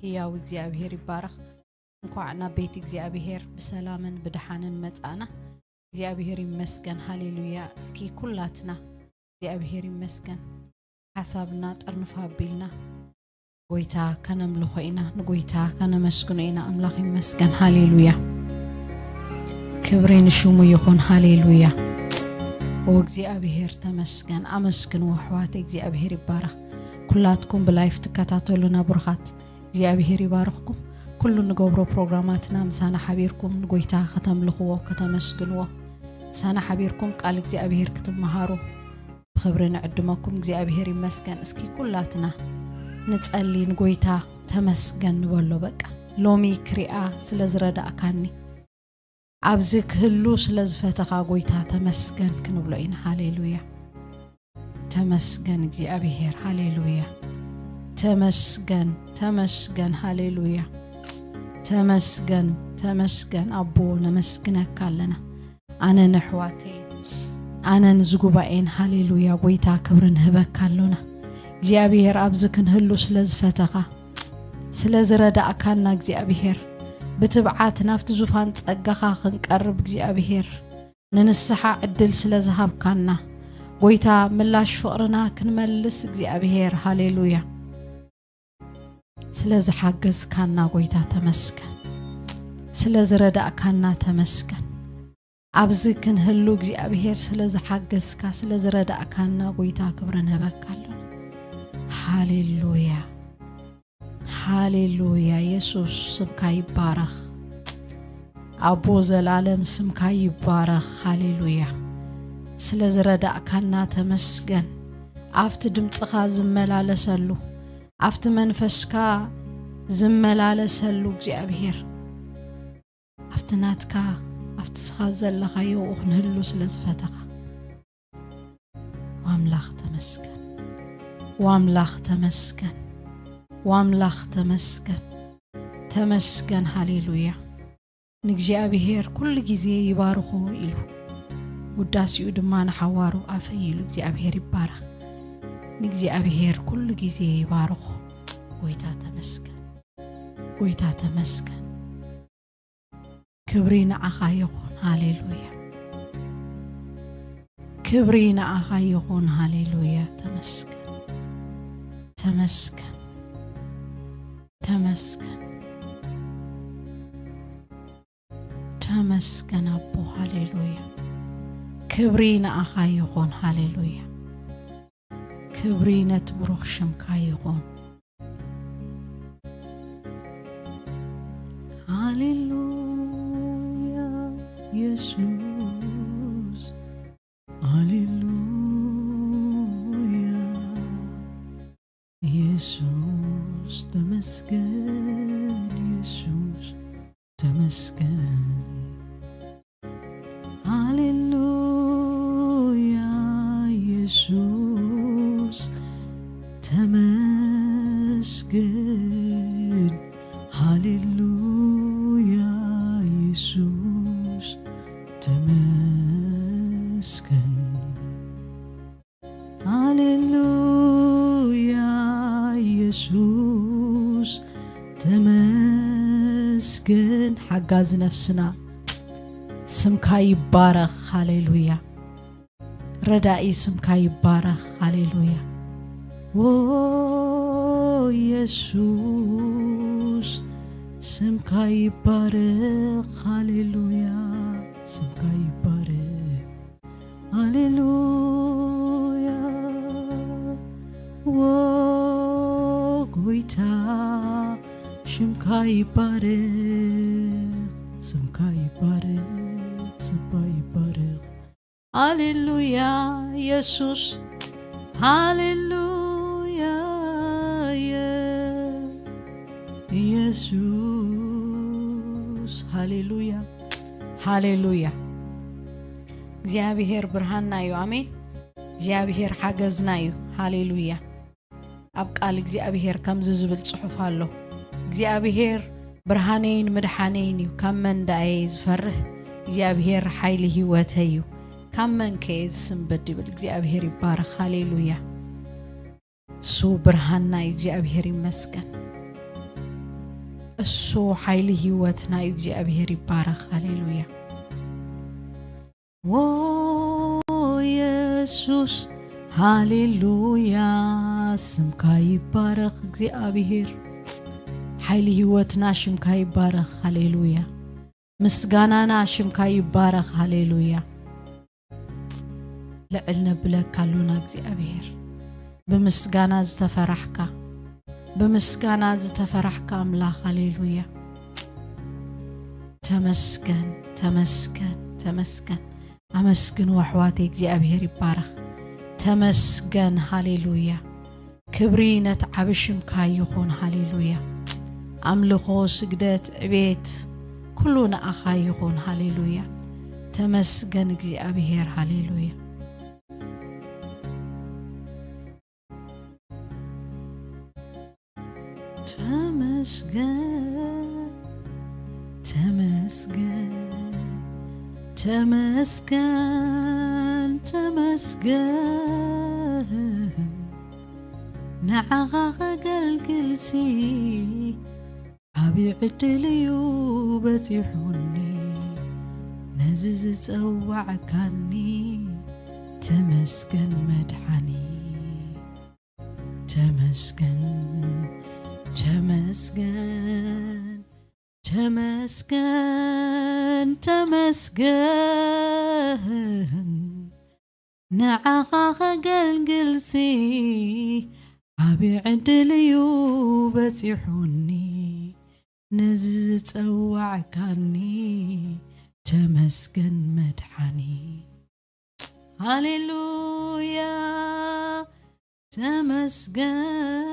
ህያው እግዚኣብሔር ይባረኽ። እንኳዕ ናብ ቤት እግዚኣብሔር ብሰላምን ብድሓንን መጻእና። እግዚኣብሔር ይመስገን። ሃሌሉያ። እስኪ ኩላትና እግዚኣብሔር ይመስገን። ሓሳብና ጥርንፍ ኣቢልና ጎይታ ከነምልኾ ኢና፣ ንጎይታ ከነመስግኖ ኢና። ኣምላኽ ይመስገን። ሃሌሉያ። ክብሪ ንሽሙ ይኹን። ሃሌሉያ። ኦ እግዚኣብሔር ተመስገን። ኣመስግንዎ ኣሕዋት። እግዚኣብሔር ይባረኽ። ኩላትኩም ብላይፍ ትከታተሉና ብሩኻት፣ እግዚኣብሔር ይባርኽኩም። ኩሉ ንገብሮ ፕሮግራማትና ምሳና ሓቢርኩም ንጎይታ ከተምልኽዎ፣ ከተመስግንዎ፣ ምሳና ሓቢርኩም ቃል እግዚኣብሔር ክትመሃሩ ብኽብሪ ንዕድመኩም። እግዚኣብሔር ይመስገን። እስኪ ኩላትና ንጸሊ፣ ንጎይታ ተመስገን ንበሎ። በቃ ሎሚ ክሪኣ ስለ ዝረዳእካኒ፣ ኣብዚ ክህሉ ስለ ዝፈተኻ ጎይታ ተመስገን ክንብሎ ኢና። ሃሌሉያ። ተመስገን እግዚኣብሔር። ሃሌሉያ። ተመስገን፣ ተመስገን። ሃሌሉያ። ተመስገን፣ ተመስገን ኣቦ፣ ነመስግነካ ኣለና። ኣነ ንኣሕዋተይ፣ ኣነ ንዚ ጉባኤን፣ ሃሌሉያ፣ ጎይታ ክብሪ ንህበካ ኣሎና። እግዚኣብሔር ኣብዚ ክንህሉ ስለ ዝፈተኻ፣ ስለ ዝረዳእካና እግዚኣብሔር፣ ብትብዓት ናብቲ ዙፋን ጸጋኻ ክንቀርብ እግዚኣብሔር፣ ንንስሓ ዕድል ስለ ዝሃብካና፣ ጎይታ ምላሽ ፍቕርና ክንመልስ እግዚኣብሔር፣ ሃሌሉያ። ስለ ዝሓገዝካና ጎይታ ተመስገን። ስለ ዝረዳእካና ተመስገን። ኣብዚ ክንህሉ እግዚኣብሔር ስለ ዝሓገዝካ፣ ስለ ዝረዳእካና ጎይታ ክብሪ ንህበካ ኣሎና። ሃሌሉያ። ሃሌሉያ። የሱስ ስምካ ይባረኽ። ኣቦ ዘላለም ስምካ ይባረኽ። ሃሌሉያ። ስለ ዝረዳእካና ተመስገን። ኣብቲ ድምጽኻ ዝመላለሰሉ፣ ኣብቲ መንፈስካ ዝመላለሰሉ እግዚኣብሔር፣ ኣብቲ ናትካ፣ ኣብቲ ስኻ ዘለኻዮ ክንህሉ ስለ ዝፈተኻ፣ ዋምላኽ ተመስገን። ዋምላኽ ተመስገን። ዋምላኽ ተመስገን። ተመስገን። ሃሌሉያ። ንእግዚኣብሔር ኩሉ ግዜ ይባርኾ ኢሉ፣ ውዳሴኡ ድማ ንሓዋሩ ኣፈይ ኢሉ እግዚኣብሔር ይባረኽ። ንእግዚኣብሔር ኩሉ ግዜ ይባርኾ። ጎይታ ተመስገን። ጎይታ ተመስገን። ክብሪ ንዓኻ ይኹን። ሃሌሉያ። ክብሪ ንዓኻ ይኹን። ሃሌሉያ። ተመስገን። ተመስገን። ተመስገን። ተመስገን ኣቦ። ሃሌሉያ። ክብሪ ንዓኻ ይኹን። ሃሌሉያ። ክብሪ ነቲ ብሩኽ ሽምካ ይኹን። ሃሌሉያ የሱስ፣ ሃሌሉያ የሱስ፣ ተመስገን የሱስ፣ ተመስገን። ሃሌሉያ የሱስ፣ ተመስገን። ሃሌሉያ የሱስ፣ ተመስገን። ሃሌሉያ የሱስ፣ ተመስገን። ሓጋዚ ነፍስና ስምካ ይባረኽ። ሃሌሉያ። ረዳኢ ስምካ ይባረኽ። ሃሌሉያ። ዎ የሱስ፣ ስምካ ይባረኽ። ሃሌሉያ። ስምካ ይባረኽ። ሃሌሉያ። ዎ ጎይታ፣ ሽምካ ይባረኽ። ስምካ ይባረኽ። ስምካ ይባረኽ። ሃሌሉያ የሱስ፣ ሃሌሉያ የ-፣ የሱስ፣ ሃሌሉያ፣ ሃሌሉያ። እግዚኣብሔር ብርሃንና እዩ። ኣሜን። እግዚኣብሔር ሓገዝና እዩ። ሃሌሉያ። ኣብ ቃል እግዚኣብሔር ከምዚ ዝብል ጽሑፍ ኣሎ፣ እግዚኣብሔር ብርሃነይን ምድሓነይን እዩ፣ ካብ መን ደኣ እየ ዝፈርህ? እግዚኣብሔር ሓይሊ ህይወተይ እዩ፣ ካብ መን ከ እየ ዝስንብድ? ይብል። እግዚኣብሔር ይባረኽ። ሃሌሉያ። እሱ ብርሃንና እዩ። እግዚኣብሔር ይመስገን። እሱ ሓይሊ ህይወትና እዩ። እግዚኣብሔር ይባረኽ። ሃሌሉያ። ዎ የሱስ፣ ሃሌሉያ። ስምካ ይባረኽ እግዚኣብሔር። ሓይሊ ህይወትና ሽምካ ይባረኽ። ሃሌሉያ። ምስጋናና ሽምካ ይባረኽ። ሃሌሉያ። ልዕል ነብለካ ኣሎና እግዚኣብሔር። ብምስጋና ዝተፈራሕካ፣ ብምስጋና ዝተፈራሕካ ኣምላኽ። ሃሌሉያ። ተመስገን፣ ተመስገን፣ ተመስገን። ኣመስግንዎ ኣሕዋተይ፣ እግዚኣብሔር ይባረኽ። ተመስገን። ሃሌሉያ። ክብሪ ነቲ ዓቢ ሽምካ ይኹን። ሃሌሉያ። ኣምልኾ፣ ስግደት፣ ዕቤት፣ ኩሉ ንኣኻ ይኹን። ሃሌሉያ። ተመስገን እግዚኣብሔር። ሃሌሉያ። ተመስገን፣ ተመስገን፣ ተመስገን፣ ተመስገን። ንዓኻ ከገልግልሲ ዓቢ ዕድል እዩ በጺሑኒ፣ ነዚ ዝጸዋዕካኒ። ተመስገን መድሓኒ። ተመስገን፣ ተመስገን፣ ተመስገን፣ ተመስገን። ንዓኻ ከገልግልሲ ዓቢ ዕድል እዩ በጺሑኒ፣ ነዚ ዝጸዋዕካኒ። ተመስገን መድሓኒ። ሃሌሉያ። ተመስገን፣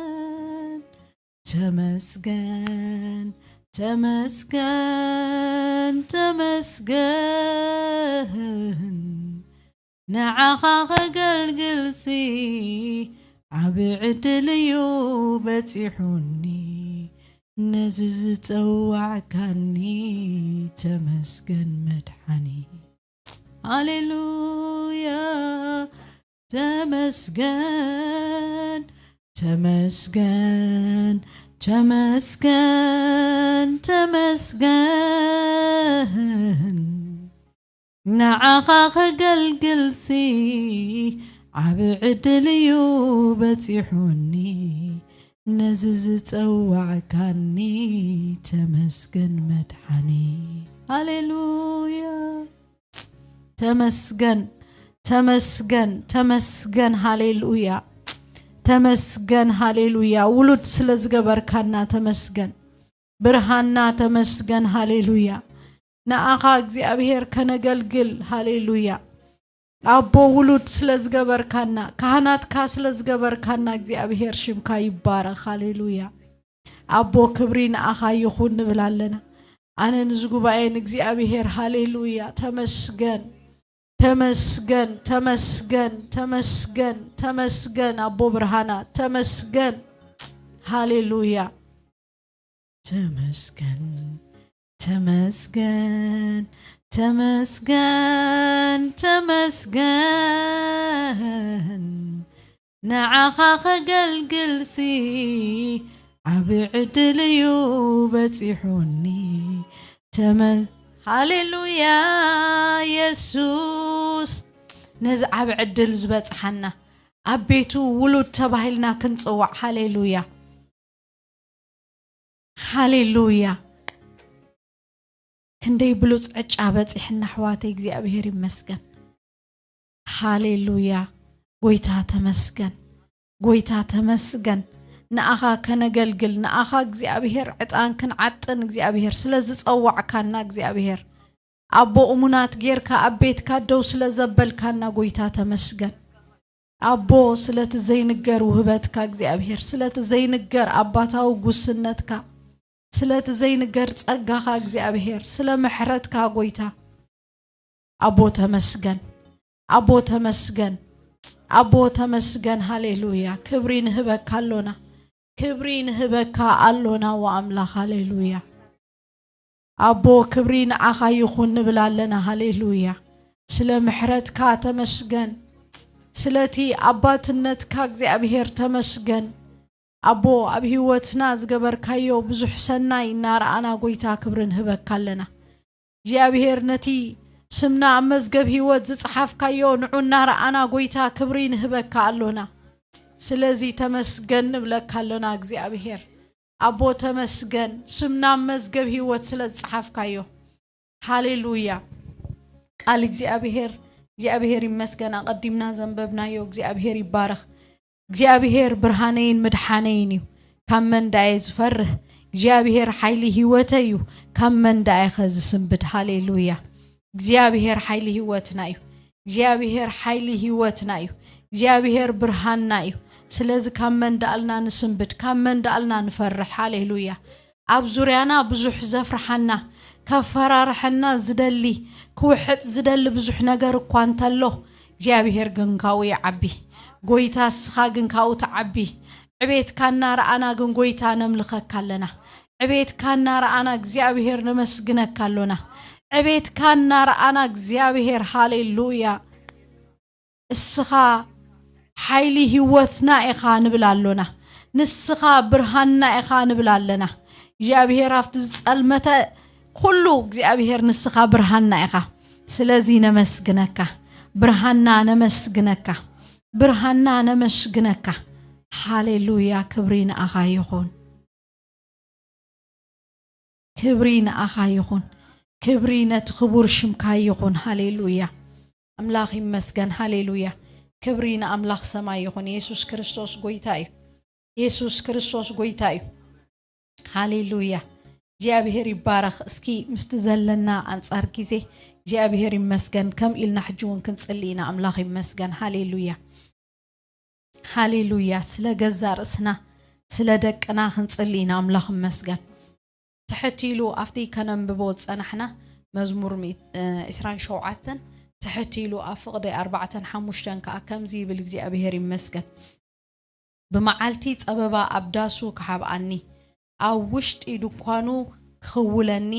ተመስገን፣ ተመስገን፣ ተመስገን። ንዓኻ ከገልግልሲ ዓቢ ዕድል እዩ በጺሑኒ፣ ነዚ ዝጸዋዕካኒ። ተመስገን መድሓኒ። ሃሌሉያ። ተመስገን፣ ተመስገን፣ ተመስገን፣ ተመስገን። ንዓኻ ከገልግልሲ ዓቢ ዕድል እዩ በጺሑኒ፣ ነዚ ዝጸዋዕካኒ። ተመስገን መድሓኒ። ሃሌሉያ። ተመስገን፣ ተመስገን፣ ተመስገን። ሃሌሉያ። ተመስገን፣ ሃሌሉያ። ውሉድ ስለ ዝገበርካና ተመስገን። ብርሃንና ተመስገን። ሃሌሉያ። ንኣኻ እግዚኣብሔር ከነገልግል። ሃሌሉያ። ኣቦ ውሉድ ስለ ዝገበርካና፣ ካህናትካ ስለ ዝገበርካና እግዚኣብሔር ሽምካ ይባረኽ። ሃሌሉያ። ኣቦ ክብሪ ንኣኻ ይኹን ንብል ኣለና። ኣነ ንዚ ጉባኤ ንእግዚኣብሔር ሃሌሉያ ተመስገን፣ ተመስገን፣ ተመስገን፣ ተመስገን፣ ተመስገን ኣቦ ብርሃና ተመስገን። ሃሌሉያ። ተመስገን፣ ተመስገን፣ ተመስገን፣ ተመስገን። ንዓኻ ከገልግልሲ ዓቢ ዕድል እዩ በጺሑኒ። ተመ-፣ ሃሌሉያ የሱስ። ነዚ ዓቢ ዕድል ዝበጽሓና ኣብ ቤቱ ውሉድ ተባሂልና ክንጽዋዕ። ሃሌሉያ። ሃሌሉያ። ክንደይ ብሉጽ ዕጫ በጺሕና ኣሕዋተይ፣ እግዚኣብሔር ይመስገን። ሃሌሉያ። ጎይታ ተመስገን፣ ጎይታ ተመስገን። ንኣኻ ከነገልግል፣ ንኣኻ እግዚኣብሔር ዕጣን ክንዓጥን እግዚኣብሔር ስለ ዝጸዋዕካና እግዚኣብሔር ኣቦ እሙናት ጌርካ ኣብ ቤትካ ደው ስለ ዘበልካና ጎይታ ተመስገን። ኣቦ ስለቲ ዘይንገር ውህበትካ እግዚኣብሔር፣ ስለቲ ዘይንገር ኣባታዊ ጉስነትካ፣ ስለቲ ዘይንገር ጸጋኻ እግዚኣብሔር፣ ስለ ምሕረትካ ጎይታ ኣቦ ተመስገን፣ ኣቦ ተመስገን፣ ኣቦ ተመስገን። ሃሌሉያ። ክብሪ ንህበካ ኣሎና፣ ክብሪ ንህበካ ኣሎና ወኣምላኽ። ሃሌሉያ። ኣቦ ክብሪ ንዓኻ ይኹን ንብል ኣለና። ሃሌሉያ። ስለ ምሕረትካ ተመስገን፣ ስለቲ ኣባትነትካ እግዚኣብሔር ተመስገን። ኣቦ፣ ኣብ ህይወትና ዝገበርካዮ ብዙሕ ሰናይ እናረኣና፣ ጎይታ፣ ክብሪ ንህበካ ኣለና። እግዚኣብሔር፣ ነቲ ስምና ኣብ መዝገብ ህይወት ዝጸሓፍካዮ ንዑ እናረኣና፣ ጎይታ፣ ክብሪ ንህበካ ኣሎና። ስለዚ ተመስገን ንብለካ ኣሎና እግዚኣብሔር። ኣቦ፣ ተመስገን፣ ስምና ኣብ መዝገብ ህይወት ስለ ዝጸሓፍካዮ። ሃሌሉያ። ቃል እግዚኣብሔር፣ እግዚኣብሔር ይመስገን። ኣቐዲምና ዘንበብናዮ እግዚኣብሔር ይባረኽ። እግዚኣብሔር ብርሃነይን ምድሓነይን እዩ፣ ካብ መን ደኣ እየ ዝፈርህ? እግዚኣብሔር ሓይሊ ህይወተይ እዩ፣ ካብ መን ደኣ እየ ዝስንብድ? ሃሌሉያ። እግዚኣብሔር ሓይሊ ህይወትና እዩ። እግዚኣብሔር ሓይሊ ህይወትና እዩ። እግዚኣብሔር ብርሃንና እዩ። ስለዚ ካብ መን ደኣልና ንስንብድ? ካብ መን ደኣልና ንፈርሕ? ሃሌሉያ። ኣብ ዙርያና ብዙሕ ዘፍርሓና፣ ከፈራርሐና ዝደሊ፣ ክውሕጥ ዝደሊ ብዙሕ ነገር እኳ እንተሎ፣ እግዚኣብሔር ግን ካብኡ ይዓቢ። ጎይታ፣ እስኻ ግን ካብኡ ትዓቢ። ዕቤትካ እናረኣና ግን፣ ጎይታ፣ ነምልኸካ ኣለና። ዕቤትካ እናረኣና እግዚኣብሔር ነመስግነካ ኣሎና። ዕቤትካ እናረኣና እግዚኣብሔር፣ ሃሌሉያ፣ እስኻ ሓይሊ ህይወትና ኢኻ ንብል ኣሎና። ንስኻ ብርሃንና ኢኻ ንብል ኣለና። እግዚኣብሔር፣ ኣብቲ ዝጸልመተ ኩሉ እግዚኣብሔር፣ ንስኻ ብርሃንና ኢኻ። ስለዚ ነመስግነካ፣ ብርሃንና ነመስግነካ፣ ብርሃንና ነመስግነካ። ሃሌሉያ፣ ክብሪ ንኣኻ ይኹን። ክብሪ ንኣኻ ይኹን። ክብሪ ነቲ ክቡር ሽምካ ይኹን። ሃሌሉያ። ኣምላኽ ይመስገን። ሃሌሉያ። ክብሪ ንኣምላኽ ሰማይ ይኹን። የሱስ ክርስቶስ ጎይታ እዩ። የሱስ ክርስቶስ ጎይታ እዩ። ሃሌሉያ። እግዚኣብሔር ይባረኽ። እስኪ ምስቲ ዘለና ኣንጻር ግዜ እግዚኣብሔር ይመስገን። ከም ኢልና ሕጂ እውን ክንጽሊ ኢና። ኣምላኽ ይመስገን። ሃሌሉያ። ሃሌሉያ። ስለ ገዛ ርእስና፣ ስለ ደቅና ክንጽሊ ኢና። ኣምላኽ ይመስገን። ትሕት ኢሉ ኣብቲ ከነንብቦ ዝጸናሕና መዝሙር ሚእት-፣ እ፣ ዕስራን ሸውዓተን ትሕት ኢሉ ኣብ ፍቕዲ ኣርባዕተን ሓሙሽተን ከኣ ከምዚ ይብል፣ እግዚኣብሔር ይመስገን። ብመዓልቲ ጸበባ ኣብ ዳሱ ክሓብኣኒ፣ ኣብ ውሽጢ ድኳኑ ክኽውለኒ፣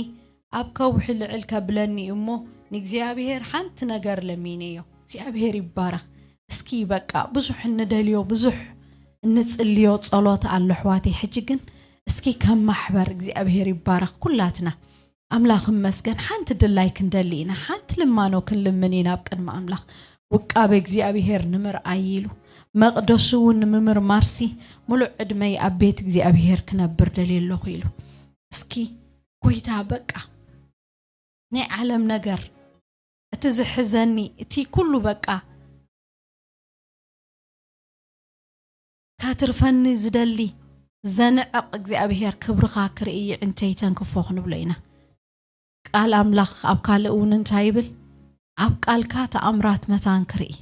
ኣብ ከውሒ ልዕል ከብለኒ እሞ፣ ንእግዚኣብሔር ሓንቲ ነገር ለሚነዮ። እግዚኣብሔር ይባረኽ። እስኪ በቃ ብዙሕ እንደልዮ፣ ብዙሕ እንጽልዮ ጸሎት ኣሎ ኣሕዋተይ። ሕጂ ግን እስኪ ከም ማሕበር እግዚኣብሔር ይባረኽ ኩላትና። ኣምላኽ ይመስገን። ሓንቲ ድላይ ክንደሊ ኢና፣ ሓንቲ ልማኖ ክንልምን ኢና ኣብ ቅድሚ ኣምላኽ። ውቃበ እግዚኣብሔር ንምርኣይ ኢሉ፣ መቕደሱ እውን ንምምርማርሲ፣ ምሉእ ዕድመይ ኣብ ቤት እግዚኣብሔር ክነብር ደልየ ኣለኹ ኢሉ። እስኪ ጎይታ፣ በቃ ናይ ዓለም ነገር፣ እቲ ዝሕዘኒ፣ እቲ ኩሉ በቃ ካትርፈኒ ዝደሊ ዘንዕቕ እግዚኣብሔር ክብርኻ ክርኢ ይዕንተይ ተንክፎ ክንብሎ ኢና። ቃል ኣምላኽ ኣብ ካልእ እውን እንታይ ይብል? ኣብ ቃልካ ተኣምራት መታን ክርኢ።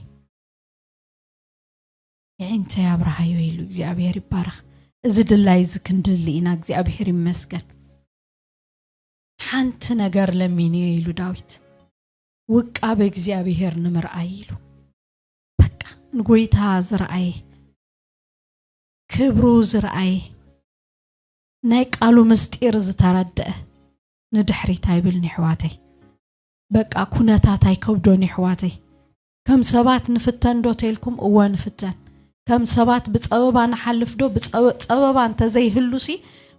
ይዕንተይ ኣብርሃዮ ኢሉ እግዚኣብሔር ይባረኽ። እዚ ድላይ እዚ ክንድሊ ኢና። እግዚኣብሔር ይመስገን። ሓንቲ ነገር ለሚንዮ ኢሉ ዳዊት። ውቃበ እግዚኣብሔር ንምርኣይ ኢሉ። በቃ ንጎይታ ዝረኣየ፣ ክብሩ ዝረኣየ፣ ናይ ቃሉ ምስጢር ዝተረደአ ንድሕሪት ኣይብልን የሕዋተይ። በቃ ኩነታት ኣይከብዶን የሕዋተይ። ከም ሰባት ንፍተን ዶ ተልኩም? እወ ንፍተን። ከም ሰባት ብጸበባ ንሓልፍ ዶ? ብጸበ-፣ ጸበባ እንተዘይህሉሲ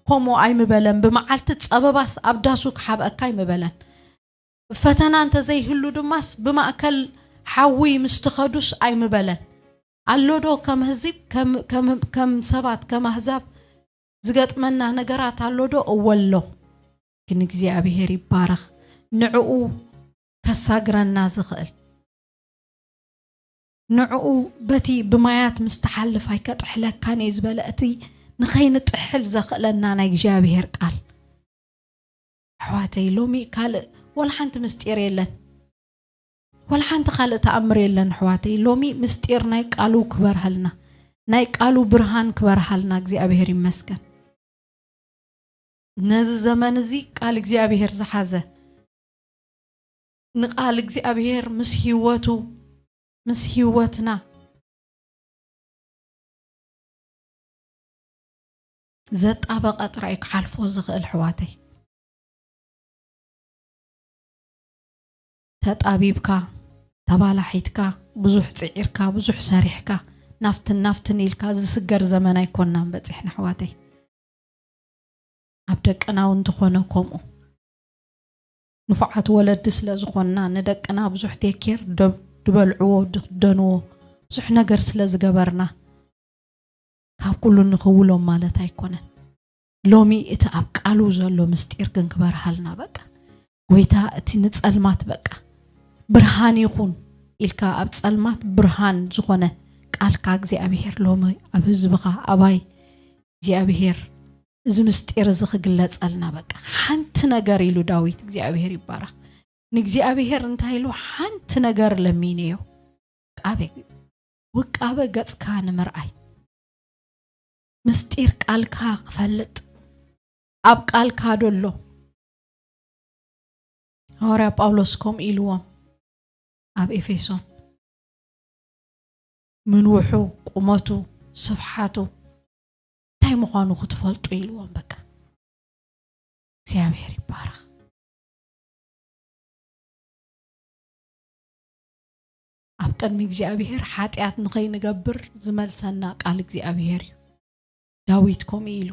ከምኡ ኣይምበለን። ብመዓልቲ ጸበባስ ኣብ ዳሱ ክሓብአካ ኣይምበለን። ፈተና እንተዘይህሉ ድማስ ብማእከል ሓዊ ምስ ትኸዱስ ኣይምበለን። ኣሎ ዶ ከም ህዝብ፣ ከም፣ ከም፣ ከም ሰባት፣ ከም ኣህዛብ ዝገጥመና ነገራት ኣሎ ዶ? እወ ኣሎ። ግን እግዚኣብሔር ይባረኽ። ንዕኡ ከሳግረና ዝኽእል፣ ንዕኡ በቲ ብማያት ምስ ትሓልፍ ኣይከጥሕለካን እዩ ዝበለ፣ እቲ ንኸይንጥሕል ዘኽእለና ናይ እግዚኣብሔር ቃል። ኣሕዋተይ፣ ሎሚ ካልእ ወላ ሓንቲ ምስጢር የለን። ወላ ሓንቲ ካልእ ተኣምር የለን ኣሕዋተይ። ሎሚ ምስጢር ናይ ቃሉ ክበርሃልና፣ ናይ ቃሉ ብርሃን ክበርሃልና እግዚኣብሔር ይመስገን። ነዚ ዘመን እዚ ቃል እግዚኣብሔር ዝሓዘ፣ ንቃል እግዚኣብሔር ምስ ህይወቱ፣ ምስ ህይወትና ዘጣበቐ ጥራይ ክሓልፎ ዝኽእል ኣሕዋተይ። ተጣቢብካ፣ ተባላሒትካ፣ ብዙሕ ጽዒርካ፣ ብዙሕ ሰሪሕካ፣ ናፍትን ናፍትን ኢልካ ዝስገር ዘመን ኣይኮንናን በፂሕና ኣሕዋተይ። ኣብ ደቅና እውን እንተኾነ ከምኡ። ንፉዓት ወለዲ ስለ ዝኾንና፣ ንደቅና ብዙሕ ቴኬር፣ ደ-፣ ድበልዕዎ፣ ድኽደንዎ፣ ብዙሕ ነገር ስለ ዝገበርና፣ ካብ ኩሉ ንኽውሎም ማለት ኣይኮነን። ሎሚ እቲ ኣብ ቃሉ ዘሎ ምስጢር ግን ክበርሃልና በቃ። ጎይታ እቲ ንጸልማት በቃ ብርሃን ይኹን ኢልካ ኣብ ጸልማት ብርሃን ዝኾነ ቃልካ እግዚኣብሔር ሎሚ ኣብ ህዝብኻ ኣባይ እግዚኣብሔር እዚ ምስጢር እዚ ክግለጸልና በቃ። ሓንቲ ነገር ኢሉ ዳዊት እግዚኣብሔር ይባረኽ። ንእግዚኣብሔር እንታይ ኢሉ ሓንቲ ነገር ለሚነዮ። ቃቤ ውቃበ ገጽካ ንምርኣይ፣ ምስጢር ቃልካ ክፈልጥ፣ ኣብ ቃልካ ደሎ። ሃዋርያ ጳውሎስ ከምኡ ኢልዎም ኣብ ኤፌሶን፣ ምንውሑ፣ ቁመቱ፣ ስፍሓቱ እንታይ ምዃኑ ክትፈልጡ ኢልዎም። በቃ እግዚኣብሔር ይባረኽ። ኣብ ቅድሚ እግዚኣብሔር ሓጢኣት ንኸይንገብር ዝመልሰና ቃል እግዚኣብሔር እዩ። ዳዊት ከምኡ ኢሉ፣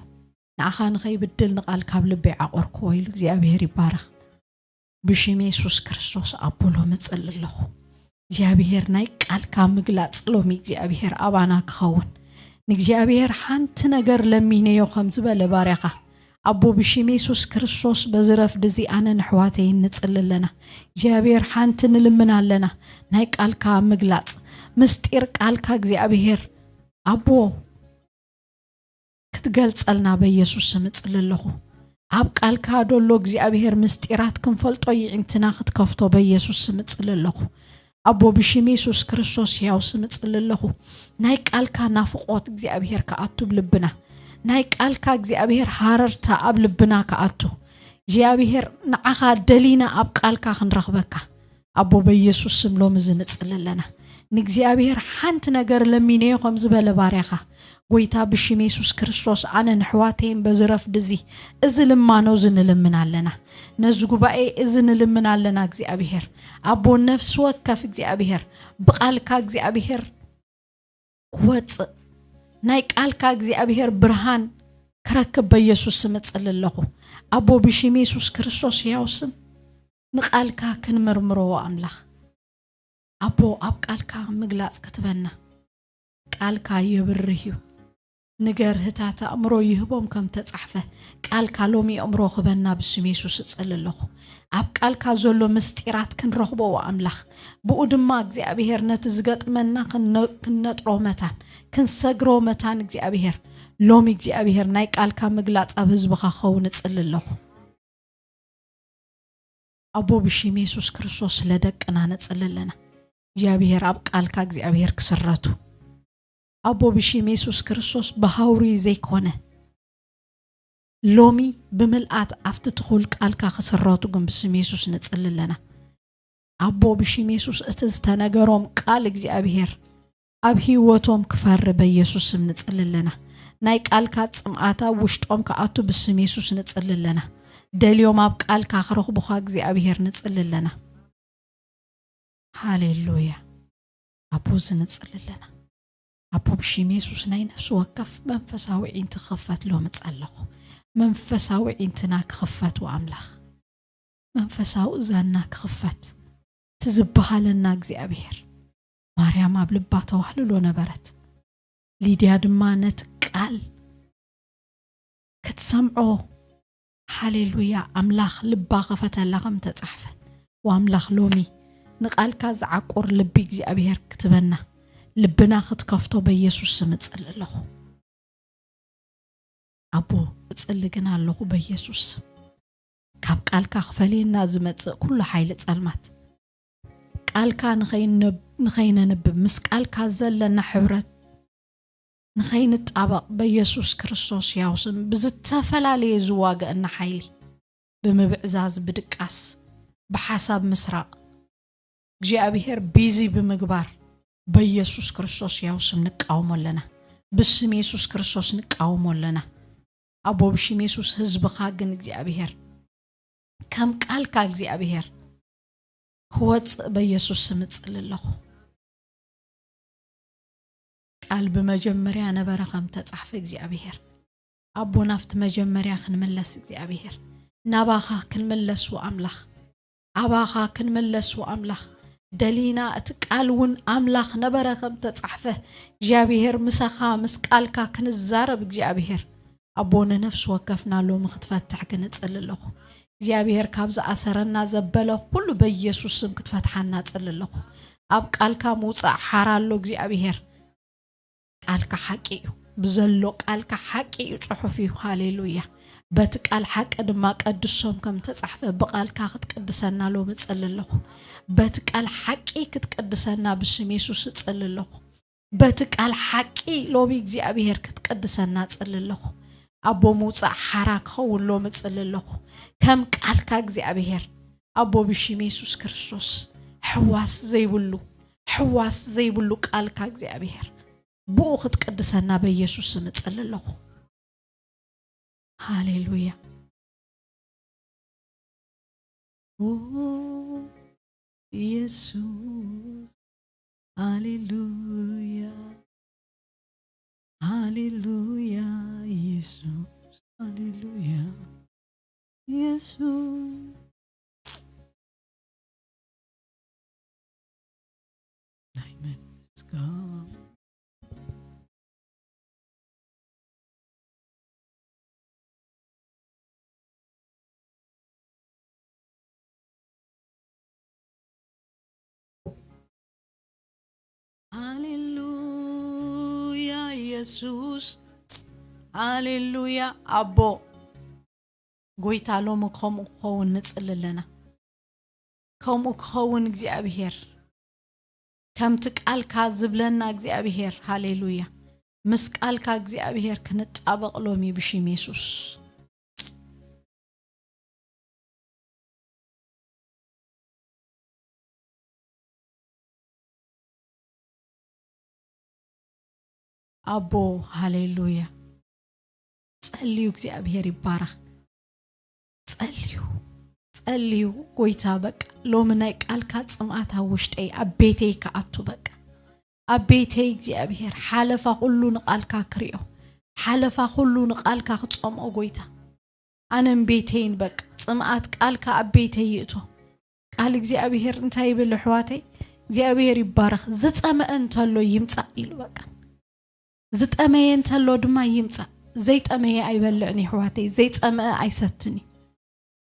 ንኣኻ ንኸይብድል ንቓል ካብ ልበይ ዓቆርክዎ ኢሉ። እግዚኣብሔር ይባረኽ። ብሽም የሱስ ክርስቶስ ኣቦ ሎሚ እጽሊ ኣለኹ። እግዚኣብሔር ናይ ቃልካ ምግላጽ ሎሚ እግዚኣብሔር ኣባና ክኸውን። ንእግዚኣብሔር ሓንቲ ነገር ለሚነዮ ከም ዝበለ ባርያኻ ኣቦ ብሽም የሱስ ክርስቶስ በዚ ረፍዲ እዚ ኣነ ንሕዋተይ ንጽሊ ኣለና። እግዚኣብሔር ሓንቲ ንልምን ኣለና። ናይ ቃልካ ምግላጽ ምስጢር ቃልካ እግዚኣብሔር ኣቦ ክትገልጸልና በየሱስ ስም እጽሊ ኣለኹ። ኣብ ቃልካ ደሎ እግዚኣብሔር ምስጢራት ክንፈልጦ ይዕንትና ክትከፍቶ በየሱስ ስም እጽሊ ኣለኹ። ኣቦ ብሽም የሱስ ክርስቶስ ሕያው ስም እጽሊ ኣለኹ። ናይ ቃልካ ናፍቖት እግዚኣብሔር ክኣቱ ኣብ ልብና። ናይ ቃልካ እግዚኣብሔር ሃረርታ ኣብ ልብና ክኣቱ። እግዚኣብሔር ንዓኻ ደሊና ኣብ ቃልካ ክንረኽበካ። ኣቦ በየሱስ ስም ሎሚ እዚ ንጽሊ ኣለና። ንእግዚኣብሔር ሓንቲ ነገር ለሚነዮ ከም ዝበለ ባርያኻ ጎይታ ብሽም የሱስ ክርስቶስ ኣነ ንሕዋተይን በዚ ረፍዲ እዚ፣ እዚ ልማኖ እዚ ንልምን ኣለና። ነዚ ጉባኤ እዚ ንልምን ኣለና እግዚኣብሔር። ኣቦ ነፍሲ ወከፍ እግዚኣብሔር ብቓልካ እግዚኣብሔር ክወጽእ ናይ ቃልካ እግዚኣብሔር ብርሃን ክረክብ በየሱስ ስም እጽሊ ኣለኹ። ኣቦ ብሽም የሱስ ክርስቶስ ሕያው ስም ንቓልካ ክንምርምሮ ኣምላኽ። ኣቦ ኣብ ቃልካ ምግላጽ ክትበና። ቃልካ የብርህ እዩ። ንገርህታት ኣእምሮ ይህቦም ከም ተጻሕፈ፣ ቃልካ ሎሚ ኣእምሮ ክበና ብስም የሱስ እጽሊ ኣለኹ። ኣብ ቃልካ ዘሎ ምስጢራት ክንረኽቦ ኣምላኽ፣ ብኡ ድማ እግዚኣብሔር ነቲ ዝገጥመና ክነ-፣ ክንነጥሮ መታን፣ ክንሰግሮ መታን እግዚኣብሔር፣ ሎሚ እግዚኣብሔር ናይ ቃልካ ምግላጽ ኣብ ህዝብኻ ክኸውን እጽሊ ኣለኹ። ኣቦ ብሽም የሱስ ክርስቶስ ስለ ደቅና ነጽሊ ኣለና። እግዚኣብሔር ኣብ ቃልካ እግዚኣብሔር ክስረቱ። ኣቦ ብሽም የሱስ ክርስቶስ ብሃውሪ ዘይኮነ ሎሚ ብምልኣት ኣብቲ ትኹል ቃልካ ክስረቱ ግን ብስም የሱስ ንጽሊ ኣለና። ኣቦ ብሽም የሱስ እቲ ዝተነገሮም ቃል እግዚኣብሔር ኣብ ህይወቶም ክፈሪ በየሱስ ስም ንጽሊ ኣለና። ናይ ቃልካ ጽምኣት ኣብ ውሽጦም ክኣቱ ብስም የሱስ ንጽሊ ኣለና። ደልዮም ኣብ ቃልካ ክረኽቡኻ እግዚኣብሔር ንጽሊ ኣለና። ሃሌሉያ። ኣቦ እዚ ንጽሊ ኣለና። ኣቦ ብሽም የሱስ ናይ ነፍሲ ወከፍ መንፈሳዊ ዒንቲ ክኽፈት ሎሚ ጸለኹ። መንፈሳዊ ዒንትና ክኽፈት ወኣምላኽ። መንፈሳዊ እዛንና ክኽፈት። እቲ ዝበሃለና እግዚኣብሔር። ማርያም ኣብ ልባ ተዋህልሎ ነበረት። ሊድያ ድማ ነቲ ቃል ክትሰምዖ፣ ሃሌሉያ፣ ኣምላኽ ልባ ከፈተላ ከም ተጻሕፈ። ወኣምላኽ ሎሚ ንቓልካ ዝዓቁር ልቢ እግዚኣብሔር ክትበና፣ ልብና ክትከፍቶ በየሱስ ስም እጽሊ ኣለኹ። ኣቦ፣ እጽሊ ግን ኣለኹ በየሱስ ስም። ካብ ቃልካ ክፈልየና ዝመጽእ ኩሉ ሓይሊ ጸልማት፣ ቃልካ ንኸይነብ-፣ ንኸይነንብብ፣ ምስ ቃልካ ዘለና ሕብረት ንኸይንጣበቕ በየሱስ ክርስቶስ ሕያው ስም ብዝተፈላለየ ዝዋገአና ሓይሊ፣ ብምብዕዛዝ፣ ብድቃስ፣ ብሓሳብ ምስራቕ፣ እግዚኣብሔር ቢዚ ብምግባር በየሱስ ክርስቶስ ሕያው ስም ንቃወሞ ኣለና። ብስም የሱስ ክርስቶስ ንቃወሞ ኣለና። ኣቦ ብሽም የሱስ ህዝብኻ ግን እግዚኣብሔር ከም ቃልካ እግዚኣብሔር ክወጽእ በየሱስ ስም እጽሊ ኣለኹ። ቃል ብመጀመርያ ነበረ ከም ተጻሕፈ እግዚኣብሔር። ኣቦ ናብቲ መጀመርያ ክንምለስ እግዚኣብሔር። ናባኻ ክንምለስ ኣምላኽ። ኣባኻ ክንምለስ ኣምላኽ። ደሊና እቲ ቃል እውን ኣምላኽ ነበረ ከም ተጻሕፈ እግዚኣብሔር ምሳኻ ምስ ቃልካ ክንዛረብ እግዚኣብሔር። ኣቦ ንነፍሲ ወከፍና ሎሚ ክትፈትሕ ግን እጽሊ ኣለኹ። እግዚኣብሔር ካብ ዝኣሰረና ዘበለ ኩሉ በኢየሱስ ስም ክትፈትሓና እጽሊ ኣለኹ። ኣብ ቃልካ ምውጻእ ሓራ ኣሎ እግዚኣብሔር። ቃልካ ሓቂ እዩ። ብዘሎ ቃልካ ሓቂ እዩ፣ ጽሑፍ እዩ። ሃሌሉያ። በቲ ቃል ሓቂ ድማ ቀድሶም ከም ተጻሕፈ ብቃልካ ክትቅድሰና ሎሚ እጽሊ ኣለኹ። በቲ ቃል ሓቂ ክትቅድሰና ብስም የሱስ እጽሊ ኣለኹ። በቲ ቃል ሓቂ ሎሚ እግዚኣብሔር ክትቅድሰና እጽሊ ኣለኹ። ኣቦ ምውጻእ ሓራ ክኸውን ሎሚ እጽሊ ኣለኹ። ከም ቃልካ እግዚኣብሔር ኣቦ ብሽም የሱስ ክርስቶስ ሕዋስ ዘይብሉ ሕዋስ ዘይብሉ ቃልካ እግዚኣብሔር ብኡ ክትቅድሰና በኢየሱስ ስም እጽሊ ኣለኹ። ሃሌሉያ። ኦ ኢየሱስ፣ ሃሌሉያ፣ ሃሌሉያ፣ ኢየሱስ፣ ሃሌሉያ፣ ኢየሱስ። ናይ መን ምስጋና? ሃሌሉያ ኢየሱስ፣ ሃሌሉያ ኣቦ። ጎይታ ሎሚ ከምኡ ክኸውን ንጽሊ ኣለና። ከምኡ ክኸውን እግዚኣብሔር፣ ከምቲ ቃልካ ዝብለና እግዚኣብሔር፣ ሃሌሉያ፣ ምስ ቃልካ እግዚኣብሔር ክንጣበቕ ሎሚ ብሽም የሱስ። ኣቦ፣ ሃሌሉያ። ጸልዩ፣ እግዚኣብሔር ይባረኽ። ጸልዩ፣ ጸልዩ፣ ጎይታ በቃ ሎሚ ናይ ቃልካ ጽምኣት ኣብ ውሽጠይ ኣብ ቤተይ ክኣቱ በቃ ኣብ ቤተይ እግዚኣብሔር ሓለፋ ኩሉ ንቃልካ ክሪኦ፣ ሓለፋ ኩሉ ንቃልካ ክጸምኦ ጎይታ ኣነን ቤተይን በቃ ጽምኣት ቃልካ ኣብ ቤተይ ይእቶ። ቃል እግዚኣብሔር እንታይ ይብል ኣሕዋተይ? እግዚኣብሔር ይባረኽ። ዝጸመአ እንተሎ ይምጻእ ኢሉ በቃ። ዝጠመየ እንተሎ ድማ ይምጻእ። ዘይጠመየ ኣይበልዕን የሕዋተይ፣ ዘይጸመአ ኣይሰትን እዩ።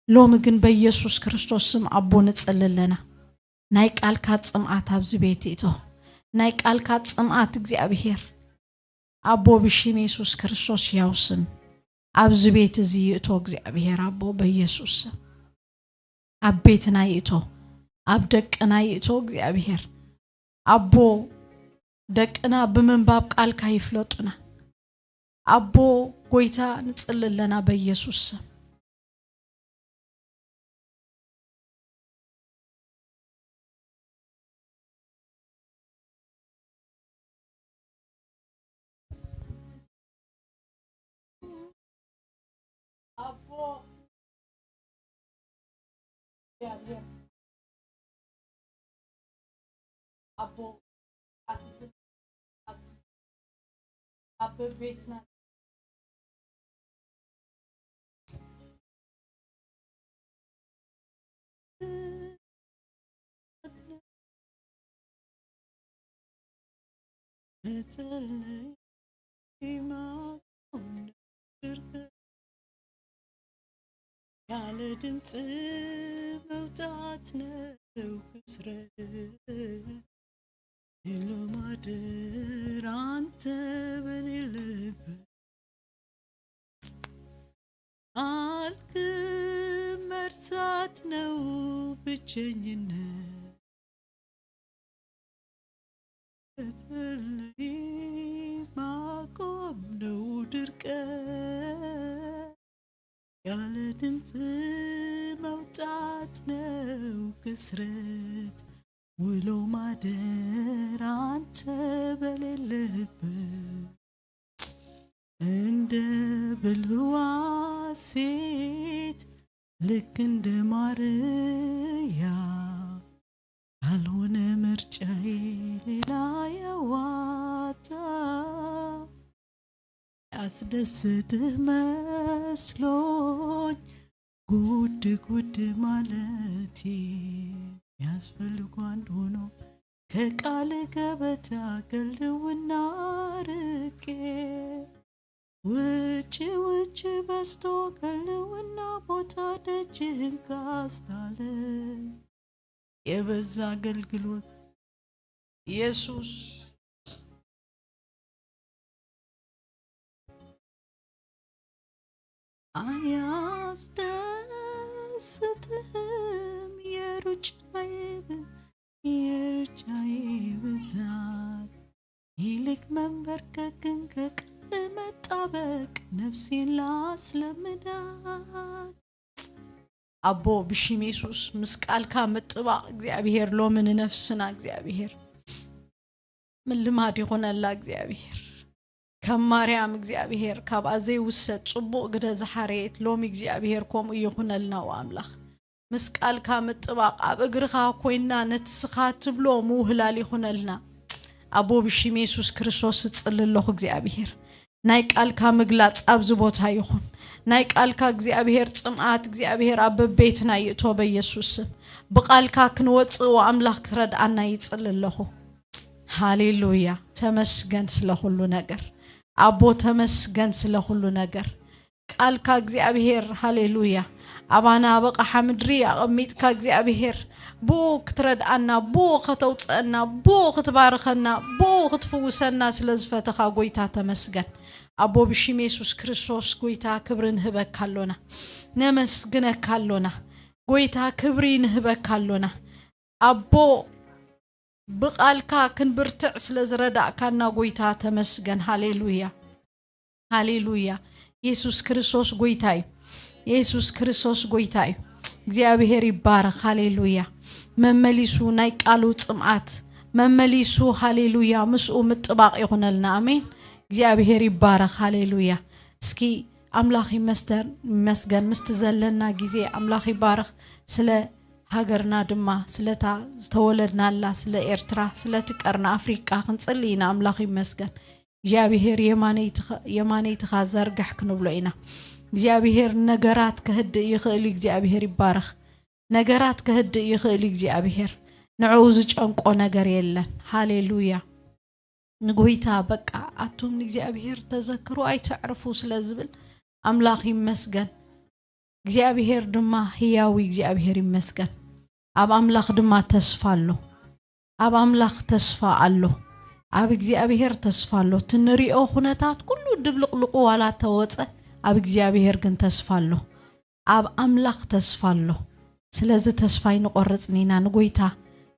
ሎሚ ግን በኢየሱስ ክርስቶስ ስም ኣቦ ንጽሊ ኣለና። ናይ ቃልካ ጽምኣት ኣብዚ ቤት ይእቶ። ናይ ቃልካ ጽምኣት እግዚኣብሔር ኣቦ ብሽም የሱስ ክርስቶስ ሕያው ስም ኣብዚ ቤት እዚ ይእቶ እግዚኣብሔር ኣቦ በኢየሱስ ስም። ኣብ ቤትና ይእቶ፣ ኣብ ደቅና ይእቶ እግዚኣብሔር ኣቦ። ደቅና ብምንባብ ቃልካ ይፍለጡና ኣቦ። ጎይታ ንጽሊ ኣለና በኢየሱስ ስም። ኣቦ እግዚኣብሔር ኣቦ ኣትዝን ኣብዚ ኣብ ቤትና መጸለይ ማቆም ድርቅ ያለ ድምፅ መውጣት ነው ክስረት። ሄሎ ማደር አንተ በሌለበት አልክ መርሳት ነው ብቸኝነት። በተለይ ማቆም ነው ድርቀት። ያለ ድምፅ መውጣት ነው ክስረት። ውሎ ማደር አንተ በሌለበት እንደ ብልዋ ሴት ልክ እንደ ማርያ ካልሆነ ምርጫዬ ሌላ ያዋጣ። ያስደስትህ መስሎኝ ጉድ ጉድ ማለቴ ያስፈልጓ እንደሆነ ከቃል ገበታ ከልውና ርቄ ውጭ ውጭ በስቶ ከልውና ቦታ ደጅህን ካስታለ የበዛ አገልግሎት ኢየሱስ አያስደስትህም የሩጫዬ ብ- የሩጫዬ ብዛት ይልቅ መንበርከክን ከቃል መጣበቅ ነፍሴን ላስለምዳት። ኣቦ ብሽም የሱስ ምስ ቃልካ ምጥባቕ እግዚኣብሔር ሎሚ ንነፍስና እግዚኣብሔር ምልማድ ይኹነላ እግዚኣብሔር። ከም ማርያም እግዚኣብሔር ካብኣ ዘይውሰድ ጽቡቕ ግደ ዝሓረየት ሎሚ እግዚኣብሔር ከምኡ ይኹነልና። ኣምላኽ ምስ ቃልካ ምጥባቕ ኣብ እግርኻ ኮይና ነቲ ስኻ ትብሎ ምውህላል ይኹነልና። ኣቦ ብሽም የሱስ ክርስቶስ እጽሊ ኣለኹ እግዚኣብሔር ናይ ቃልካ ምግላጽ ኣብዚ ቦታ ይኹን። ናይ ቃልካ እግዚኣብሔር ጽምኣት እግዚኣብሔር ኣብ በቤትና ይእቶ በኢየሱስ ስም። ብቓልካ ክንወጽእ ኣምላኽ ክትረድኣና ይጽሊ ኣለኹ። ሃሌሉያ። ተመስገን ስለ ኩሉ ነገር ኣቦ፣ ተመስገን ስለ ኩሉ ነገር። ቃልካ እግዚኣብሔር ሃሌሉያ ኣባና ኣብ ኣቕሓ ምድሪ ኣቐሚጥካ እግዚኣብሔር ብኡ ክትረድኣና፣ ብኡ ከተውፅአና፣ ብኡ ክትባርኸና፣ ብኡ ክትፍውሰና ስለ ዝፈተኻ ጎይታ ተመስገን። ኣቦ ብሽም የሱስ ክርስቶስ ጎይታ ክብሪ ንህበካ ኣሎና፣ ነመስግነካ ኣሎና። ጎይታ ክብሪ ንህበካ ኣሎና ኣቦ ብቓልካ ክንብርትዕ ስለ ዝረዳእካና ጎይታ ተመስገን። ሃሌሉያ ሃሌሉያ። የሱስ ክርስቶስ ጎይታ እዩ። የሱስ ክርስቶስ ጎይታ እዩ። እግዚኣብሔር ይባረኽ። ሃሌሉያ። መመሊሱ ናይ ቃሉ ጽምኣት መመሊሱ ሃሌሉያ ምስኡ ምጥባቕ ይኹነልና። ኣሜን። እግዚኣብሔር ይባረኽ። ሃሌሉያ። እስኪ ኣምላኽ ይመስተር ይመስገን ምስቲ ዘለና ግዜ ኣምላኽ ይባረኽ። ስለ ሃገርና ድማ ስለታ ዝተወለድናላ ስለ ኤርትራ ስለቲ ቀርኒ ኣፍሪቃ ክንጽሊ ኢና። ኣምላኽ ይመስገን። እግዚኣብሔር የማነይትኻ የማነይትኻ ዘርግሕ ክንብሎ ኢና። እግዚኣብሔር ነገራት ክህድእ ይኽእል እዩ። እግዚኣብሔር ይባረኽ። ነገራት ክህድእ ይኽእል እዩ። እግዚኣብሔር ንዕኡ ዝጨንቆ ነገር የለን። ሃሌሉያ። ንጎይታ በቃ ኣቱም ንእግዚኣብሔር ተዘክሩ ኣይተዕርፉ ስለ ዝብል ኣምላኽ ይመስገን። እግዚኣብሔር ድማ ህያዊ እግዚኣብሔር ይመስገን። ኣብ ኣምላኽ ድማ ተስፋ ኣሎ። ኣብ ኣምላኽ ተስፋ ኣሎ። ኣብ እግዚኣብሔር ተስፋ ኣሎ። እቲ ንሪኦ ኩነታት ኩሉ ድብልቕልቑ ዋላ ተወፀ ኣብ እግዚኣብሔር ግን ተስፋ ኣሎ። ኣብ ኣምላኽ ተስፋ ኣሎ። ስለዚ ተስፋ ኣይንቆርጽን ኢና። ንጎይታ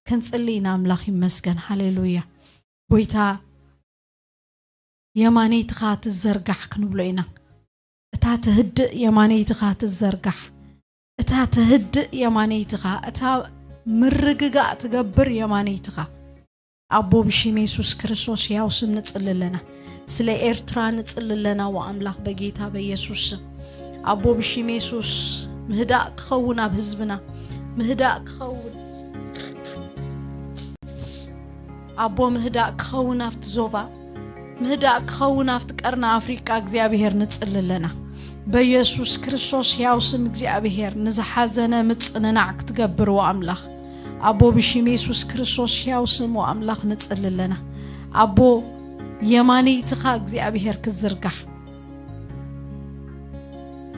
ክንጽሊ ኢና። ኣምላኽ ይመስገን። ሃሌሉያ። ጎይታ የማነይትኻ ትዘርጋሕ ክንብሎ ኢና። እታ ትህድእ የማነይትኻ ትዘርጋሕ። እታ ትህድእ የማነይትኻ፣ እታ ምርግጋእ ትገብር የማነይትኻ። ኣቦ ብሽም የሱስ ክርስቶስ ያው ስም ንጽሊ ኣለና። ስለ ኤርትራ ንጽሊ ኣለና። ወኣምላኽ በጌታ በየሱስ ስም ኣቦ ብሽም የሱስ ምህዳእ ክኸውን ኣብ ህዝብና ምህዳእ ክኸውን ኣቦ ምህዳእ ክኸውን ኣብቲ ዞባ ምህዳእ ክኸውን ኣብቲ ቀርኒ ኣፍሪቃ እግዚኣብሔር ንጽሊ ኣለና። በየሱስ ክርስቶስ ሕያው ስም እግዚኣብሔር ንዝሓዘነ ምጽንናዕ ክትገብር ወኣምላኽ ኣቦ ብሽም የሱስ ክርስቶስ ሕያው ስም ወኣምላኽ ንጽሊ ኣለና። ኣቦ የማነይትኻ እግዚኣብሔር ክዝርጋሕ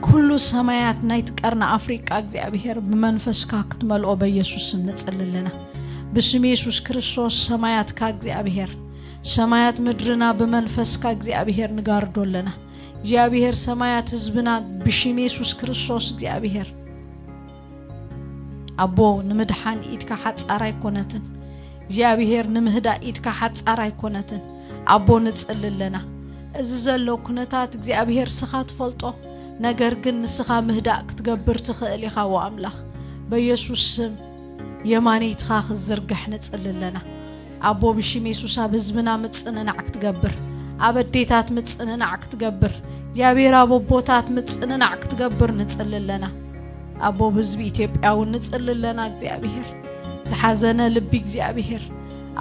ኩሉ ሰማያት ናይቲ ቀርኒ ኣፍሪቃ እግዚኣብሔር ብመንፈስካ ክትመልኦ በየሱስ ስም ንጽሊ ኣለና። ብስም የሱስ ክርስቶስ ሰማያትካ እግዚኣብሔር ሰማያት ምድርና ብመንፈስካ እግዚኣብሔር ንጋርዶ ኣለና። እግዚኣብሔር ሰማያት ህዝብና ብሽም የሱስ ክርስቶስ እግዚኣብሔር ኣቦ ንምድሓን ኢድካ ሓጻር ኣይኮነትን። እግዚኣብሔር ንምህዳእ ኢድካ ሓጻር ኣይኮነትን። ኣቦ ንጽሊ ኣለና። እዚ ዘሎ ኩነታት እግዚኣብሔር ስኻ ትፈልጦ፣ ነገር ግን ንስኻ ምህዳእ ክትገብር ትኽእል ኢኻ። ወኣምላኽ በየሱስ ስም የማነይትኻ ክዝርግሕ ንጽሊ ኣለና። ኣቦ ብሽም የሱስ ኣብ ህዝብና ምጽንናዕ ክትገብር፣ ኣብ ኣዴታት ምጽንናዕ ክትገብር፣ እግዚኣብሔር ኣብ ኣቦታት ምጽንናዕ ክትገብር ንጽሊ ኣለና። ኣቦ ብህዝቢ ኢትዮጵያ እውን ንጽሊ ኣለና። እግዚኣብሔር ዝሓዘነ ልቢ እግዚኣብሔር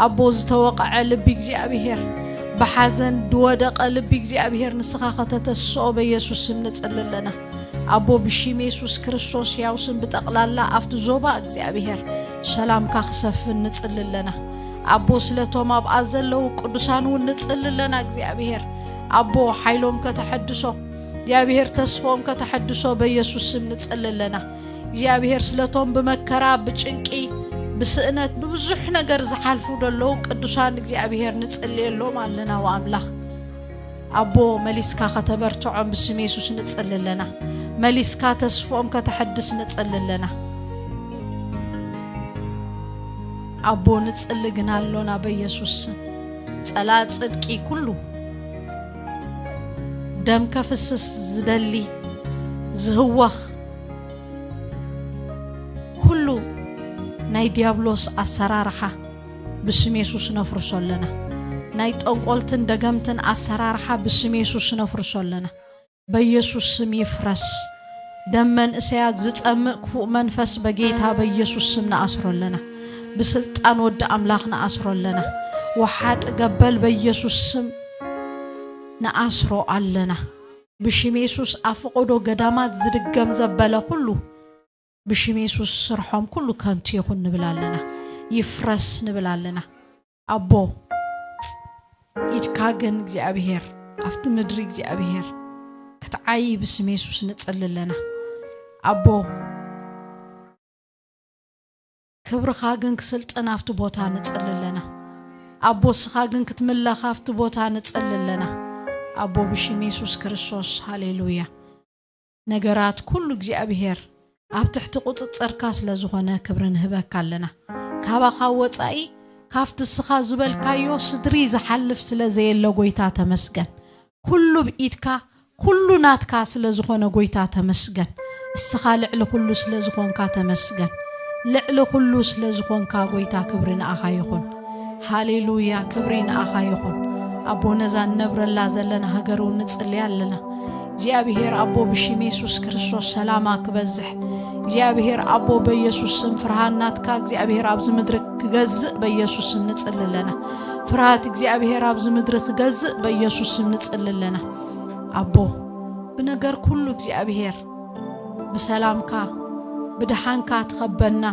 ኣቦ ዝተወቕዐ ልቢ እግዚኣብሔር ብሓዘን ዝወደቐ ልቢ እግዚኣብሔር ንስኻ ከተተስኦ በኢየሱስ ስም ንጽሊ ኣለና። ኣቦ ብሽም የሱስ ክርስቶስ ሕያው ስም ብጠቕላላ ኣብቲ ዞባ እግዚኣብሔር ሰላምካ ክሰፍን ንጽሊ ኣለና። ኣቦ ስለቶም ኣብኣ ዘለዉ ቅዱሳን እውን ንጽሊ ኣለና እግዚኣብሔር። ኣቦ ሓይሎም ከተሐድሶ እግዚኣብሔር ተስፎም ከተሐድሶ በኢየሱስ ስም ንጽሊ ኣለና። እግዚኣብሔር ስለቶም ብመከራ ብጭንቂ ብስእነት ብብዙሕ ነገር ዝሓልፉ ዘለዉ ቅዱሳን እግዚኣብሔር ንጽልየሎም ኣለና። ወኣምላኽ ኣቦ መሊስካ ከተበርትዖም ብስም የሱስ ንጽሊ ኣለና። መሊስካ ተስፎም ከተሐድስ ንጽሊ ኣለና። ኣቦ ንጽሊ ግና ኣሎና በኢየሱስ ስም። ጸላእ ጽድቂ ኩሉ ደም ከፍስስ ዝደሊ ዝህወኽ ኩሉ ናይ ዲያብሎስ ኣሰራርሓ ብስም የሱስ ነፍርሶ ኣለና። ናይ ጠንቆልትን ደገምትን ኣሰራርሓ ብስም የሱስ ነፍርሶ ኣለና። በኢየሱስ ስም ይፍረስ። ደም መንእሰያት ዝጸምእ ክፉእ መንፈስ በጌታ በኢየሱስ ስም ንኣስሮ ኣለና። ብስልጣን ወዲ ኣምላኽ ንኣስሮ ኣለና። ወሓጢ ገበል በኢየሱስ ስም ንኣስሮ ኣለና። ብሽም የሱስ ኣብ ፈቐዶ ገዳማት ዝድገም ዘበለ ኩሉ ብሽም የሱስ ስርሖም ኩሉ ከንቱ ይኹን ንብል ኣለና። ይፍረስ ንብል ኣለና። ኣቦ ኢድካ ግን እግዚኣብሔር ኣብቲ ምድሪ እግዚኣብሔር ክትዓዪ ብስም የሱስ ንጽሊ ኣለና። ኣቦ ክብርኻ ግን ክስልጥን ኣብቲ ቦታ ንጽሊ ኣለና። ኣቦ እስኻ ግን ክትምለኽ ኣብቲ ቦታ ንጽሊ ኣለና። ኣቦ ብሽም የሱስ ክርስቶስ ሃሌሉያ። ነገራት ኩሉ እግዚኣብሔር ኣብ ትሕቲ ቁጽጽርካ ስለ ዝኾነ ክብሪ ንህበካ ኣለና። ካባኻ ወጻኢ ካብቲ እስኻ ዝበልካዮ ስድሪ ዝሓልፍ ስለ ዘየለ ጎይታ ተመስገን። ኩሉ ብኢድካ ኩሉ ናትካ ስለ ዝኾነ ጎይታ ተመስገን። እስኻ ልዕሊ ኩሉ ስለ ዝኾንካ ተመስገን። ልዕሊ ኩሉ ስለ ዝኾንካ ጎይታ ክብሪ ንኣኻ ይኹን። ሃሌሉያ ክብሪ ንኣኻ ይኹን። ኣቦ ነዛ ንነብረላ ዘለና ሃገር እውን ንጽልያ ኣለና። እግዚኣብሔር ኣቦ ብሽም የሱስ ክርስቶስ ሰላማ ክበዝሕ እግዚኣብሔር ኣቦ በኢየሱስ ስም ፍርሃት ናትካ እግዚኣብሔር ኣብዚ ምድሪ ክገዝእ በኢየሱስ ስም ንጽሊ ኣለና። ፍርሃት እግዚኣብሔር ኣብዚ ምድሪ ክገዝእ በኢየሱስ ስም ንጽሊ ኣለና። ኣቦ ብነገር ኩሉ እግዚኣብሔር ብሰላምካ ብድሓንካ ትኸበና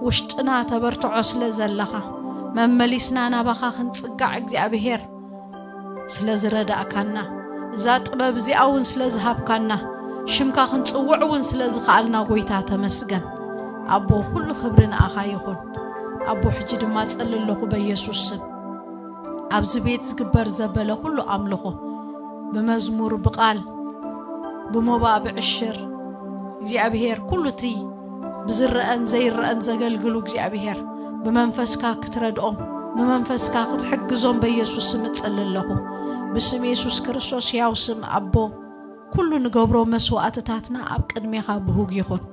ውሽጥና ተበርትዖ ስለ ዘለኻ መመሊስና ናባኻ ክንጽጋዕ እግዚኣብሔር ስለ ዝረዳእካና እዛ ጥበብ እዚኣ እውን ስለ ዝሃብካና ሽምካ ክንጽውዕ እውን ስለ ዝኸኣልና ጎይታ ተመስገን። ኣቦ ኩሉ ክብሪ ንኣኻ ይኹን። ኣቦ ሕጂ ድማ ጸሊ ኣለኹ በኢየሱስ ስም ኣብዚ ቤት ዝግበር ዘበለ ኩሉ ኣምልኾ ብመዝሙር ብቓል ብሞባእ ብዕሽር እግዚኣብሔር ኩሉ እቲ ብዝረአን ዘይረአን ዘገልግሉ እግዚኣብሔር ብመንፈስካ ክትረድኦም ብመንፈስካ ክትሕግዞም በኢየሱስ ስም እጽሊ ኣለኹ። ብስም የሱስ ክርስቶስ ሕያው ስም ኣቦ ኩሉ ንገብሮ መስዋእትታትና ኣብ ቅድሜኻ ብሁግ ይኹን።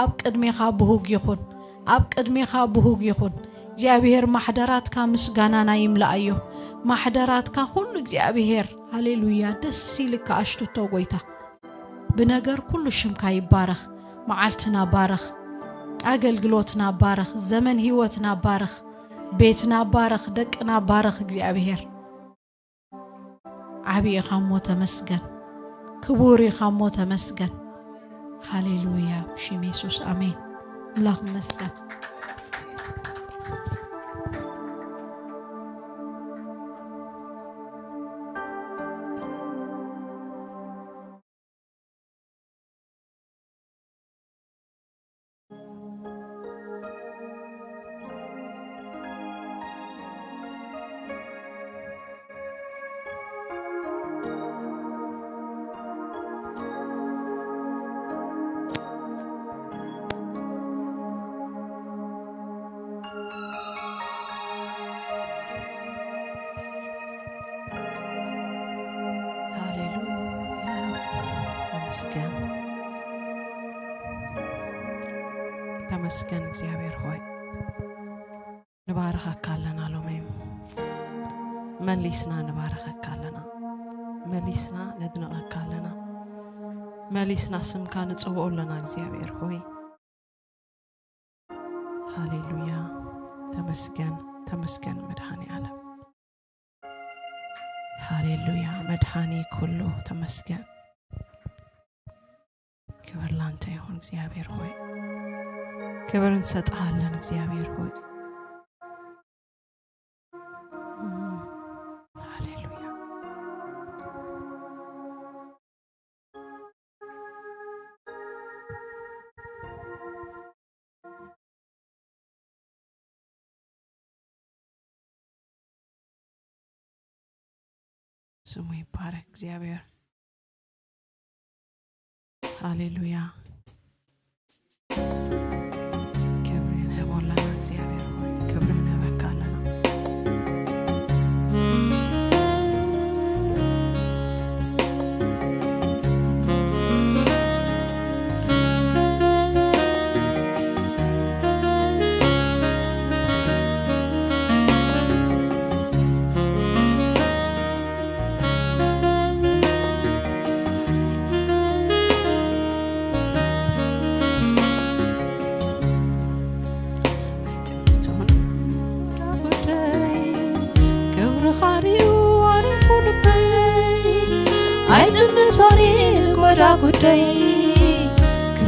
ኣብ ቅድሜኻ ብሁግ ይኹን። ኣብ ቅድሜኻ ብሁግ ይኹን። እግዚኣብሔር ማሕደራትካ ምስጋናና ይምላኣዮ። ማሕደራትካ ኩሉ እግዚኣብሔር ሃሌሉያ ደስ ኢልካ ኣሽትቶ ጎይታ። ብነገር ኩሉ ሽምካ ይባረኽ። መዓልትና ባረኽ። ኣገልግሎትና ባረኽ። ዘመን ህይወትና ባረኽ። ቤትና ባረኽ። ደቅና ባረኽ እግዚኣብሔር። ዓቢ ኢኻ እሞ ተመስገን። ክቡር ኢኻ እሞ ተመስገን። ሃሌሉያ ብሽም የሱስ ኣሜን። ኣምላኽ ይመስገን። ሃሌሉያ። ተመስገን፣ ተመስገን እግዚኣብሔር ሆይ። ንባርኸካ ኣለና ሎሚ። መሊስና ንባርኸካ ኣለና። መሊስና ነድንቐካ ኣለና። መሊስና ስምካ ንጽውኦ ኣለና እግዚኣብሔር ሆይ። ሃሌሉያ። ተመስገን፣ ተመስገን መድኃኔ ዓለም። ሃሌሉያ። መድኃኒ ኩሉ ተመስገን። ክብር ላንተ ይሁን እግዚኣብሔር ሆይ፣ ክብር እንሰጥሃለን እግዚኣብሔር ሆይ። ሃሌሉያ። ስሙ ይባረክ እግዚኣብሔር። ሃሌሉያ። ክብሪ ንህቦ ኣለና እግዚኣብሔር ሆይ፣ ክብሪ ንህበካ ኣለና። ኣይጥምቶን ጎዳ ጉደይ፣ ክብርኻ ሪኡ ኣሪፉ ልበይ። ኣይጥምቶን ጎዳ ጉደይ፣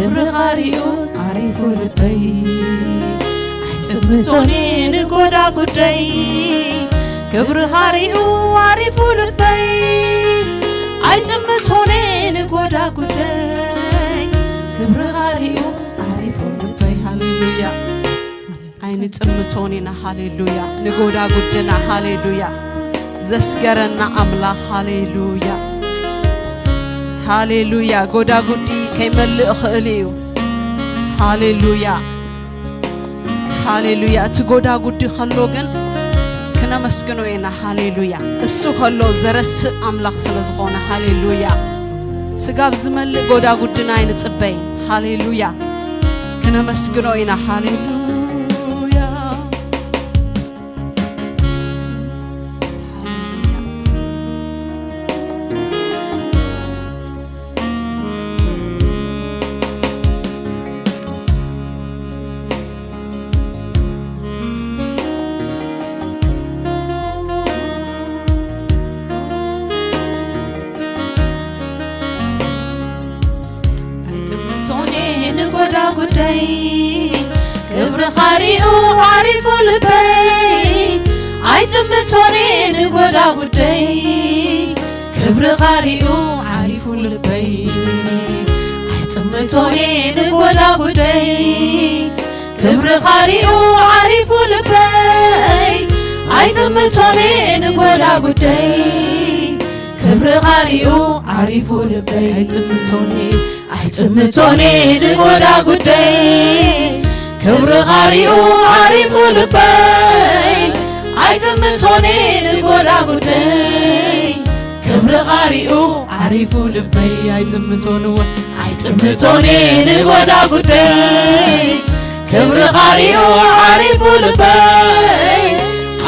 ክብርኻ ሪኡ ኣሪፉ ልበይ። ኣይጥምቶን ጎዳ ጉደይ፣ ክብርኻ ሪኡ ኣሪፉ ልበይ። ኣይጥምቶን ጎዳ ጉደይ፣ ክብርኻ ሪኡ ኣሪፉ ልበይ። ሃሌሉያ። ኣይንጥምቶን ኢና። ሃሌሉያ። ንጎዳ ጉድና። ሃሌሉያ። ዘስገረና ኣምላኽ። ሃሌሉያ። ሃሌሉያ። ጎዳ ጉዲ ከይመልእ ኽእል እዩ። ሃሌሉያ። ሃሌሉያ። እቲ ጎዳ ጉዲ ከሎ ግን ክነመስግኖ ኢና። ሃሌሉያ። እሱ ከሎ ዘረስእ ኣምላኽ ስለ ዝኾነ። ሃሌሉያ። ስጋብ ዝመልእ ጎዳ ጉድና ኣይንጽበይን። ሃሌሉያ። ክነመስግኖ ኢና። ሃሌሉያ። ሃሌሉያ። ኣይጥምቶን ንጎዳ ጉደይ፣ ክብርኻ ሪኡ ዓሪፉ ልበይ። ኣይጥምቶን ንጎዳ ጉደይ፣ ክብርኻ ሪኡ ዓሪፉ ልበይ። ኣይጥምቶን ንጎዳ ጉደይ፣ ክብርኻ ሪኡ ዓሪፉ ልበይ። ኣይጥምቶን ንጎዳ ጉደይ፣ ክብርኻ ሪኡ ዓሪፉ ልበይ። ኣይጥምቶን፣ ኣይጥምቶን ንጎዳ ጉደይ፣ ክብርኻ ሪኡ ዓሪፉ ልበይ። ኣይጥምቶን ንጎዳ ጉደይ፣ ክብርኻ ሪኡ ዓሪፉ ልበይ። ኣይጥምቶን እውን፣ ኣይጥምቶን ንጎዳ ጉደይ፣ ክብርኻ ሪኡ ዓሪፉ ልበይ።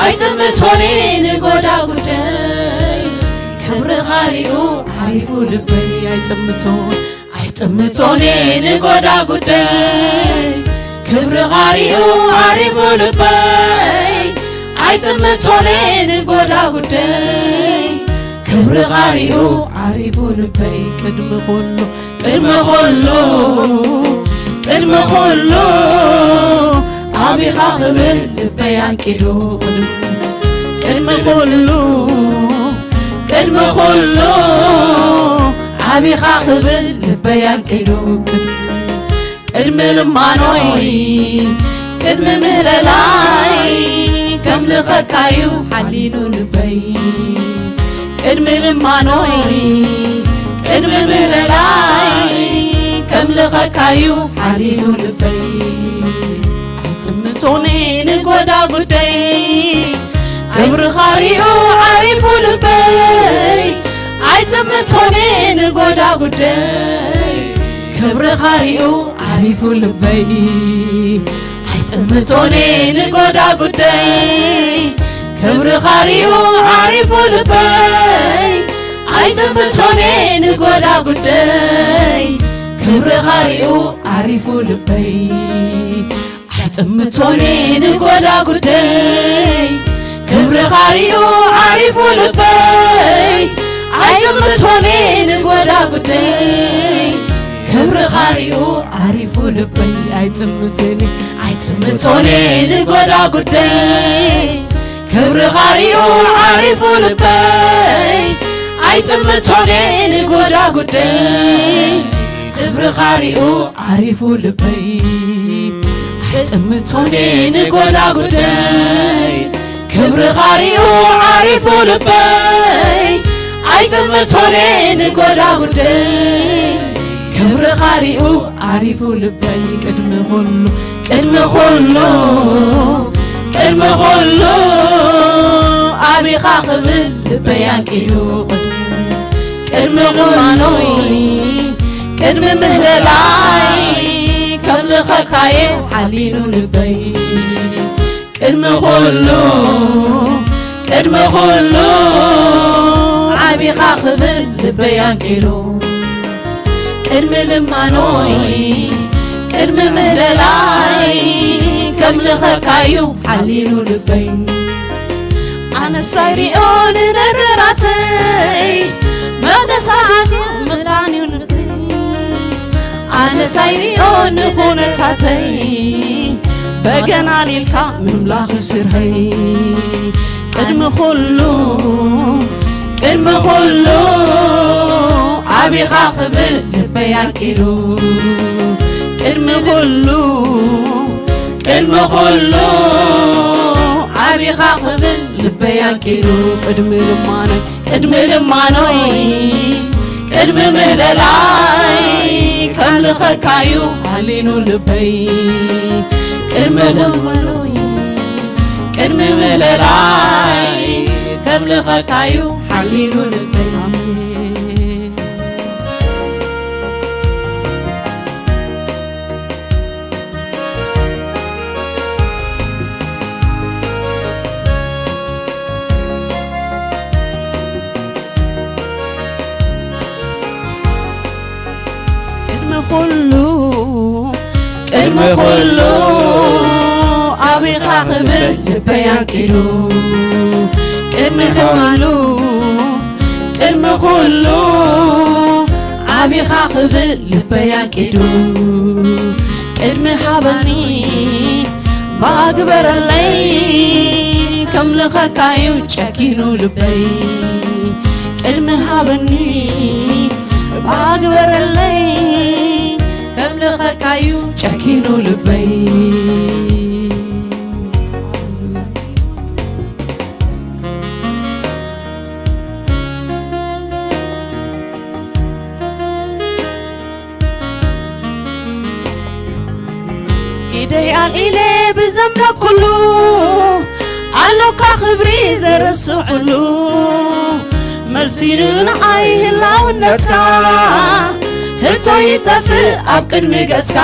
ኣይጥምቶን ንጎዳ ጉደይ፣ ክብርኻ ሪኡ ዓሪፉ ልበይ። ኣይጥምቶን፣ ኣይጥምቶን ንጎዳ ጉደይ፣ ክብርኻ ሪኡ ዓሪፉ ልበይ። ኣይጥምቶን ንጎዳ ጉደይ፣ ክብርኻ ሪኡ ዓሪፉ ልበይ። ቅድሚ ኩሉ፣ ቅድሚ ኩሉ፣ ቅድሚ ኩሉ ኣቢኻ ክብል ልበይ ኣንቂዱ። ቅድሚ፣ ቅድሚ ኩሉ፣ ቅድሚ ኩሉ ኣቢኻ ክብል ልበይ ኣንቂዱ። ቅድሚ ልማኖይ፣ ቅድሚ ምህለላይ ከምልኸካዩ ሓሊኑ ልበይ። ቅድሚ ልማኖይ፣ ቅድሚ ምህለላይ ከምልኸካዩ ሓሊኑ ልበይ። ኣይጥምቶን ንጎዳ ጉደይ፣ ክብርኻ ሪኡ ዓሪፉ ልበይ። ኣይጥምቶን ንጎዳ ጉደይ፣ ክብርኻ ሪኡ ዓሪፉ ልበይ። ኣይጥምቶን ንጎዳ ጉደይ፣ ክብርኻ ሪኡ ዓሪፉ ልበይ። ኣይጥምቶን ንጎዳ ጉደይ፣ ክብርኻ ሪኡ ዓሪፉ ልበይ። ኣይጥምቶን ንጎዳ ጉደይ፣ ክብርኻ ሪኡ ዓሪፉ ልበይ። ኣይጥምቶኔ ንጎዳ ጉደይ ክብርኻ ሪኡ ዓሪፉ ልበይ ኣይጥምቶኔ ኣይጥምቶኔ ንጎዳ ጉደይ ክብርኻ ሪኡ ዓሪፉ ልበይ ኣይጥምቶኔ ንጎዳ ጉደይ ክብርኻ ሪኡ ዓሪፉ ልበይ ኣይጥምቶኔ ንጎዳ ጉደይ ክብርኻ ሪኡ ዓሪፉ ልበይ ኣይጥምቶኔ ንጎዳ ጉደይ ክብርኻ ሪኡ ዓሪፉ ልበይ ቅድሚ ኩሉ ቅድሚ ኩሉ ቅድሚ ኩሉ ኣቢኻ ክብል ልበይ ኣንቂዱ ቅድሚ ቁርባኖይ ቅድሚ ምህለላይ ከምልኸካየ ሓሊሉ ልበይ ቅድሚ ኩሉ ቅድሚ ኩሉ ዓቢኻ ክብል ልበይ ኣንቂሉ ቅድሚ ልማኖይ ቅድሚ ምህለላይ ከምልኸካዩ ሓሊሉ ልበይ ኣነሳይ ሪኦ ንነገራተይ መቅደስ ኣቲኹ ምእንታንዩ ልበይ ኣነሳይ ሪኦ ንኹነታተይ በገና ሊልካ ምምላኽ ስርሐይ ቅድሚ ኩሉ ቅድሚ ኩሉ ዓቢኻ ክብል ልበይ ኣንቂሉ ቅድሚ ኩሉ ቅድሚ ኩሉ ዓቢኻ ክብል ልበይ ኣንቂሉ ቅድሚ ልማኖይ ቅድሚ ልማኖይ ቅድሚ ምህለላይ ከምልኸካዩ ሓሊኑ ልበይ ቅድሚ ልማኖይ ቅድሚ ምህለላይ ከምልኸካዩ ሓሊኑ ልበይ ቅድሚ ኩሉ ቅድሚ ኩሉ ኣቢኻ ክብል ልበይ ኣንቂዱ ቅድሚ ኩሉ ቅድሚ ኩሉ ኣቢኻ ክብል ልበይ ኣንቂዱ ቅድሚ ሃበኒ ባግበረለይ ከምልኸካዩ ጨኪኑ ልበይ ቅድሚ ሃበኒ ባግበረለይ ከምልኸካዩ ጨኪኑ ልበይ ኢደይ ኣልኢለ ብዘምለኩሉ ኣሎካ ክብሪ ዘረስዕሉ መልሲኑ ንዓይ ህላውነትካ ህቶ ይጠፍእ ኣብ ቅድሚ ገጽካ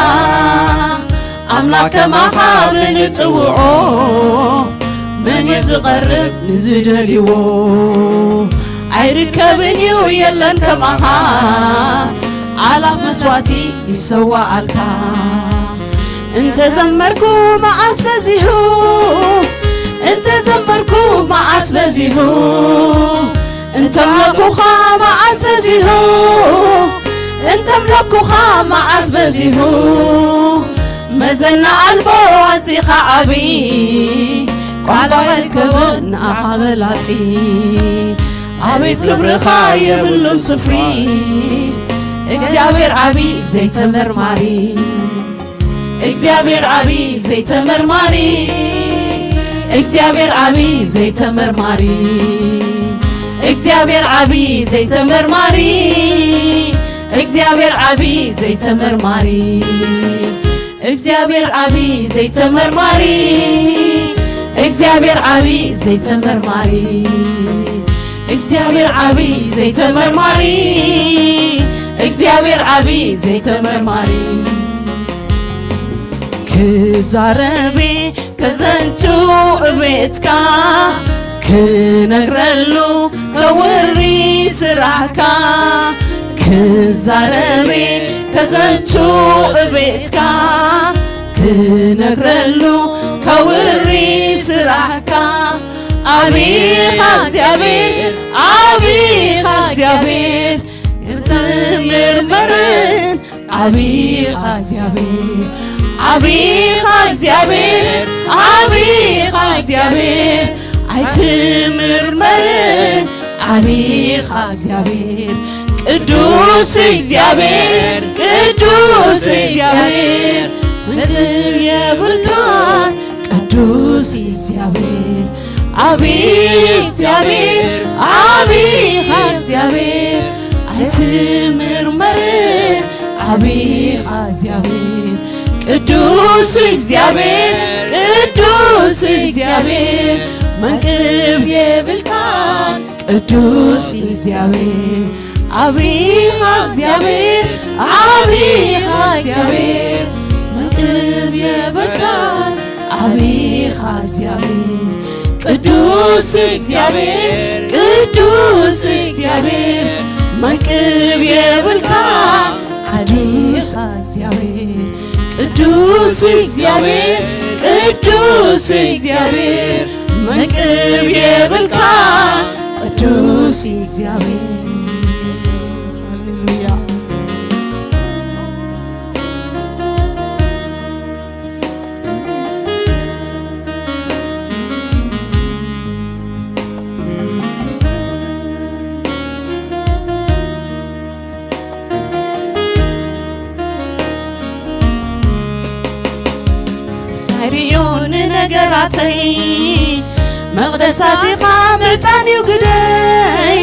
ኣምላክ ከማኻ ብንጽውዖ መን እዩ ዝቐርብ ንዝደልይዎ ኣይርከብን እዩ የለን ከማኻ ኣላፍ መስዋዕቲ ይሰዋኣልካ እንተዘመርኩ መዓስ በዚሁ እንተዘመርኩ መዓስ በዚሁ እንተምለኩኻ መዓስ በዚሁ እንተምለኩኻ መዓስ በዚሁ መዘና ኣልቦ ኣዚኻ ዓቢ ቋንቋ ይርከቦ ንኣኻ ገላጺ ኣቤት ክብርኻ የብሉን ስፍሪ እግዚኣብሔር ዓቢ ዘይተመርማሪ እግዚኣብሔር ዓቢ ዘይተመርማሪ እግዚኣብሔር ዓቢ ዘይተመርማሪ እግዚኣብሔር ዓቢ ዘይተመርማሪ እግዚኣብሔር ዓቢ ዘይተመርማሪ እግዚኣብሔር ዓቢ ዘይተመርማሪ እግዚኣብሔር ዓቢ ዘይተመርማሪ እግዚኣብሔር ዓቢ ዘይተመርማሪ እግዚኣብሔር ዓቢ ዘይተመርማሪ ክዛረቤ ከዘንቱ እቤትካ ክነግረሉ ከውሪ ስራሕካ ክዛረቤ ከዘንቱ እቤትካ ክነግረሉ ከውሪ ስራሕካ ኣቢኻ እግዚኣብሔር ኣቢኻ እግዚኣብሔር ክትምርመርን ዓብኻ እግዚኣብሔር ዓብኻ እግዚኣብሔር ዓብኻ እግዚኣብሔር ኣይትምርመርን ዓብኻ እግዚኣብሔር ቅዱስ እግዚኣብሔር ቅዱስ እግዚኣብሔር ምድር የብልካን ቅዱስ እግዚኣብሔር ዓብይ እግዚኣብሔር ዓብኻ እግዚኣብሔር ኣይትምርመርን ዓብኻ እግዚኣብሔር ቅዱስ እግዚኣብሔር ቅዱስ እግዚኣብሔር መንቅብ የብልካን ቅዱስ እግዚኣብሔር ዓብኻ እግዚኣብሔር ዓብኻ እግዚኣብሔር መንቅብ የብልካን ዓብኻ እግዚኣብሔር ቅዱስ እግዚኣብሔር ቅዱስ እግዚኣብሔር መንቅብ የብልካ ዓብኻ እግዚኣብሔር ቅዱስ እግዚኣብሔር ቅዱስ እግዚኣብሔር መንቅብ የብልካ ቅዱስ እግዚኣብሔር ሃሌሉያ ሳይሪዮ ንነገራተይ መቕደሳት ኢኻ መጻንዩ ግደይ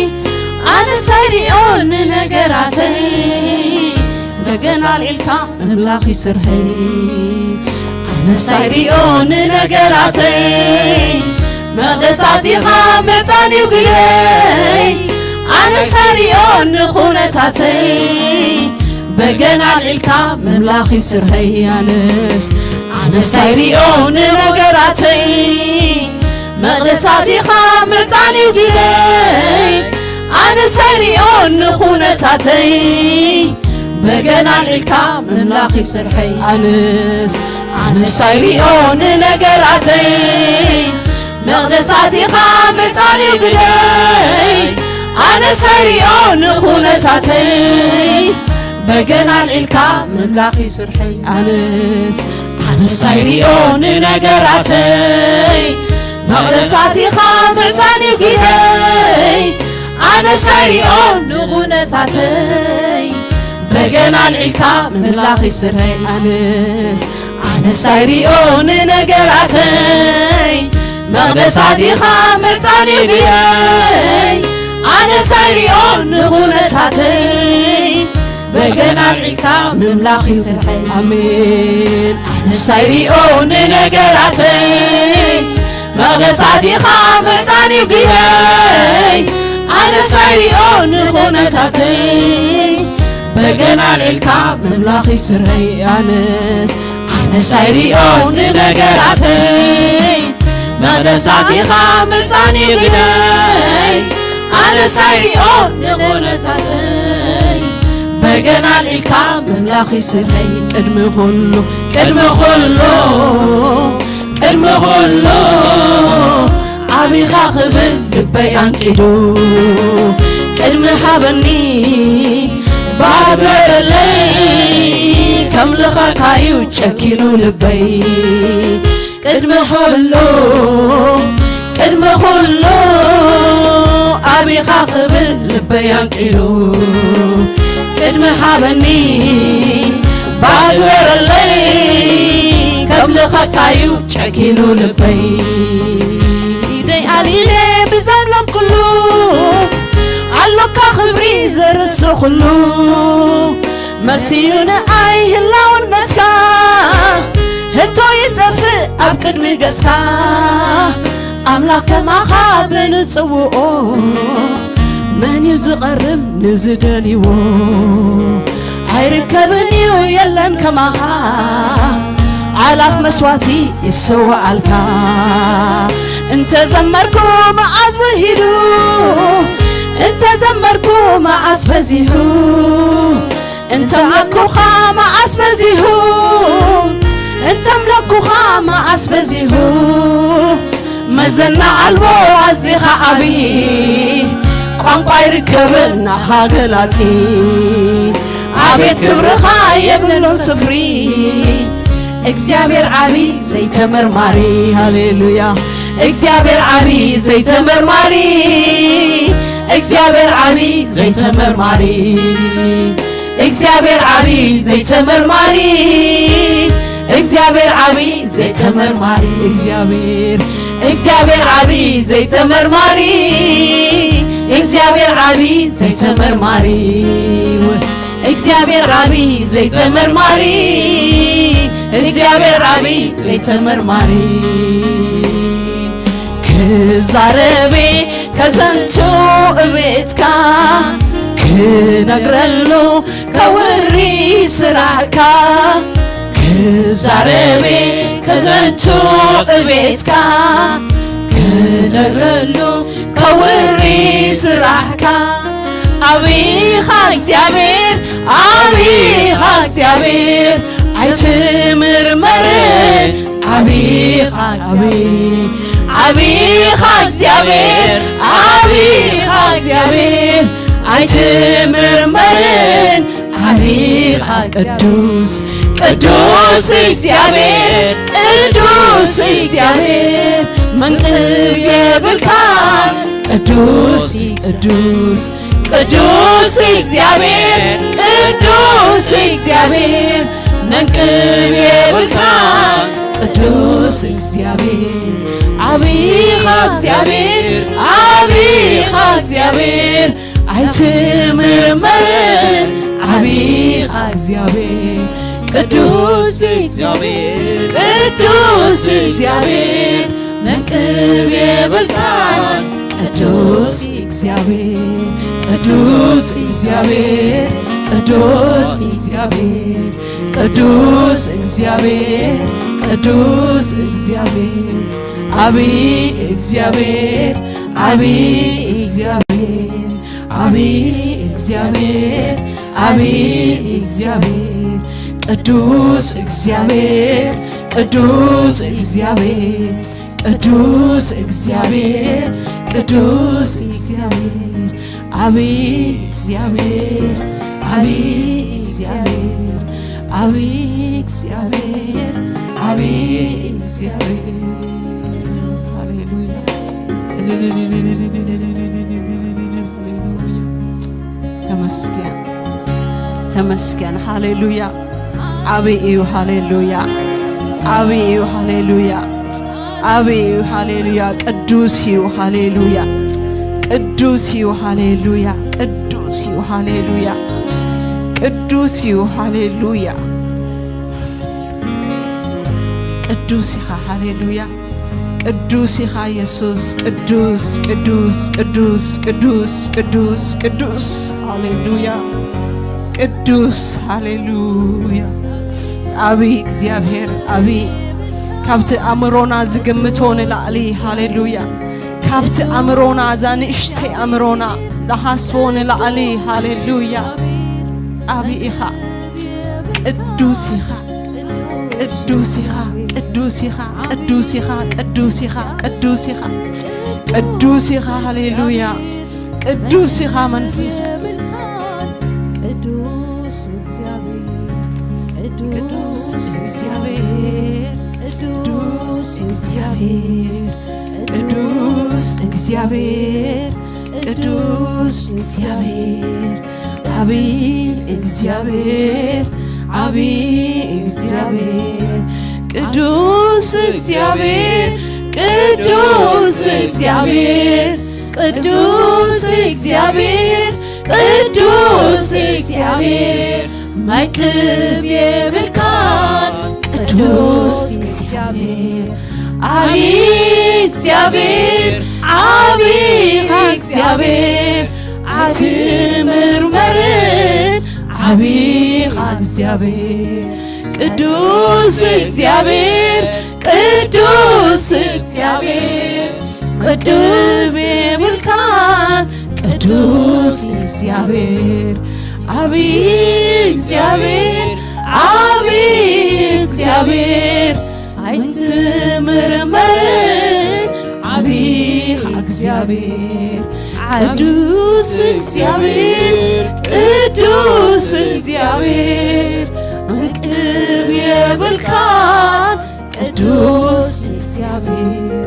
ኣነ ሳይሪዮ ንነገራተይ በገና ኣልዒልካ ምምላኽ ይስርሐይ ኣነስ ኣይሪኦ ንነገራተይ መቕደሳት ኢኻ መጻንዩ ግደይ ኣነስ ኣይሪኦ ንኹነታተይ በገና ኣልዒልካ ምምላኽ ይስርሐይ ኣነስ ኣነስ ኣይሪኦ ንነገራተይ መቕደሳት ኢኻ መጻንዩ ግደይ ኣነስ ኣይሪኦ ንኹነታተይ በገና ኣልዒልካ ምምላኽ ይስርሐይ ኣነስ ኣነስ ኣይሪኦ ንነገራተይ መቕደሳት ኢኻ መጻንዩ ግደይ ኣነስ ኣይሪኦ ንኹነታተይ በገና ኣልዒልካ ምምላኽ ይስርሐይ ኣነስ ኣነስ ኣይሪኦ ንነገራተይ መቕደሳት ኢኻ መጻንዩ ግደይ ኣነስ ኣይሪኦ ንኹነታተይ በገና ኣልዒልካ ምምላኽ ይስርሐይ ኣነስ ኣነስ ኣይሪኦ ንነገራተይ መቕደሳት ኢኻ መጻንዩ ግደይ ኣነስ ኣይሪኦ ንኹነታተይ በገና ኣልዒልካ ምምላኽ ይስርሐይ ኣሜን ኣነስ ኣይሪኦ ንነገራተይ መቕደሳት ኢኻ መጻንዩ ግደይ ኣነስ ኣይሪኦ ንኹነታተይ በገና ኣልዒልካ ምምላኽ ይስርሐይ ኣነስ ኣነስ ኣይሪኦ ንነገራተይ መቕደሳት ኢኻ መጻንዩ ግደይ ኣነስ ኣይሪኦ ንኹነታተይ በገና ኣልዒልካ ምምላኽ ይስርሐይ ቅድሚ ኩሉ ቅድሚ ኩሉ ቅድሚ ኩሉ ዓቢኻ ክብል ልበይ ኣንቂዱ ቅድሚ ሃበኒ ባግበረለይ ከምልኸካ እዩ ጨኪኑ ልበይ ቅድሚ ኩሉ ቅድሚ ኩሉ ዓቢኻ ክብል ልበይ ኣንቂዱ ቅድሚ ሃበኒ ባግበረለይ ከምልኸካ እዩ ጨኪኑ ልበይ ኢደይ ኣልዒለ ብዘምለምኩሉ ኣሎካ ክብሪ ዘርስኹሉ መልሲዩ ንኣይ ህላውነትካ ህቶ ይጠፍእ ኣብ ቅድሚ ገጽካ ኣምላኽ ከማኻ ብንጽውኦ መን እዩ ዝቐርብ ንዝደልይዎ ኣይርከብን እዩ የለን ከማኻ ኣላፍ መስዋቲ ይሰዋኣልካ እንተ ዘመርኩ መዓዝ ውሂዱ እንተ ዘመርኩ መዓስ በዚሁ እንተ ኣምለኩኻ መዓስ በዚሁ እንተ ኣምለኩኻ መዓስ በዚሁ መዘና ኣልቦ ኣዚኻ ዓብዪ ቋንቋ ይርከበን ናኻ ገላጺ። ኣቤት ክብርኻ የብሉን ስፍሪ። እግዚኣብሔር ዓቢ ዘይተመርማሪ። ሃሌሉያ። እግዚኣብሔር ዓቢ ዘይተመርማሪ። እግዚኣብሔር ዓቢ ዘይተመርማሪ። እግዚኣብሔር ዓቢ ዘይተመርማሪ። እግዚኣብሔር ዓቢ ዘይተመርማሪ። እግዚኣብሔር እግዚኣብሔር ዓቢ ዘይተመርማሪ። እግዚኣብሔር ዓቢ ዘይተመርማሪ። እግዚኣብሔር ዓቢ ዘይተመርማሪ። እግዚኣብሔር ዓቢ ዘይተመርማሪ። ክዛረቤ ከዘንቱ እቤትካ ክነግረሉ ከውሪ ስራሕካ ክዛረቤ ከዘንቱ እቤትካ ክነግረሉ ከውሪ ስራሕካ። ኣቢኻ እግዚኣብሔር ኣቢኻ እግዚኣብሔር ኣይትምርመርን። ኣቢኻ ኣቢ ኣቢኻ እግዚኣብሔር ኣቢኻ እግዚኣብሔር ኣይትምርመርን። ኣቢኻ ቅዱስ ቅዱስ እግዚኣብሔር ቅዱስ እግዚኣብሔር መንቅብ የብልካ። ቅዱስ ቅዱስ ቅዱስ እግዚኣብሔር ቅዱስ እግዚኣብሔር መንቅብ የብልካ። ቅዱስ እግዚኣብሔር ኣቢኻ እግዚኣብሔር ኣቢኻ እግዚኣብሔር ኣይትምርመርን። ኣቢኻ እግዚኣብሔር ቅዱስ እግዚኣብሔር ቅዱስ እግዚኣብሔር መንቅብ የብልካ። ቅዱስ እግዚኣብሔር ቅዱስ እግዚኣብሔር ቅዱስ እግዚኣብሔር ቅዱስ እግዚኣብሔር ቅዱስ እግዚኣብሔር ኣቢ እግዚኣብሔር ኣቢ እግዚኣብሔር ኣቢ እግዚኣብሔር ኣቢ እግዚኣብሔር ቅዱስ እግዚኣብሔር ቅዱስ እግዚኣብሔር ቅዱስ እግዚኣብሔር ቅዱስ እግዚኣብሔር ኣቢ እግዚኣብሔር ኣቢ እግዚኣብሔር ኣቢ እግዚኣብሔር ኣቢ እግዚኣብሔር። ሃሌሉያ። ተመስገን ተመስገን። ሃሌሉያ። ዓቢ እዩ። ሃሌሉያ። ዓቢ እዩ። ሃሌሉያ። ዓቢ እዩ። ሃሌሉያ። ቅዱስ እዩ። ሃሌሉያ። ቅዱስ እዩ። ሃሌሉያ። ቅዱስ እዩ። ሃሌሉያ። ቅዱስ እዩ። ሃሌሉያ። ቅዱስ ኢኻ። ሃሌሉያ። ቅዱስ ኢኻ የሱስ። ቅዱስ ቅዱስ ቅዱስ ቅዱስ ቅዱስ ቅዱስ። ሃሌሉያ። ቅዱስ ሃሌሉያ። ኣቢ እግዚኣብሔር ኣቢ። ካብቲ ኣእምሮና ዝግምቶ ንላዕሊ። ሃሌሉያ። ካብቲ ኣእምሮና እዛ ንእሽተይ ኣእምሮና ዝሓስቦ ንላዕሊ። ሃሌሉያ። ኣቢ ኢኻ። ቅዱስ ኢኻ። ቅዱስ ኢኻ። ቅዱስ ኢኻ። ቅዱስ ኢኻ። ቅዱስ ኢኻ። ቅዱስ ኢኻ። ቅዱስ ኢኻ። ሃሌሉያ። ቅዱስ ኢኻ መንፈስ ቅዱስ። ቅዱስ እግዚኣብሔር። ቅዱስ እግዚኣብሔር። ቅዱስ እግዚኣብሔር። ቅዱስ እግዚኣብሔር። ቅዱስ እግዚኣብሔር። ዓቢ እግዚኣብሔር። ዓቢ እግዚኣብሔር። ቅዱስ እግዚኣብሔር። ቅዱስ እግዚኣብሔር። ቅዱስ እግዚኣብሔር። ቅዱስ እግዚኣብሔር። መክብ የብልካን ቅዱስ እግዚኣብሔር። ዓቢ እግዚኣብሔር። ዓቢ እግዚኣብሔር። ኣይትምርመርን። ዓቢ እግዚኣብሔር። ቅዱስ እግዚኣብሔር። ቅዱስ እግዚኣብሔር። ቅዱስ የብልካን ቅዱስ እግዚኣብሔር። ዓቢ እግዚኣብሔር። ዓቢ እግዚኣብሔር። ኣይትምርመርን። ዓቢ እግዚኣብሔር። ቅዱስ እግዚኣብሔር፣ ቅዱስ እግዚኣብሔር፣ ውቅብ የብልካን። ቅዱስ እግዚኣብሔር፣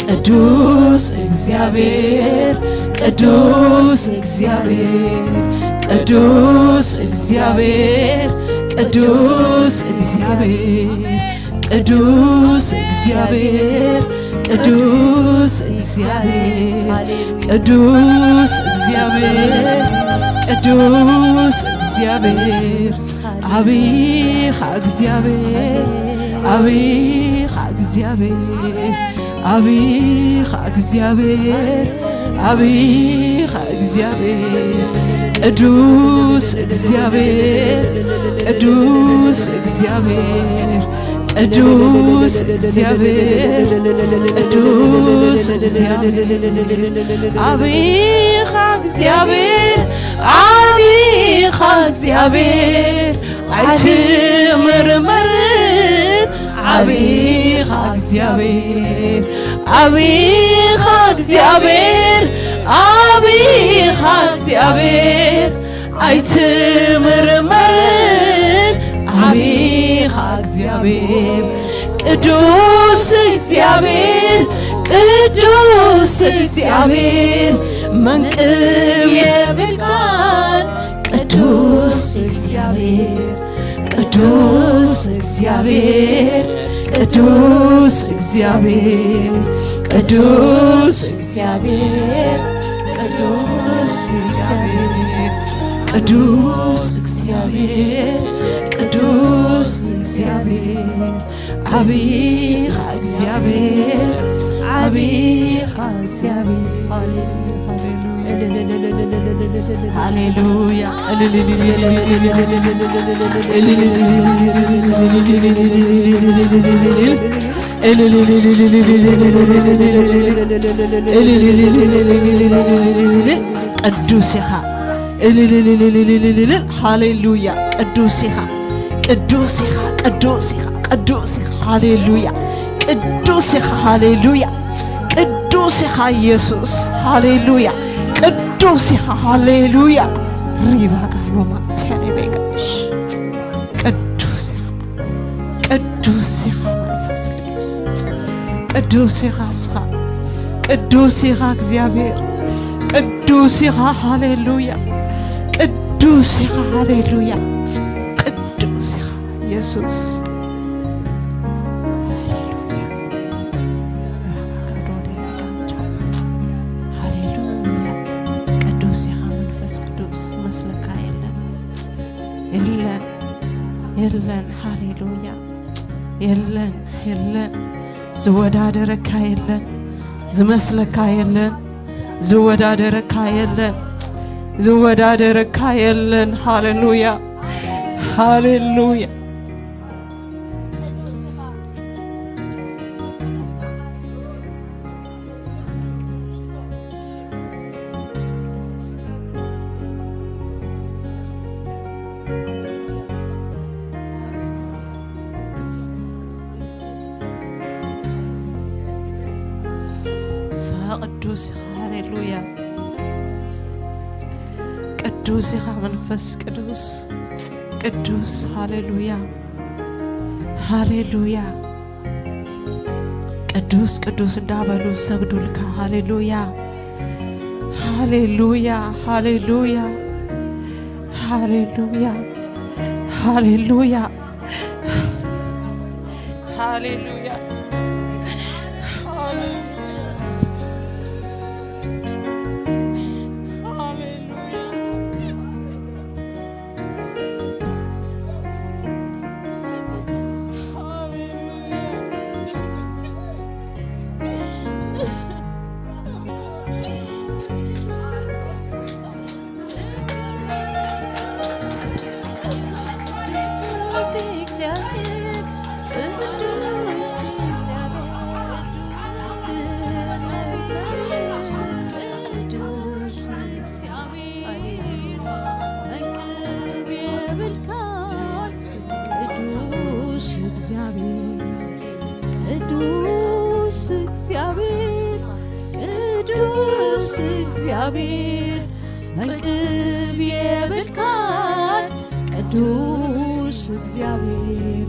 ቅዱስ እግዚኣብሔር፣ ቅዱስ እግዚኣብሔር፣ ቅዱስ እግዚኣብሔር፣ ቅዱስ እግዚኣብሔር፣ ቅዱስ እግዚኣብሔር፣ ቅዱስ እግዚኣብሔር፣ ቅዱስ እግዚኣብሔር፣ ቅዱስ እግዚኣብሔር፣ ኣብኻ እግዚኣብሔር፣ ኣብኻ እግዚኣብሔር፣ ኣብኻ እግዚኣብሔር፣ ኣብኻ እግዚኣብሔር፣ ቅዱስ እግዚኣብሔር፣ ቅዱስ እግዚኣብሔር፣ ቅዱስ እግዚኣብሔር፣ ቅዱስ እግዚኣብሔር፣ ኣብኻ እግዚኣብሔር፣ ኣብኻ እግዚኣብሔር፣ ኣይትምርመርን፣ ኣብኻ እግዚኣብሔር፣ ኣብኻ እግዚኣብሔር፣ ኣብኻ እግዚኣብሔር፣ ኣይትምርመርን፣ ኣብኻ እግዚኣብሔር፣ ቅዱስ እግዚኣብሔር፣ ቅዱስ እግዚኣብሔር፣ መንቅብ የብልካን። ቅዱስ እግዚኣብሔር፣ ቅዱስ እግዚኣብሔር፣ ቅዱስ እግዚኣብሔር፣ ቅዱስ እግዚኣብሔር፣ ቅዱስ እግዚኣብሔር፣ ቅዱስ እግዚኣብሔር፣ ቅዱስ እግዚኣብሔር፣ ኣብኻ እግዚኣብሔር፣ ኣብኻ እግዚኣብሔር። ሃሌሉያ። ሃሌሉያ። ቅዱስ ኢኻ። እልልልልልልልልልል። ሃሌሉያ። ቅዱስ ኢኻ፣ ቅዱስ ኢኻ፣ ቅዱስ ኢኻ፣ ቅዱስ ኢኻ። ሃሌሉያ። ቅዱስ ኢኻ። ሃሌሉያ። ቅዱስ ኢኻ ኢየሱስ። ሃሌሉያ። ቅዱስ ኢኻ። ሃሌሉያ። ሪባጋኖማ ቴሌቤጋሽ። ቅዱስ ኢኻ። ቅዱስ ኢኻ መንፈስ ቅዱስ። ቅዱስ ኢኻ እስኻ። ቅዱስ ኢኻ እግዚኣብሔር። ቅዱስ ኢኻ። ሃሌሉያ። ቅዱስ ኢኻ። ሃሌሉያ። ቅዱስ ኢኻ ኢየሱስ። ሃሌሉያ። ሃሌሉያ። ቅዱስ ኢኻ መንፈስ ቅዱስ። መስለካ የለን። የለን። የለን። ሃሌሉያ። የለን። የለን። ዝወዳደረካ የለን። ዝመስለካ የለን። ዝወዳደረካ የለን። ዝወዳደረካ የለን። ሃሌሉያ። ሃሌሉያ። ቅዱስ ኢኻ። ሃሌሉያ። ቅዱስ ኢኻ መንፈስ ቅዱስ። ቅዱስ። ሃሌሉያ። ሃሌሉያ። ቅዱስ ቅዱስ እንዳበሉ ዝሰግዱልካ። ሃሌሉያ። ሃሌሉያ። ሃሌሉያ። ሃሌሉያ። ሃሌሉያ። ሃሌሉያ። ሃሌሉያ። ሃሌሉያ። ቅዱስ እግዚአብሔር፣ ቅዱስ እግዚኣብሔር መንቅብ የብልካን ቅዱስ እግዚኣብሔር።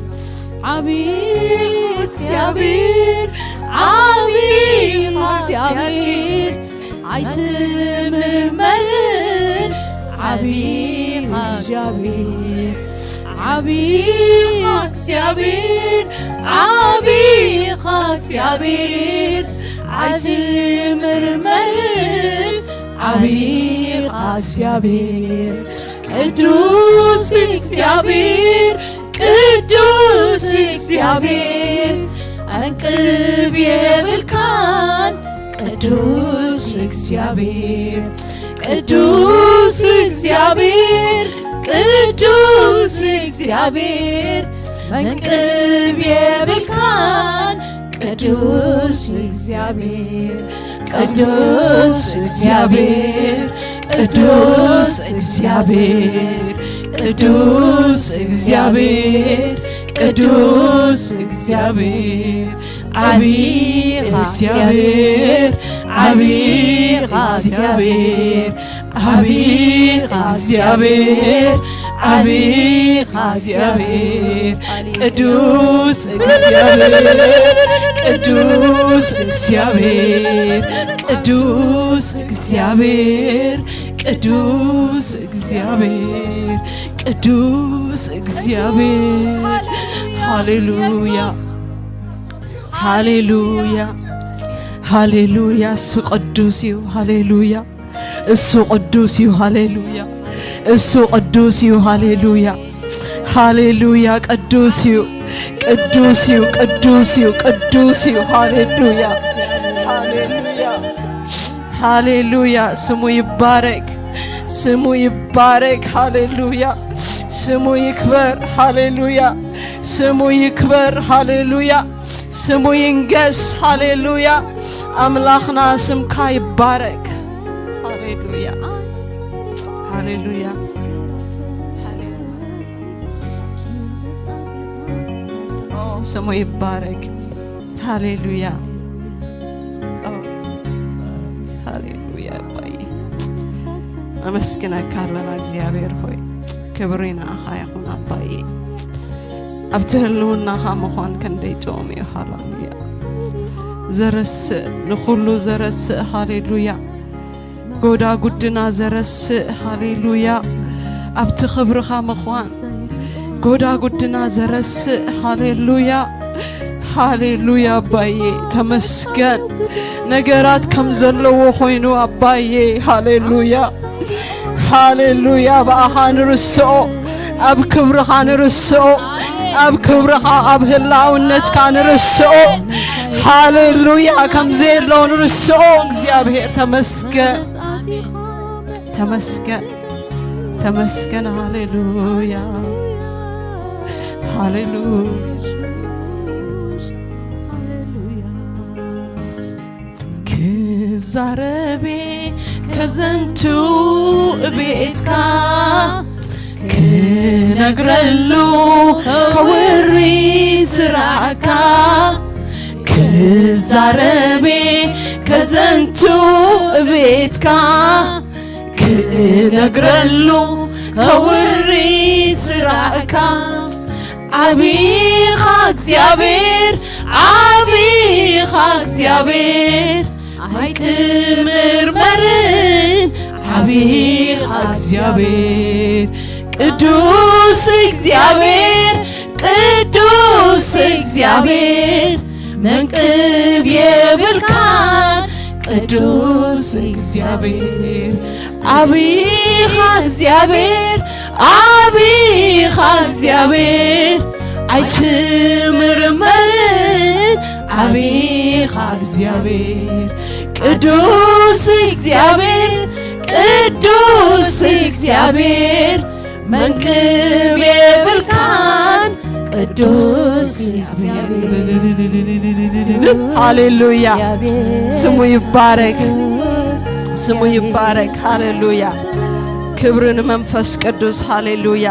ዓቢ እግዚኣብሔር፣ ዓቢ እግዚኣብሔር፣ ኣይትምርመርን። ዓቢ እግዚኣብሔር፣ ዓቢ እግዚኣብሔር፣ ዓቢ እግዚኣብሔር፣ ኣይትምርመርን። ዓቢ እግዚኣብሔር፣ ቅዱስ እግዚኣብሔር፣ ቅዱስ እግዚኣብሔር፣ ዕንቅብ የብልካን ቅዱስ እግዚኣብሔር። ቅዱስ እግዚኣብሔር፣ ቅዱስ እግዚኣብሔር፣ መንቅብ የብልካን ቅዱስ እግዚኣብሔር። ቅዱስ እግዚኣብሔር፣ ቅዱስ እግዚኣብሔር፣ ቅዱስ እግዚኣብሔር፣ ቅዱስ እግዚኣብሔር፣ ዓቢ እግዚኣብሔር፣ ዓቢ እግዚኣብሔር፣ ዓቢ እግዚኣብሔር፣ ዓቢ እግዚኣብሔር፣ ቅዱስ እግዚኣብሔር፣ ቅዱስ እግዚኣብሔር፣ ቅዱስ እግዚኣብሔር፣ ቅዱስ እግዚኣብሔር፣ ቅዱስ እግዚኣብሔር። ሃሌሉያ፣ ሃሌሉያ፣ ሃሌሉያ። እሱ ቅዱስ እዩ። ሃሌሉያ። እሱ ቅዱስ እዩ። ሃሌሉያ። እሱ ቅዱስ እዩ። ሃሌሉያ። ሃሌሉያ። ቅዱስ እዩ። ቅዱስ እዩ። ቅዱስ እዩ። ቅዱስ እዩ። ሃሌሉያ። ሃሌሉያ። ሃሌሉያ። ስሙ ይባረክ። ስሙ ይባረክ። ሃሌሉያ። ስሙ ይክበር። ሃሌሉያ። ስሙ ይክበር። ሃሌሉያ። ስሙ ይንገስ። ሃሌሉያ። ኣምላኽና ስምካ ይባረክ። ሃሌሉያ። ሃሌሉያ። ሃሌሉያ። ኦ፣ ስሙ ይባረክ። ሃሌሉያ። ኦ፣ ሃሌሉያ። ኣባይ፣ ኣመስግነካ ኣለና እግዚኣብሔር ሆይ። ክብሪ ንኣኻ ይኹን ኣባይ። ኣብቲ ህልውናኻ ምዃን ክንደይ ጥዑም እዩ። ሃሌሉያ። ዘረስእ፣ ንኹሉ ዘረስእ። ሃሌሉያ። ጎዳጉድና ዘረስእ። ሃሌሉያ። ኣብቲ ክብርኻ ምዃን ጎዳጉድና ዘረስእ። ሃሌሉያ። ሃሌሉያ ኣባዬ ተመስገን። ነገራት ከም ዘለዎ ኮይኑ ኣባዬ። ሃሌሉያ። ሃሌሉያ። ብኣኻ ንርስኦ፣ ኣብ ክብርኻ ንርስኦ፣ ኣብ ክብርኻ፣ ኣብ ህላውነትካ ንርስኦ። ሃሌሉያ። ከም ዘየሎ ንርስኦ። እግዚኣብሔር ተመስገን። ተመስገን። ተመስገን። ሃሌሉያ። ሃሌሉያ። ክዛረቤ ከዘንቱ እቤትካ ክነግረሉ ከውሪ ስራዕካ ክዛረቤ ከዘንቱ እቤትካ ክነግረሉ ከውሪ ስራዕካ ዓቢኻ እግዚኣብሔር ዓቢኻ እግዚኣብሔር ኣይትምርመርን ዓቢኻ እግዚኣብሔር ቅዱስ እግዚኣብሔር ቅዱስ እግዚኣብሔር መንቅብ የብልካን ቅዱስ እግዚኣብሔር ዓቢኻ እግዚኣብሔር ዓቢኻ እግዚኣብሔር ኣይትምርመርን ዓቢኻ እግዚኣብሔር ቅዱስ እግዚኣብሔር ቅዱስ እግዚኣብሔር መንቅብ የብልካን ቅዱስ እግዚኣብሔር ሃሌሉያ ስሙ ይባረክ ስሙ ይባረክ ሃሌሉያ ክብሪ ንመንፈስ ቅዱስ ሃሌሉያ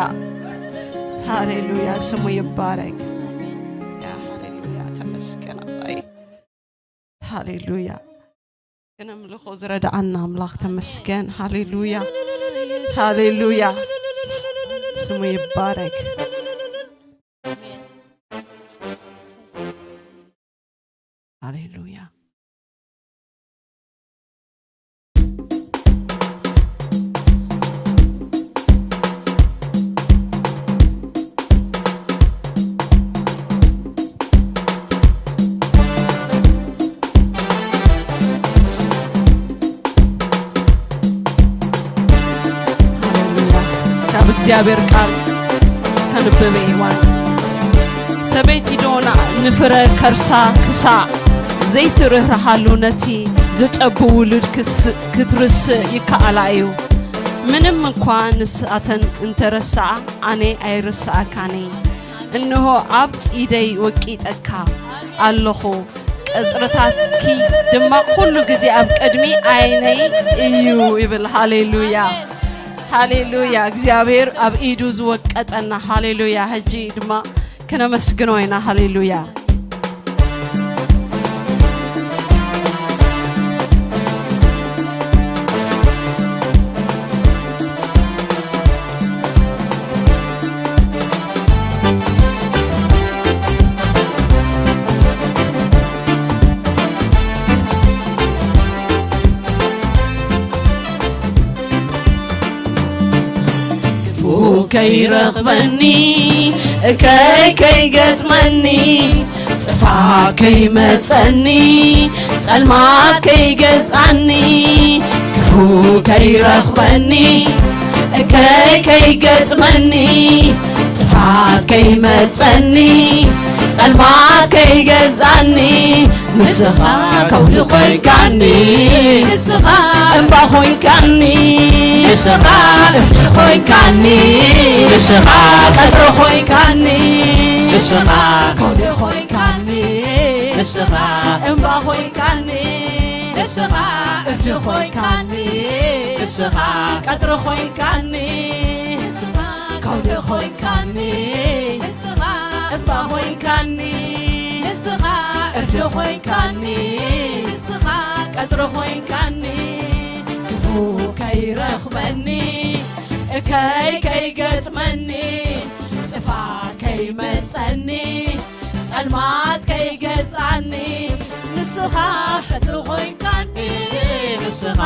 ሃሌሉያ ስሙ ይባረክ ሃሌሉያ ተመስገን ኣባይ ሃሌሉያ ክነምልኾ ዝረድኣና ኣምላኽ ተመስገን። ሃሌሉያ፣ ሃሌሉያ፣ ስሙ ይባረክ። ሃሌሉያ። ሃሌሉያ። ካብ እግዚኣብሔር ቃል ከንብብ እዋን ሰበይቲ ዶና ንፍረ ከርሳ ክሳዕ ዘይትርህርሃሉ ነቲ ዝጠቡ ውሉድ ክትስ-፣ ክትርስእ ይከኣላ እዩ። ምንም እንኳ ንሳተን እንተረስዓ ኣነ ኣይርስኣካን እየ። እንሆ ኣብ ኢደይ ወቂጠካ ኣለኹ፣ ቀጽርታትኪ ድማ ኩሉ ግዜ ኣብ ቅድሚ ዓይነይ እዩ ይብል። ሃሌሉያ፣ ሃሌሉያ። እግዚኣብሔር ኣብ ኢዱ ዝወቀጠና። ሃሌሉያ። ሕጂ ድማ ክነመስግኖ ኢና። ሃሌሉያ። ክፉ ከይረኽበኒ፣ እከይ ከይገጥመኒ፣ ጥፍኣት ከይመጸኒ፣ ጸልማት ከይገዝኣኒ፣ ክፉ ከይረኽበኒ፣ እከይ ከይገጥመኒ፣ ጥፍኣት ከይመጸኒ፣ ጸልማት ከይገዝኣኒ፣ ንስኻ ከውሊ ኮይንካኒ፣ ንስኻ እምባ ኮይንካኒ፣ ንስኻ እርሺ ኮይንካኒ፣ ንስኻ ቀጽሪ ኮይንካኒ፣ ንስኻ ከውሊ ኮይንካኒ፣ ንስኻ እምባ ኮይንካኒ፣ ንስኻ እርሺ ኮይንካኒ፣ ንስኻ ቀጽሪ ኮይንካኒ፣ ንስኻ ከውሊ ኮይንካኒ፣ ንስኻ እምባ ኮይንካኒ፣ ንስኻ እርሺ ኮይንካኒ፣ ንስኻ ቀጽሪ ኮይንካኒ፣ ክፉ ከይረኽበኒ፣ እከይ ከይገጥመኒ፣ ጥፍኣት ከይመጸኒ፣ ጸልማት ከይገዝኣኒ፣ ንስኻ ቀጽሪ ኮይንካኒ፣ ንስኻ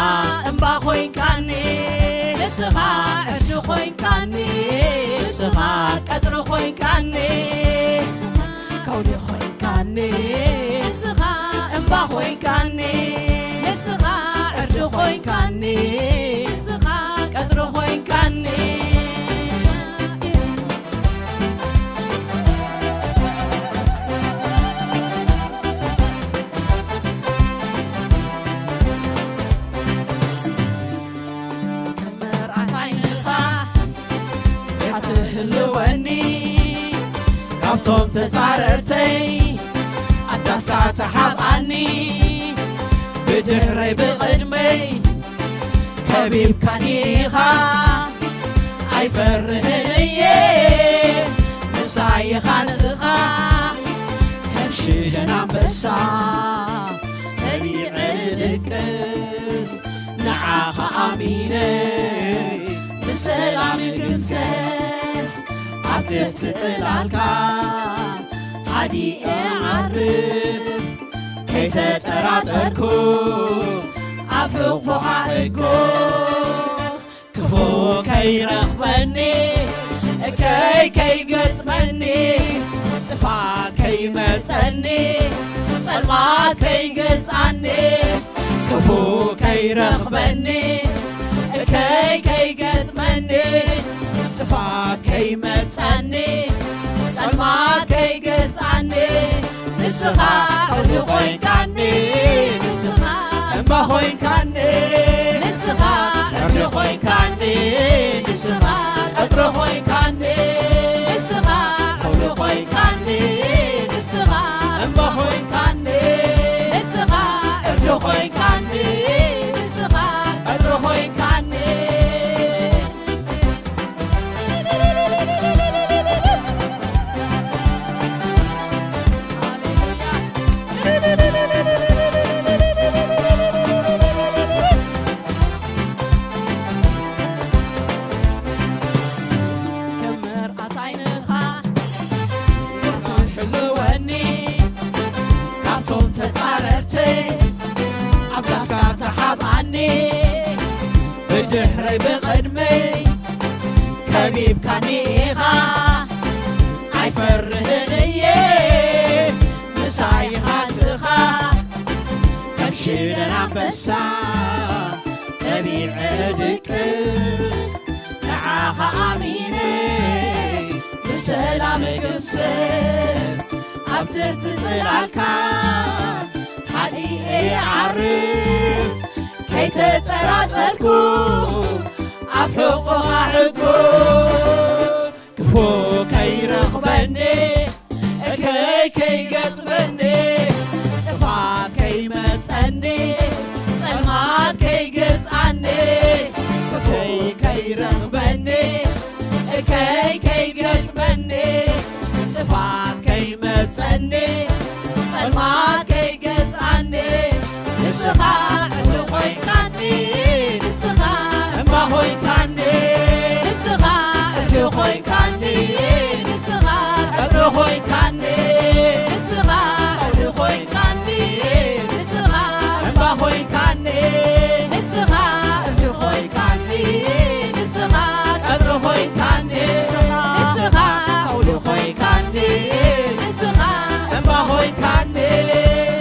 እምባ ኮይንካኒ፣ ንስኻ ዕርዲ ኮይንካኒ፣ ንስኻ ቀጽሪ ኮይንካኒ፣ ከውሊ ኮይንካኒ፣ ንስኻ እምባ ኮይንካኒ፣ ንስኻ ዕርዲ ኮይንካኒ፣ ንስኻ ቀጽሪ ኮይንካኒ። ከም መርዓት ዓይንኻ ኢኻ ትህልወኒ፣ ካብቶም ተጻረርተይ ኣዳስካ ትሓብኣኒ፣ ብድሕረይ ብቕድመይ ከቢብካኒ ኢኻ፣ ኣይፈርህን እየ፣ ምሳይ ኢኻ ንስኻ፣ ከም ሽደን ኣንበሳ ተቢዐ ድቅስ፣ ንዓኻ ኣሚነ ብሰላም ይግምሰስ፣ ኣብ ትሕቲ ጽላልካ ሃዲኤ ዓርፍ፣ ከይተጠራጠርኩ ኣብ ሕቑፎኻ ሕጎስ። ክፉ ከይረኽበኒ፣ እከይ ከይገጥመኒ፣ ጥፍኣት ከይመጸኒ፣ ጸልማት ከይገዝኣኒ፣ ክፉ ከይረኽበኒ፣ እከይ ከይገጥመኒ፣ ጥፍኣት ከይመጸኒ፣ ጸልማት ከይገዝኣኒ፣ ንስኻ ከውሊ ኮይንካኒ፣ ንስኻ እምባ ኮይንካኒ፣ ንስኻ ዕርዲ ኮይንካኒ፣ ንስኻ ቀጽሪ ኮይንካኒ፣ ንስኻ ከውሊ ኮይንካኒ፣ ንስኻ እምባ ኮይንካኒ፣ ንስኻ ዕርዲ ኮይንካኒ፣ ንስኻ ቀጽሪ ኮይንካኒ። ብቕድመይ ከቢብካኒ ኢኻ ኣይፈርህን እየ ምሳይ ኢኻ ስኻ ከም ሽደን ኣንበሳ ተቢዐ ድቅስ ንዓኻ ኣሚነ ብሰላም እግምስስ ኣብ ትሕቲ ጽላልካ ሓዲኤ ይዓርፍ ከይተጠራጠርኩ ኣብ ሕቆኻ ሕጉ ክፉ ከይረኽበኒ እከይ ከይገጥመኒ ጥፋት ከይመጸኒ ጸልማት ከይገዝኣኒ ክፉ ከይረኽበኒ እከይ ከይገጥመኒ ጥፋት ከይመጸኒ ጸልማት ከይገዝኣኒ ንስኻ ዕድል ኮይንካኒ ንስኻ እምባ ኮይንካኒ ንስኻ ዕድል ኮይንካኒ ንስኻ ቀጽሪ ኮይንካኒ ንስኻ ዕድል ኮይንካኒ ንስኻ እምባ ኮይንካኒ ንስኻ ዕድል ኮይንካኒ ንስኻ ቀጽሪ ኮይንካኒ ንስኻ ዓውዲ ኮይንካኒ ንስኻ እምባ ኮይንካኒ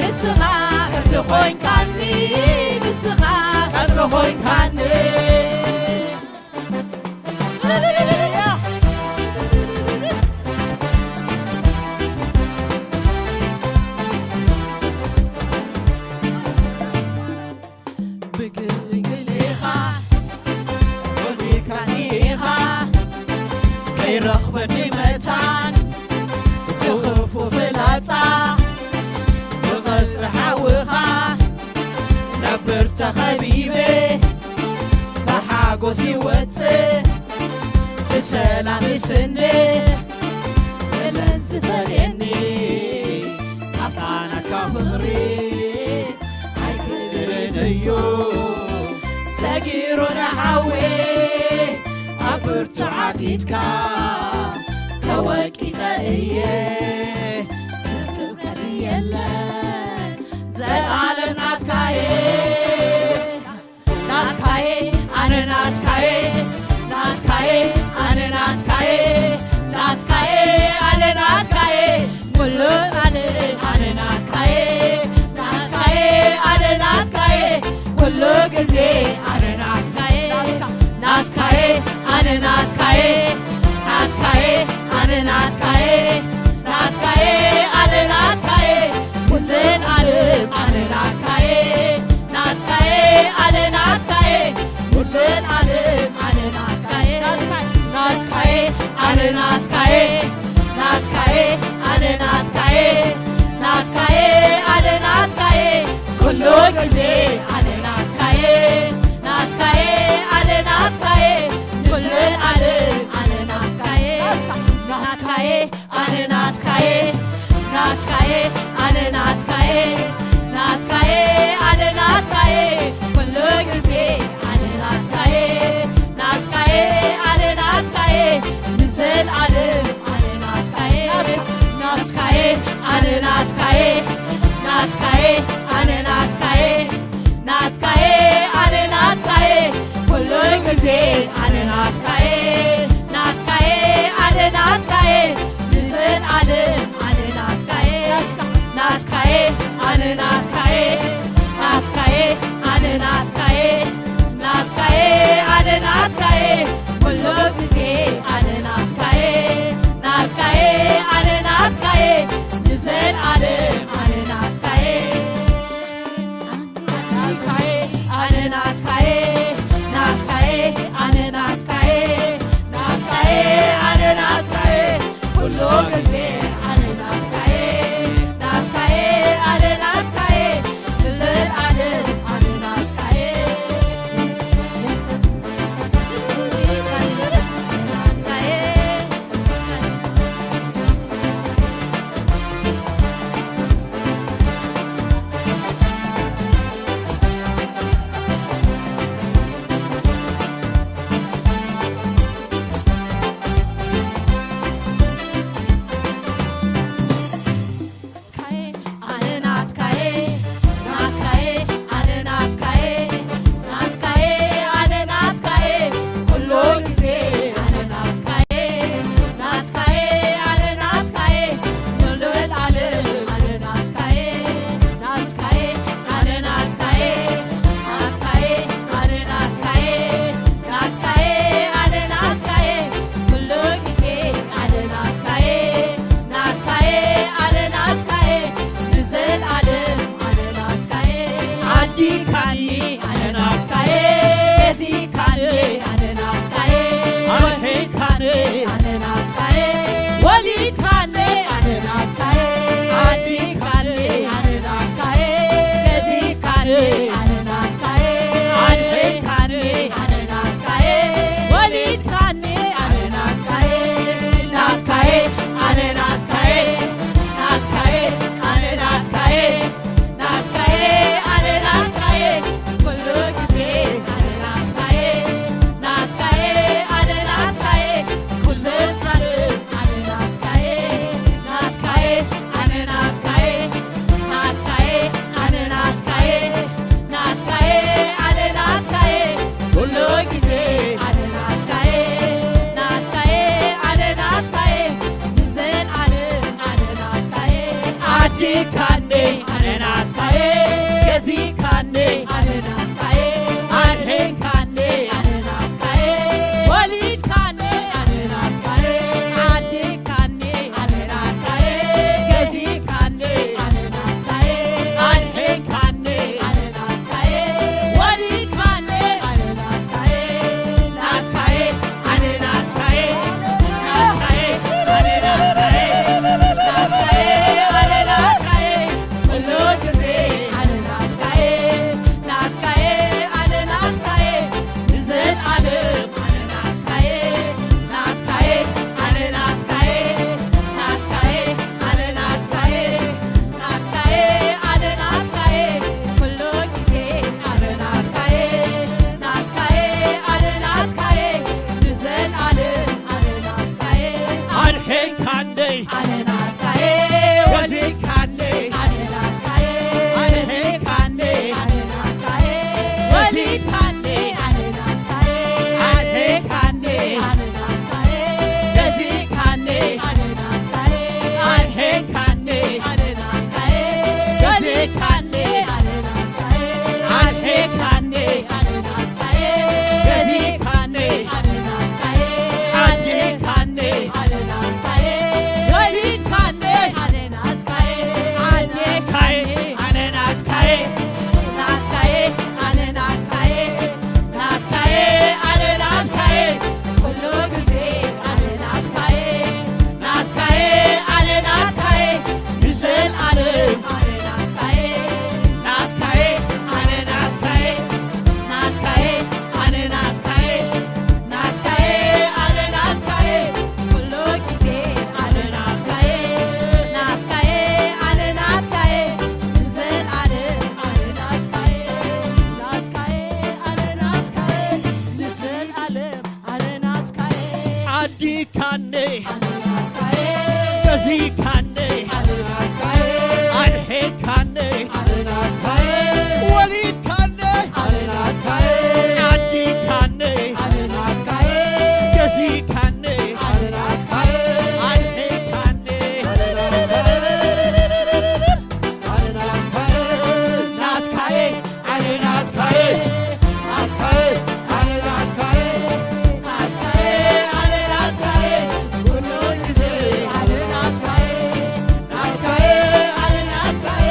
ንስኻ ዕርዲ ኮይንካኒ ንስኻ ቀጽሪ ኮይንካኒ ብግልግል ኢኻ ወዲካኒ ኢኻ ከይረኽበኒ መታን እቲ ክፉ ፍላጻ ብቐጽሪ ሓውኻ ነብር ተኸቢበ ብሓጎስ ይወጽእ ብሰላም ይስነ የለን ዝፈልየኒ ናፍታ ናትካ ፍቕሪ ኣይክእልን እዩ ሰጊሩ ንሓዊ ኣብ ብርቱዓት ኢድካ ተወቂጠ እየ ዝርክብ ከቢ የለን ዘልኣለም ናትካየ ናትካየ ኣነ ናትካየ ናትካየ ኣነ ናትካየ ናትካየ ኣነ ናትካየ ኩሉ ኣነ ኣነ ናትካየ ናትካየ ኣነ ናትካየ ኩሉ ግዜ ኣነ ናትካየ ናትካየ ኣነ ናትካየ ናትካየ ኣነ ናትካየ ናትካየ ኣነ ናትካየ ንዘልኣለም ኣነ ናትካየ ናትካየ ኣነ ናትካየ ንዘልኣለም ኣነ ናትካየ ናትካየ ኣነ ናትካየ ናትካየ ኣነ ናትካየ ናትካየ ኣነ ናትካየ ኩሉ ግዜ ኣነ ናትካየ ናትካየ ኣነ ናትካየ ንዘልኣለም ኣነ ናትካየ ናትካየ ኣነ ናትካየ ናትካየ ኣነ ናትካየ ናትካየ ኣነ ናትካየ ኩሉ ግዜ ኣነ ናትካየ ናትካየ ኣነ ናትካየ ንዘልኣለም ኣነ ናትካየ ናትካየ ኣነ ናትካየ ናትካየ ኣነ ናትካየ ናትካየ ኣነ ናትካየ ኩሉ ግዜ ኣነ ናትካየ ናትካየ ኣነ ናትካየ ንዘልኣለም ኣነ ናትካየ ናትካየ ኣነ ናትካየ ናትካየ ኣነ ናትካየ ናትካየ ኣነ ናትካየ ኩሉ ግዜ ኣነ ናትካየ ናትካየ ኣነ ናትካየ ንዘልኣለም ኣነ ናትካየ ናትካየ ኣነ ናትካየ ናትካየ ኣነ ናትካየ ናትካየ ኣነ ናትካየ ኩሉ ግዜ ኣነ ናትካየ ናትካየ ኣነ ናትካየ ንዘልኣለም ኣነ ናትካየ ዲካነ፣ ገዚካነ፣ ኣድሒካነ፣ ወሊድካነ፣ ዓዲካነ፣ ገዚካነ፣ ኣድሒካነ፣ ናትካየ፣ ኣነ ናትካየ፣ ናትካየ፣ ኣነ ናትካየ፣ ናትካየ፣ ኣነ ናትካየ፣ ኩሉ ግዜ ኣነ ናትካየ፣ ናትካየ፣ ኣነ ናትካየ፣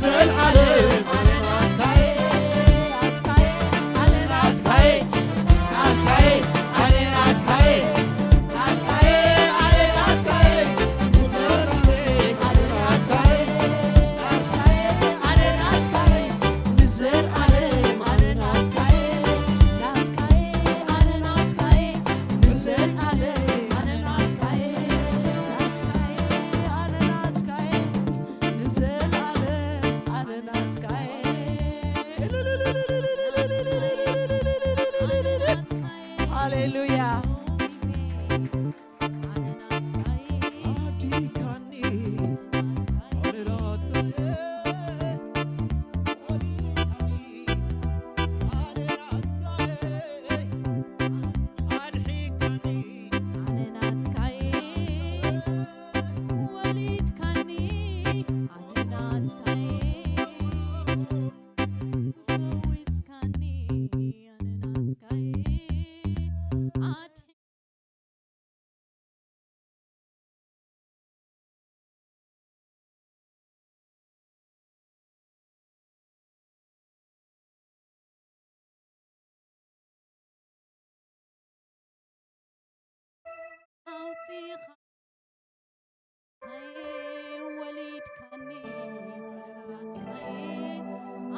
ንዘልኣለም ኣነ ናትካየ፣ ናትካየ፣ ኣነ ናትካየ፣ ናትካየ፣ ኣነ ናትካየ። ሃሌሉያ። ኣውፂኻ ወሊድካኒ፣ ናትካየ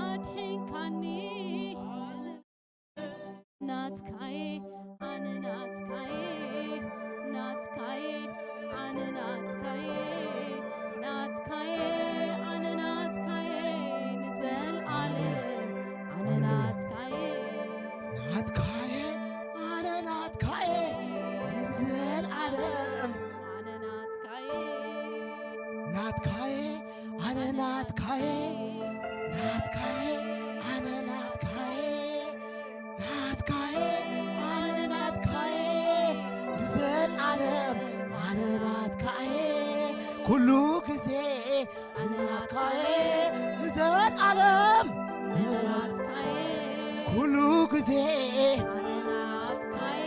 ኣድሒንካኒ፣ ናትካየ ኣነ ናትካየ፣ ናትካየ ኣነ ናትካየ፣ ናትካየ ኣነ ናትካየ፣ ንዘልኣለም ኣነ ናትካየ። ናትካየ ኣነ ናትካየ፣ ንዘልኣለም ኣነ ናትካየ። ናትካየ ኣነ ናትካየ፣ ናትካየ ኣነ ናትካየ፣ ናትካየ ኣነ ናትካየ፣ ንዘልኣለም ኣነ ናትካየ፣ ኩሉ ግዜ ኣነ ናትካየ፣ ንዘልኣለም ኣነ ናትካየ፣ ኩሉ ግዜ ኣነ ናትካየ፣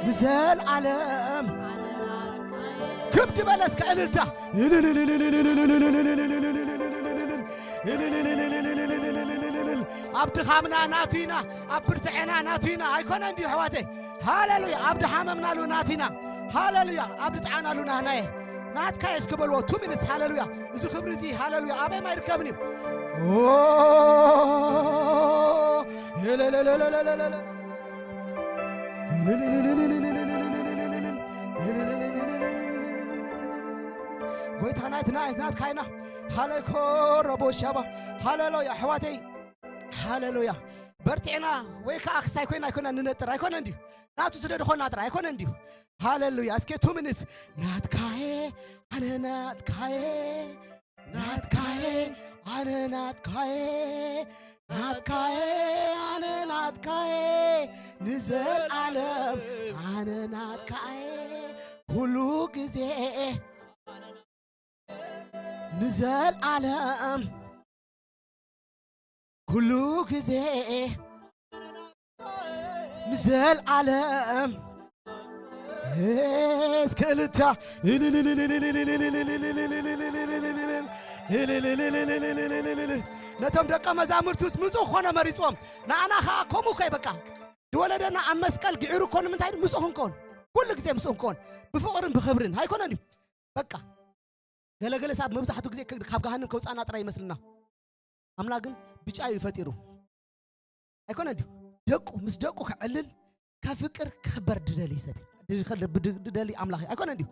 ንዘልኣለም ኣነ ናትካየ። ክብድ በለ እስከ እልልታ። ኣብ ድኻምና ናቱ ኢና፣ ኣብ ብርትዐና ናቱ ኢና። ኣይኮነ እንዲዩ ኣሕዋተይ። ሃሌሉያ። ኣብ ድሓመምናሉ ናቱ ኢና። ሃሌሉያ። ኣብ ድጥዓናሉ ናህናየ። ናትካ እየ እስኪ በልዎ። ቱ ሚኒትስ። ሃሌሉያ። እዚ ክብሪ እዚ፣ ሃሌሉያ፣ ኣበይ ማይርከብን እዩ። ኦ፣ ሄለለለለለለለ። ጎይታ ናይት ናይት ናትካ ኢና። ሃሌኮ ረቦ ሻባ። ሃሌሉያ ኣሕዋተይ። ሃሌሉያ። በርቲዕና ወይ ከዓ ክስታይ ኮይና ኣይኮና ንነጥር፣ ኣይኮነ እንድዩ። ናቱ ስለ ዝኾና ጥራይ ኣይኮነ እንድዩ። ሃሌሉያ። እስከ ቱ ሚኒትስ። ናትካየ፣ ኣነ ናትካየ፣ ናትካየ፣ ኣነ ናትካየ፣ ናትካየ፣ ኣነ ናትካየ፣ ንዘልኣለም ኣነ ናትካየ፣ ኩሉ ግዜ ንዘልኣለም ኩሉ ግዜ ንዘልኣለም። እስከ እልልታ። ነቶም ደቀ መዛሙርቱስ ምስኡ ክኾነ መሪፅዎም። ንኣና ኸዓ ከምኡ ከይ በቃ ዝወለደና ኣብ መስቀል ግዒሩ እኮ ንምንታይ ምስኡ ክንከውን፣ ኩሉ ግዜ ምስኡ ክንከውን ብፍቕርን ብኽብርን ኣይኮነን እዩ። በቃ ገለገለ ሰብ መብዛሕትኡ ግዜ ከ-፣ ካብ ገሃነም ከውፃና ጥራይ ይመስልና። ኣምላኽ ግን ብጫ እዩ ፈጢሩ። ኣይኮነ እንዲሁ ደቁ፣ ምስ ደቁ ከዕልል፣ ከፍቅር፣ ክኽበር ድደሊ ሰብ እዩ። ድደሊ ኣምላኽ እዩ። ኣይኮነ እንዲሁ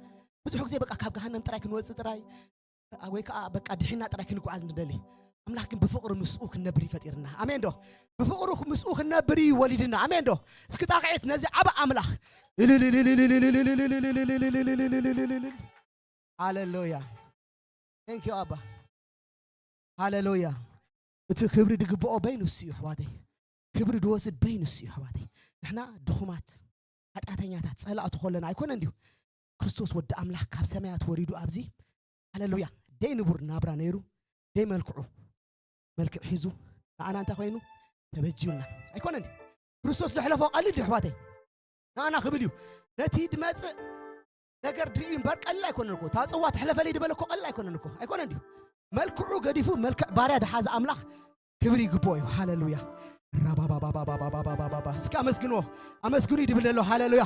ብዙሕ ግዜ በቃ ካብ ገሃነም ጥራይ ክንወፅእ ጥራይ፣ ወይ ከዓ በቃ ድሒና ጥራይ ክንጓዓዝ ንደሊ። ኣምላኽ ግን ብፍቕሪ ምስኡ ክንነብር እዩ ፈጢርና። ኣሜን ዶ? ብፍቕሩ ምስኡ ክንነብር እዩ ወሊድና። ኣሜን ዶ? እስኪ ጣቕዒት ነዚ ዓቢ ኣምላኽ ሃሌሉያ። Thank you ኣባ። ሃሌሉያ። እቲ ክብሪ ድግብኦ በይኑ እሱ እዩ ኣሕዋተይ። ክብሪ ድወስድ በይኑ እሱ እዩ ኣሕዋተይ። ንሕና ድኹማት፣ ሓጢኣተኛታት፣ ጸላእቱ ከለና ኣይኮነን ድዩ? ክርስቶስ ወዲ ኣምላኽ ካብ ሰማያት ወሪዱ ኣብዚ፣ ሃሌሉያ፣ ደይ ንቡር ናብራ ነይሩ፣ ደይ መልክዑ፣ መልክዕ ሒዙ ንኣና እንታይ ኮይኑ? ተበጅዩልና። ኣይኮነን ድዩ? ክርስቶስ ዘሕለፎ ቀሊል ድዩ ኣሕዋተይ? ንኣና ክብል እዩ። ነቲ ድመጽእ ነገር ድርኢ እምበር ቀሊል ኣይኮነን እኮ። እታ ጽዋ ትሕለፈለይ ድበለ እኮ ቀሊል ኣይኮነን እኮ። ኣይኮነን ድዩ? መልክዑ ገዲፉ መልክዕ ባርያ ድሓዘ ኣምላኽ ክብሪ ይግብኦ እዩ። ሃሌሉያ። ራባባባባባባባባባ። እስኪ ኣመስግንዎ። ኣመስግኑ ይድብል ኣሎ። ሃሌሉያ።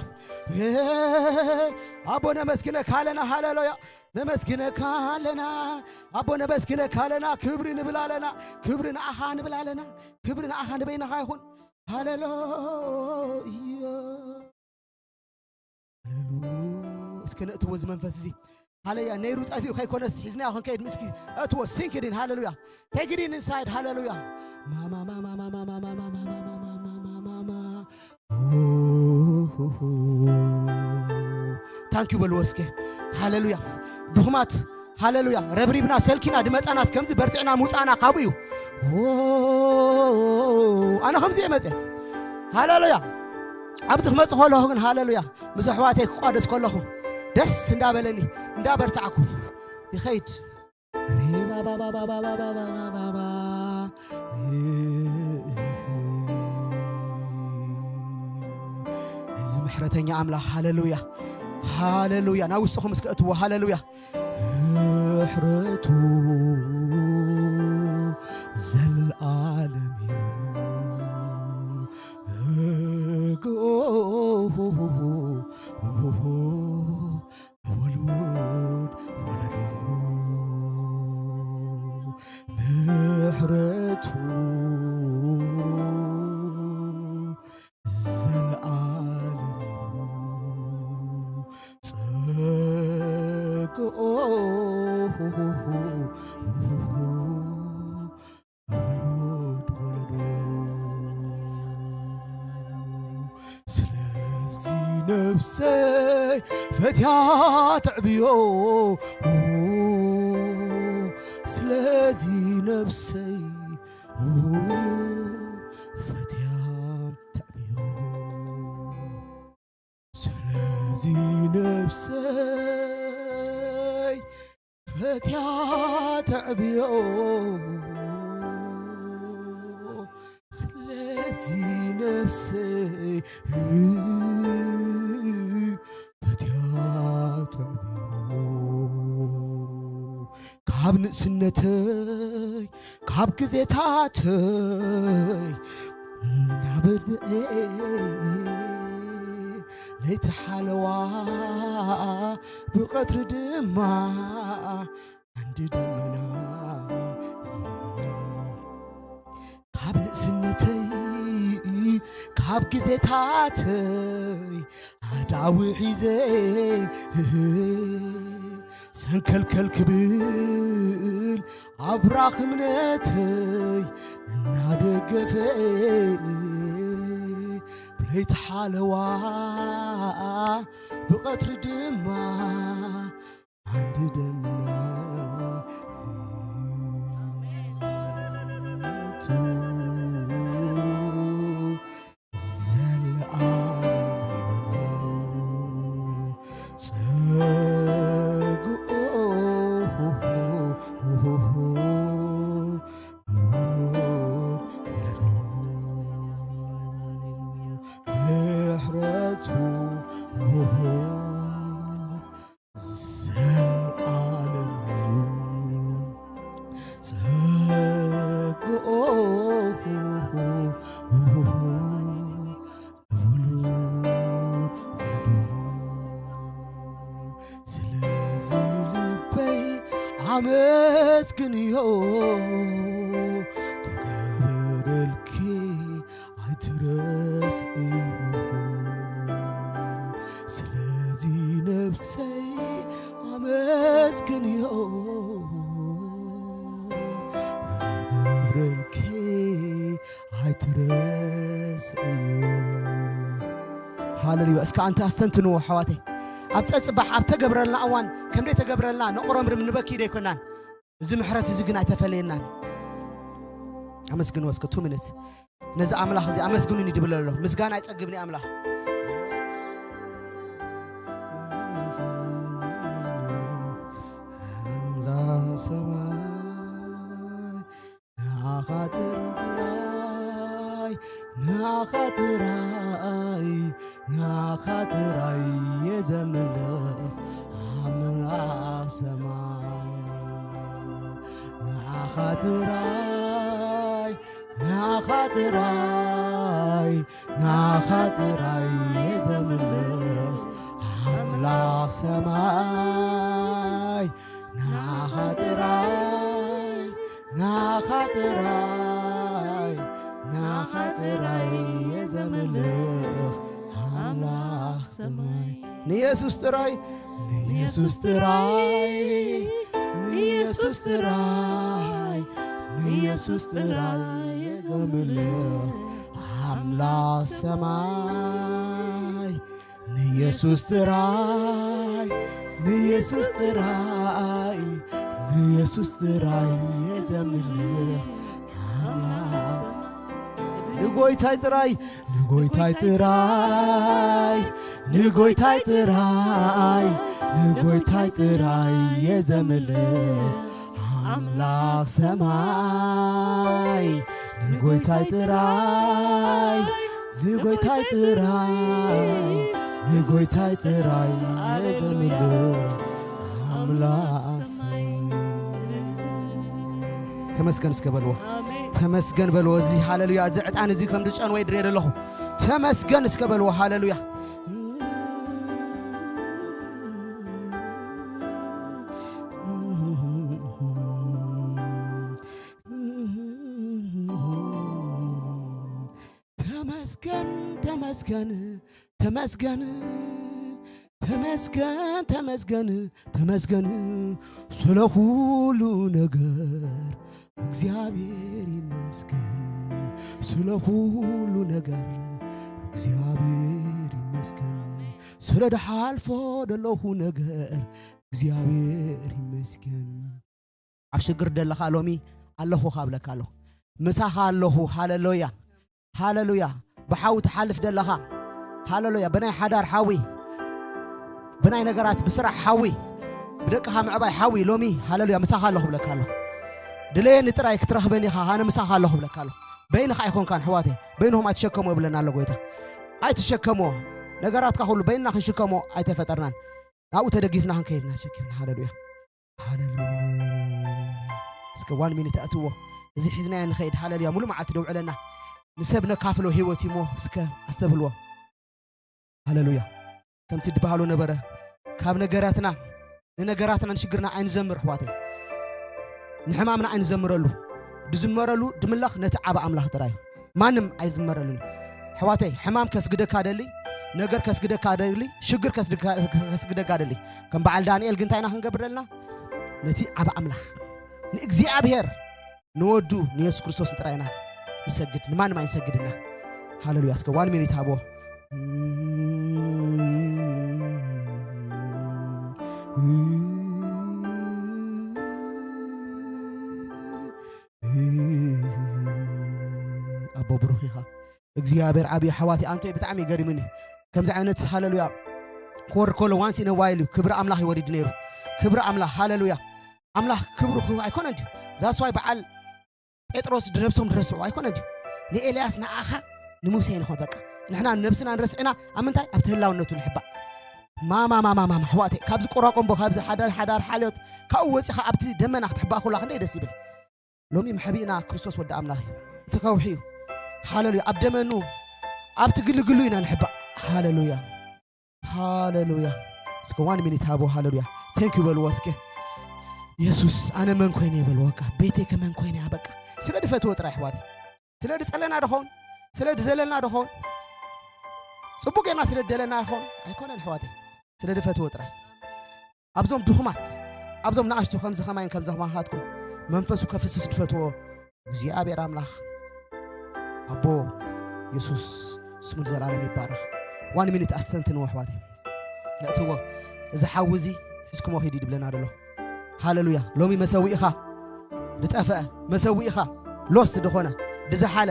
እ፣ ኣቦ ነመስግነካ ኣለና። ሃሌሉያ። ነመስግነካ ኣለና። ኣቦ ነመስግነካ ኣለና። ክብሪ ንብል ኣለና። ክብሪ ንኣኻ ንብል ኣለና። ክብሪ ንኣኻ ንበይናኻ ይኹን። ሃሌሉያ። ሃሌሉያ። እስኪ ነእትዎ እዚ መንፈስ እዚ። ሃሌሉያ። ነይሩ ጠፊኡ ከይኮነስ ሒዝናዮ ክንከይድ ምስኪ እትዎ። Sink it in. ሃሌሉያ። Take it in inside. ሃሌሉያ። ማማ ማማ ማማ ማማ ማማ ማማ ማማ ማማ። ታንኪዩ በልዎ እስኪ። ሃሌሉያ። ድኹማት፣ ሃሌሉያ። ረብሪብና ሰልኪና ድመጻናስ ከምዚ በርቲዕና ምውጻእና ካብኡ እዩ። ኦ፣ ኣነ ከምዚ እየ መጽእ። ሃሌሉያ። ኣብዚ ክመጽእ ከለኹ ግን ሃሌሉያ፣ ምስ ኣሕዋተይ ክቋደስ ከለኹ ደስ እንዳበለኒ፣ እንዳበርታዕኩ ይኸይድ። ሬባባባባባባባባባባ። እዚ ምሕረተኛ ኣምላኽ፣ ሃሌሉያ፣ ሃሌሉያ። ናብ ውስጥኹም እስከ እትዎ፣ ሃሌሉያ። ምሕረቱ ዘልኣለም እዩ። እግኦ ወሉድ ወለዶ ምሕረቱ ዘልኣለም እዩ። ጸግኦ ወሉድ ወለዶ። ስለዚ ነብሰይ ፈትያ ተዕብዮ። ስለዚ ነብሰይ ፈትያ ተዕብዮ። ስለዚ ነብሰይ ፈትያ ተዕብዮ። ስለዚ ነብሰይ ፈትያ ተዕብዮ። ካብ ንእስነተይ ካብ ግዜታተይ ናብ ርድኤ ለይቲ ሓለዋ ብቐትሪ ድማ ዓንዲ ደመና። ካብ ንእስነተይ ካብ ግዜታተይ ኣዳዊ ሒዘ ሰንከልከል ክብል ኣብራኽ እምነተይ እናደገፈ ለይቲ ሓለዋ ብቐትሪ ድማ ዓንዲ ደመና ምሕረቱ ዘልኣለም እዩ። ጸግኦ ንውሉድ ወለዶ። ስለዚ ልበይ ኣመስግንዮ ተገበረልኪ ኣይትረስዕዮ። ስለዚ ነብሰይ ኣመስግንዮ ተገብረልኪ ኣይትረስዕዮ። ሃለሉያ። እስከ ኣንቲ ኣስተንትንዎ ኣሕዋተይ። ኣብ ጸጽባሕ ኣብ ተገብረልና እዋን ከም ደይ ተገብረልና ነቑረምርም ንበኪ ደይኮናን። እዚ ምሕረት እዚ ግን ኣይተፈለየናን። ኣመስግንዎ እስከ two minutes። ነዚ ኣምላኽ እዚ ኣመስግኑኒ ድብል ኣሎ። ምስጋና ኣይጸግብን እዩ ኣምላኽ። ኣምላኽ ሰማይ ንዓኻ ጥራይ፣ ንዓኻ ጥራይ፣ ንዓኻ ጥራይ እየ ዘምልኽ ኣምላኽ ሰማይ። ንዓኻ ጥራይ፣ ንዓኻ ጥራይ፣ ንዓኻ ጥራይ እየ ዘምልኽ ኣምላኽ ሰማይ። ንዓኻ ጥራይ፣ ንዓኻ ጥራይ፣ ንዓኻ ጥራይ እየ ዘምልኽ ኣምላኽ ሰማይ። ንየሱስ ጥራይ፣ ንየሱስ ጥራይ፣ ንየሱስ ጥራይ፣ ንየሱስ ጥራይ እየ ዘምልኽ ኣምላኽ ሰማይ። ንየሱስ ጥራይ፣ ንየሱስ ጥራይ፣ ንየሱስ ጥራይ እየ ዘምልኽ ኣምላኽ። ንጎይታይ ጥራይ፣ ንጎይታይ ጥራይ፣ ንጎይታይ ጥራይ፣ ንጎይታይ ጥራይ እየ ዘምልኽ ኣምላኽ ሰማይ። ንጎይታይ ጥራይ፣ ንጎይታይ ጥራይ፣ ንጎይታይ ጥራይ እየ ዘምልኽ ኣምላኽ ሰማይ። ተመስገን እስከ በልዎ። ኣሜን። ተመስገን በልዎ። እዚ ሃለሉያ፣ እዚ ዕጣን እዚ ከም ድጨን ወይ ድሬ ኣለኹ። ተመስገን እስከ በልዎ። ሃለሉያ። ተመስገን፣ ተመስገን፣ ተመስገን፣ ተመስገን፣ ተመስገን፣ ተመስገን ስለ ኩሉ ነገር እግዚኣብሔር ይመስገን። ስለ ኩሉ ነገር እግዚኣብሔር ይመስገን። ስለ ድሓልፎ ዘለኹ ነገር እግዚኣብሔር ይመስገን። ኣብ ሽግር ደለኻ ሎሚ ኣለኹ ካብለካ ኣለኹ። ምሳኻ ኣለኹ። ሃለሉያ፣ ሃለሉያ። ብሓዊ ትሓልፍ ደለኻ፣ ሃለሉያ። ብናይ ሓዳር ሓዊ፣ ብናይ ነገራት፣ ብስራሕ ሓዊ፣ ብደቅኻ ምዕባይ ሓዊ ሎሚ፣ ሃለሉያ፣ ምሳኻ ኣለኹ ብለካ ኣለኹ። ድለየኒ ጥራይ ክትረኽበኒ ኢኻ፣ ኣነ ምሳኻ ኣለኹ ብለካ ኣለኹ። በይንኻ ኣይኮንካን ኣሕዋተይ፣ በይንኹም ኣይትሸከሞ ይብለና ኣሎ ጎይታ። ኣይትሸከሞ፣ ነገራትካ ኩሉ በይንና ክንሽከሞ ኣይተፈጠርናን። ናብኡ ተደጊፍና ክንከይድ ኢና ተሸኪምና። ሃለሉያ፣ ሃለሉያ። እስከ one minute ኣእትዎ። እዚ ሒዝናዮ ንኸይድ። ሃለሉያ። ሙሉ መዓልቲ ደውዕለና። ንሰብ ነካፍሎ ህይወት እዩ እሞ እስከ ኣስተብህልዎ። ሃለሉያ። ከምቲ ድበሃሎ ነበረ፣ ካብ ነገራትና ንነገራትና ንሽግርና ኣይንዘምር ኣሕዋተይ። ንሕማምና ኣይንዘምረሉ። ድዝመረሉ ድምለኽ ነቲ ዓብ ኣምላኽ ጥራይ እዩ። ማንም ኣይዝመረሉን። ኣሕዋተይ፣ ሕማም ከስግደካ ደሊ፣ ነገር ከስግደካ ደሊ፣ ሽግር ከስግደካ፣ ከስግደካ ደሊ። ከም በዓል ዳንኤል ግን እንታይ ኢና ክንገብር ደልና? ነቲ ዓብ ኣምላኽ፣ ንእግዚኣብሔር፣ ንወዱ ንየሱስ ክርስቶስ ጥራይ ኢና ንሰግድ፣ ንማንም ኣይንሰግድና። ሃለሉያ። እስከ one minute ሃቦ። ኣቦ ብሩኽ ኢኻ እግዚኣብሔር ዓብዪ። ኣሕዋተይ ኣንቶይ ብጣዕሚ ይገርምኒ። ከምዚ ዓይነት ሃለሉያ ክወርድ ከሎ once in a while እዩ ክብሪ ኣምላኽ ይወሪድ ነይሩ። ክብሪ ኣምላኽ፣ ሃለሉያ። ኣምላኽ ክብሩ ክህብ ኣይኮነን ድዩ? That's why በዓል ጴጥሮስ ድነብሶም ድረስዑ ኣይኮነን ድዩ? ንኤልያስ ንኣኻ ንሙሴ ንኾን በቃ። ንሕና ነብስና ንረስዕና ኣብ ምንታይ? ኣብቲ ህላውነቱ ንሕባእ። ማማ፣ ማማ፣ ማማ፣ ኣሕዋተይ፣ ካብዚ ቆራቆምቦ፣ ካብዚ ሓዳር፣ ሓዳር ሓልዮት፣ ካብኡ ወፂኻ ኣብቲ ደመና ክትሕባእ ከላ ክንደይ ደስ ይብል። ሎሚ መሕቢእና ክርስቶስ ወዲ ኣምላኽ እዩ። እቲ ከውሒ እዩ። ሃለሉያ። ኣብ ደመኑ፣ ኣብቲ ግልግሉ ኢና ንሕባእ። ሃለሉያ። ሃለሉያ። እስከ one minute ሃቦ። ሃለሉያ። Thank you በልዎ እስከ። የሱስ፣ ኣነ መን ኮይነ እየ በልዎ። በቃ፣ ቤተይ ከመን ኮይነ እያ። በቃ፣ ስለ ድፈትዎ ጥራይ ኣሕዋተይ። ስለ ድጸለና ዶ ኸውን? ስለ ድዘለልና ዶ ኸውን? ጽቡቕ ጌርና ስለ ድደለና ዶ ኸውን? ኣይኮነን ኣሕዋተይ። ስለ ድፈትዎ ጥራይ። ኣብዞም ድኹማት፣ ኣብዞም ንኣሽቱ ከምዚ ከማይን ከምዚ ከማኻትኩም መንፈሱ ከፍስስ ድፈትዎ እግዚኣብሔር ኣምላኽ ኣቦ የሱስ ስሙ ንዘለኣለም ይባረኽ። ዋን ሚኒት ኣስተንትንዎ ኣሕዋተይ። ነእትዎ። እዚ ሓዊ እዚ ሒዝኩሞ ኺዱ ድብለና ደሎ። ሃለሉያ። ሎሚ መሰዊእኻ ዝጠፍአ፣ መሰዊእኻ ሎስት ዝኾነ፣ ዝዘሓለ፣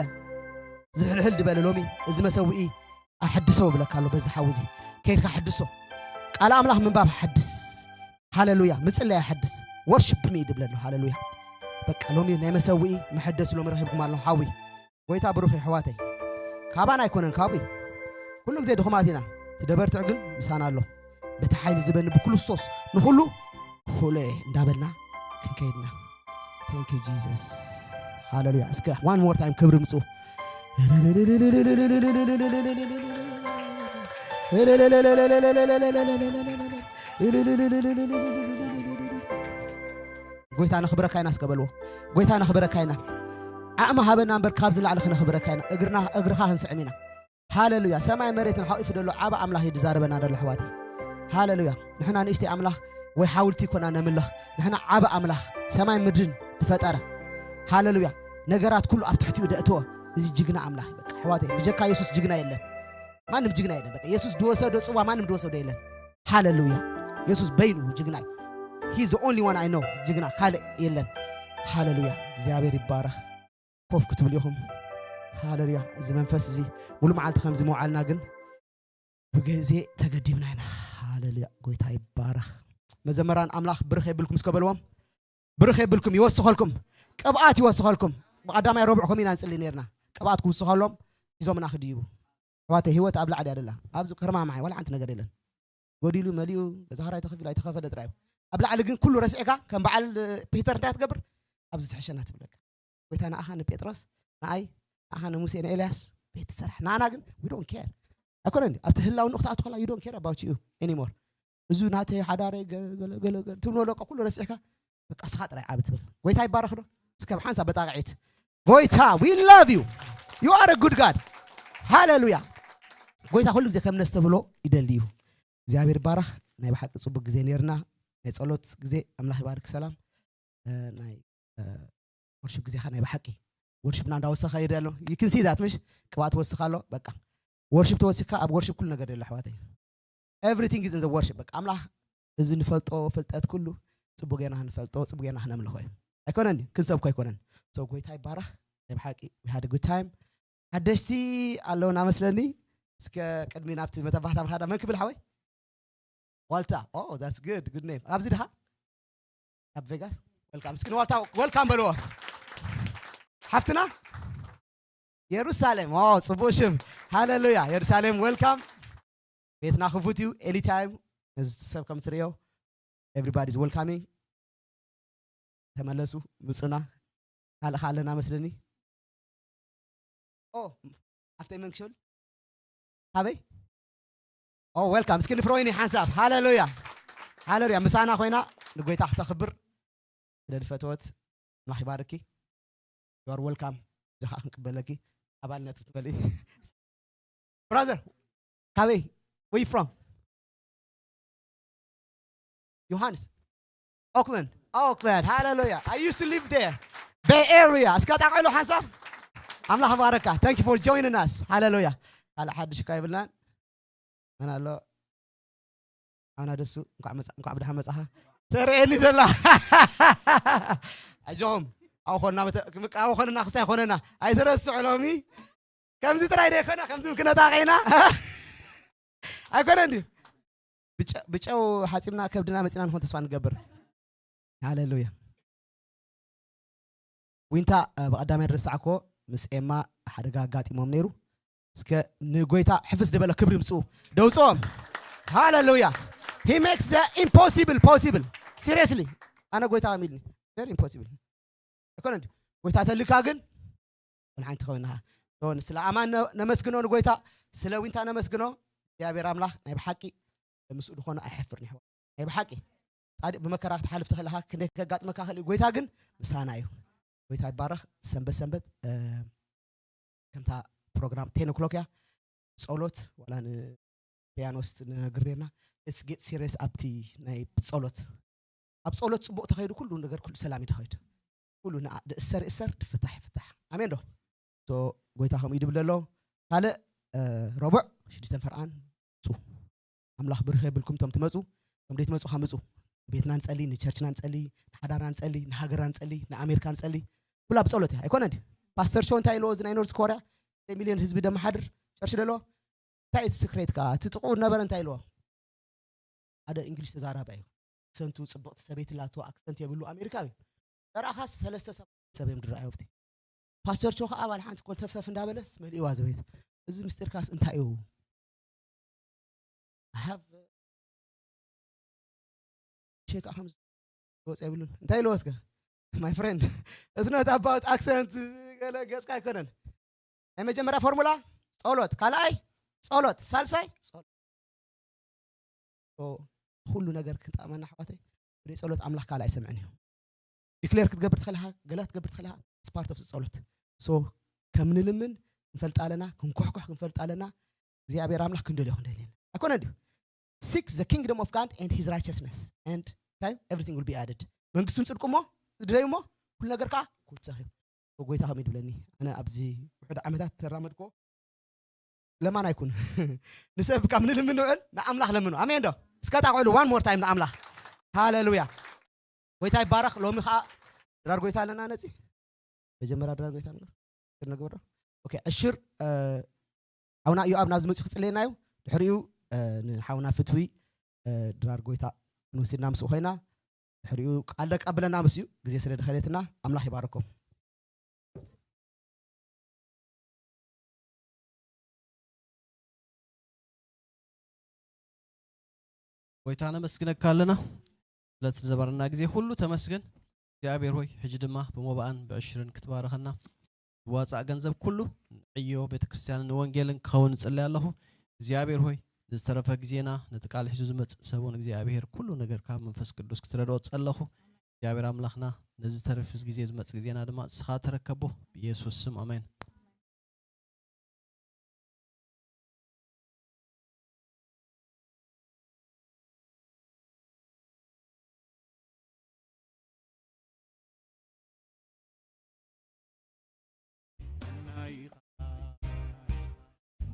ዝሕልሕል ዝበለ፣ ሎሚ እዚ መሰዊኢ ኣሐድሶ እብለካ ኣሎ። በዚ ሓዊ እዚ ከይድካ ሓድሶ። ቃል ኣምላኽ ምንባብ ሓድስ። ሃለሉያ። ምጽላይ ሓድስ። ወርሽፕ ሚ ድብለ ኣሎ። ሃለሉያ። በቃ ሎሚ ናይ መሰዊኢ መሐደሲ ሎሚ ረኺብኩም ኣሎ ሓዊ። ጎይታ ብሩኽ እዩ ኣሕዋተይ። ካባና ኣይኮነን፣ ካብኡ እዩ። ኩሉ ግዜ ድኹማት ኢና። እቲ ደበርትዕ ግን ምሳና ኣሎ። በቲ ሓይሊ ዝበኒ ብክርስቶስ ንኹሉ ኩሎ እየ እንዳበልና ክንከይድና። Thank you Jesus። ሃለሉያ። እስከ one more time ክብሪ ምጽኡ። ጎይታ ነኽብረካ ኢና እስከ በልዎ። ጎይታ ነኽብረካ ኢና። ዓቕሚ ሃበና እምበር ካብዚ ላዕሊ ክነኽብረካ ኢና። እግርና፣ እግርኻ ክንስዕም ኢና። ሃለሉያ። ሰማይ መሬትን ሓቂፉ ዘሎ ዓቢ ኣምላኽ እዩ ዝዛረበና ዘሎ ኣሕዋተይ። ሃለሉያ። ንሕና ንእሽተይ ኣምላኽ ወይ ሓውልቲ ይኮና ነምልኽ። ንሕና ዓቢ ኣምላኽ ሰማይ ምድርን ዝፈጠረ። ሃለሉያ። ነገራት ኩሉ ኣብ ትሕቲኡ ደእትዎ። እዚ ጅግና ኣምላኽ እዩ። በቃ ኣሕዋተይ፣ ብጀካ የሱስ ጅግና የለን። ማንም ጅግና የለን። በቃ የሱስ ዝወሰዶ ጽዋ ማንም ዝወሰዶ የለን። ሃለሉያ። የሱስ በይኑ ጅግና እዩ። He's the only one I know። ጅግና ካልእ የለን። ሃለሉያ። እግዚኣብሔር ይባረኽ። ኮፍ ክትብሉ ኢኹም። ሃለሉያ። እዚ መንፈስ እዚ ሙሉ መዓልቲ ከምዚ ምውዓልና ግን ብግዜ ተገዲብና ኢና። ሃለሉያ። ጎይታ ይባረኽ። መዘመራን ኣምላኽ ብርኽ የብልኩም እስከ በልዎም። ብርኽ የብልኩም፣ ይወስኸልኩም። ቅብኣት ይወስኸልኩም። ብቐዳማይ ረቡዕ ከምኡ ኢና ንጽሊ ነርና። ቅብኣት ክውስኸሎም ሒዞምና ክድይቡ። ኣሕዋተይ፣ ህይወት ኣብ ላዕሊ እያ ደላ። ኣብዚ ከርማማዓይ ዋላ ሓንቲ ነገር የለን። ጎዲሉ መሊኡ፣ ገዛ ኽራይ ተኸፊሉ ኣይተኸፈለ ጥራይ እዩ። ኣብ ላዕሊ ግን ኩሉ ረሲዕካ ከም በዓል ፒተር እንታይ ትገብር? ኣብዚ ትሕሸና ትብለካ። ጎይታ ንኣኻ ንጴጥሮስ፣ ንኣይ፣ ንኣኻ ንሙሴ ንኤልያስ ቤት ትሰርሕ። ንኣና ግን we don't care። ኣይኮነን ድዩ? ኣብቲ ህላው ንቕትኣት ከላ you don't care about you anymore። እዚ ናተይ ሓዳረይ ገ-፣ ገለ ገለ ገለ ትብሎ ለቆ ኩሉ ረሲዕካ በቃ ስኻ ጥራይ ዓቢ ትብል። ጎይታ ይባረኽ ዶ? እስከ ብሓንሳብ በጣቕዒት ጎይታ we love you. You are a good God. ሃለሉያ። ጎይታ ኩሉ ግዜ ከም ነስተብሎ ይደሊ እዩ። እግዚኣብሔር ይባረኽ። ናይ ብሓቂ ጽቡቅ ግዜ ነርና። ናይ ጸሎት ግዜ ኣምላኽ ይባርክ። ሰላም። እ፣ ናይ፣ እ፣ ወርሺፕ ግዜኻ ናይ ብሓቂ ወርሺፕና እንዳወሰኸ ይደ ኣሎ። You can see that ምሽ ቅብኣት ወስኻ ኣሎ። በቃ ወርሺፕ ተወሲካ ኣብ ወርሺፕ ኩሉ ነገር የለ ኣሕዋተይ። Everything is in the worship። በቃ ኣምላኽ እዚ ንፈልጦ ፍልጠት ኩሉ ጽቡቅ ጌርና ክንፈልጦ፣ ጽቡቅ ጌርና ክነምልኾ እዩ። ኣይኮነን ድዩ? ክንሰብኮ ኣይኮነን። So ጎይታ ይባረኽ። ናይ ብሓቂ we had a good time። ሓደሽቲ ኣለውና መስለኒ። እስከ ቅድሚ ናብቲ መተባህታ ምኻዳ መን ክብል ሓወይ? ዋልታ። Oh, that's good. Good name። ኣብዚ ድኻ? ካብ ቬጋስ? Welcome። እስኪ ንዋልታ welcome በልዎ። ሓፍትና? የሩሳሌም። Oh፣ ጽቡቅ ሽም። ሃሌሉያ። የሩሳሌም welcome። ቤትና ክፉት እዩ። Anytime ነዚ ሰብ ከም ትርእዮ everybody is welcoming። ተመለሱ፣ ምጹና። ካልእ ከ ኣለና መስለኒ። ኦ፣ ኣብተይ መን ክሸሉ? ካበይ? ኦ፣ welcome። እስኪ ንፍሮይኒ ሓንሳብ። ሃሌሉያ። ሃሌሉያ። ምሳና ኮይና ንጎይታ ክተኽብር ስለ ዝፈተወት ኣምላኽ ይባርኪ። You are welcome። እዚ ከዓ ክንቅበለኪ ኣባልነት ክትበሊ። ብራዘር፣ ካበይ? Where you from? ዮሃንስ። ኦክላንድ። ኦክላንድ። ሃሌሉያ። I used to live there. Bay Area። እስከ ጣቕዕሉ ሓንሳብ። ኣምላኽ ባረካ። Thank you for joining us. ሃሌሉያ። ካልእ ሓድሽ እኳ የብልናን። መን ኣሎ? ኣና ደሱ፣ እንኳዕ መጻ-፣ እንኳዕ ብደሓን መጻኻ። ተርእየኒ ደላ። ኣጆኹም። ኣብኡ ኾንና በተ-፣ ክምቃ-፣ ኣብኡ ኾንና ክስታይ ኾነና። ኣይትረስዑ ሎሚ። ከምዚ ጥራይ ደይኮነ፣ ከምዚ እውን ክነጣቒና። ኣይኮነን ድዩ? ብጨ-፣ ብጨው ሓጺብና ከብድና መጺና ንኾን ተስፋ ንገብር። ሃሌሉያ። ዊንታ፣ እ፣ ብቐዳማይ ዝረሳዕኮ ምስ ኤማ ሓደጋ ኣጋጢሞም ነይሩ። እስከ ንጎይታ ሕፍስ ዝበለ ክብሪ ምጽኡ። ደውጽኦም። ሃሌሉያ። He makes the impossible possible። Seriously። ኣነ ጎይታ ኣሚልኒ። Very impossible። ኣይኮነን ድዩ? ጎይታ ተልካ ግን ወላ ሓንቲ ከውንኻ። ሶ፣ ስለ ኣማን ነ-፣ ነመስግኖ ንጎይታ፣ ስለ ዊንታ ነመስግኖ። እግዚኣብሔር ኣምላኽ ናይ ብሓቂ ምስኡ ዝኾነ ኣይሐፍርን ይሕዋ። ናይ ብሓቂ ጻድቅ ብመከራ ክትሓልፍ ትኽእል ኢኻ፣ ክንደይ ከጋጥመካ ክእል እዩ። ጎይታ ግን ምሳና እዩ። ጎይታ ይባረኽ። ሰንበት ሰንበት፣ እ፣ ከምታ ፕሮግራም ቴን ኦክሎክ እያ። ጸሎት ዋላ ን ሪያኖስ ነግሬና፣ let's get serious ኣብቲ ናይ ጸሎት። ኣብ ጸሎት ጽቡቕ ተኸይዱ ኩሉ ነገር ኩሉ ሰላም እዩ ተኸይዱ። ኩሉ ንኣ-፣ ድእሰር ይእሰር፣ ድፍታሕ ይፍታሕ። ኣሜን ዶ? ሶ ጎይታ ከምኡ ይድብል ኣሎ። ካልእ፣ እ፣ ረቡዕ ሽዱሽተ ፈርቓን ኣምላኽ ብርኽ የብልኩም። እቶም ትመፁ፣ እቶም ደይትመፁ ካ ምፁ። ቤትና ንፀሊ፣ ንቸርችና ንፀሊ፣ ንሓዳርና ንፀሊ፣ ንሃገርና ንፀሊ፣ ንኣሜሪካ ንፀሊ። ኩላ ብፀሎት እያ ኣይኮነ እንዲ? ፓስተር ሾ እንታይ ኢልዎ? እዚ ናይ ኖርዝ ኮርያ ሚሊዮን ህዝቢ ደመሓድር ቸርች ደለዎ እንታይ እቲ ስክሬት ከዓ እቲ ጥቕኡ ነበረ እንታይ ኢልዎ? ሓደ እንግሊሽ ተዛራባይ እዩ። ኣክሰንቱ ጽብቕቲ ሰበይቲ ላቶ ኣክሰንት የብሉ ኣሜሪካዊ። ተራእኻስ ሰለስተ ሰባት ሰብ እዮም ዝረኣዩ ኣብቲ። ፓስተር ቾ ከዓ ባል ሓንቲ ኮልተፍተፍ እንዳበለስ መሊእዋ ዘበይት። እዚ ምስጢርካስ እንታይ እዩ? I have ሸይ ከዓ ከም ዝወፅ የብሉን እንታይ ኢልዎ እስከ? My friend, it's not about accent. ገለ ገፅካ ኣይኮነን። ናይ መጀመርያ ፎርሙላ ጸሎት፣ ካልኣይ ጸሎት፣ ሳልሳይ ጸሎት። ኩሉ ነገር ክጠቕመና ኣሕዋተይ፣ ብደይ ጸሎት ኣምላኽ ካልእ ኣይሰምዕን እዩ። ዲክሌር ክትገብር ትኽእልኻ፣ ገለ ክትገብር ትኽእልኻ፣ ስፓርት ኦፍ ጸሎት። ሶ ከም ንልምን ክንፈልጥ ኣለና፣ ክንኩሕኩሕ ክንፈልጥ ኣለና። እግዚኣብሔር ኣምላኽ ክንደልዮ ክንደልየና ኣይኮነ ድዩ? Seek the kingdom of God and his righteousness, and time everything will be added. መንግስቱን ጽድቁ እሞ ድለዩ እሞ ኩሉ ነገር ከዓ ክውሰኽ እዩ። ጎይታ ከመይ ድብለኒ? ኣነ ኣብዚ ውሕድ ዓመታት ተራመድኮ ለማን ኣይኩን። ንሰብ ካብ ንልምን ንውዕል ንኣምላኽ ለምኑ። ኣሜን ዶ? እስከ ታቕዕሉ one more time ንኣምላኽ። ሃሌሉያ። ጎይታ ይባረኽ። ሎሚ ከዓ ድራር ጎይታ ኣለና ነፂ መጀመርያ ድራር ጎይታ ነገር ነገር ንግበሮ። ኦኬ፣ ዕሽር ሓውና ኢዮኣብ ናብዚ መፅኡ ክፅለየና እዩ። ድሕሪኡ ንሓውና ፍትዊ ድራር ጎይታ ንወሲድና ምስኡ ኮይና ድሕሪኡ ቃል ደቃ ብለና ምስኡ ግዜ ስለ ድኸለትና ኣምላኽ ይባረኩም። ጎይታ ነመስግነካ ኣለና ስለዚ ዝነበረና ግዜ ኩሉ ተመስገን እግዚኣብሔር ሆይ ሕጂ ድማ ብሞባኣን ብዕሽርን ክትባረኸና ዝዋፃእ ገንዘብ ኩሉ ንዕዮ ቤተክርስትያንን ንወንጌልን ክኸውን እጽለይ ኣለኹ እግዚኣብሔር ሆይ ንዝተረፈ ግዜና ነቲ ቃል ሒዙ ዝመፅእ ሰብን እግዚኣብሔር ኩሉ ነገር ካብ መንፈስ ቅዱስ ክትረድኦ ጸለኹ እግዚኣብሔር ኣምላኽና ነዚ ተረፍ ግዜ ዝመፅእ ግዜና ድማ እስኻ ተረከቦ ብኢየሱስ ስም ኣሜን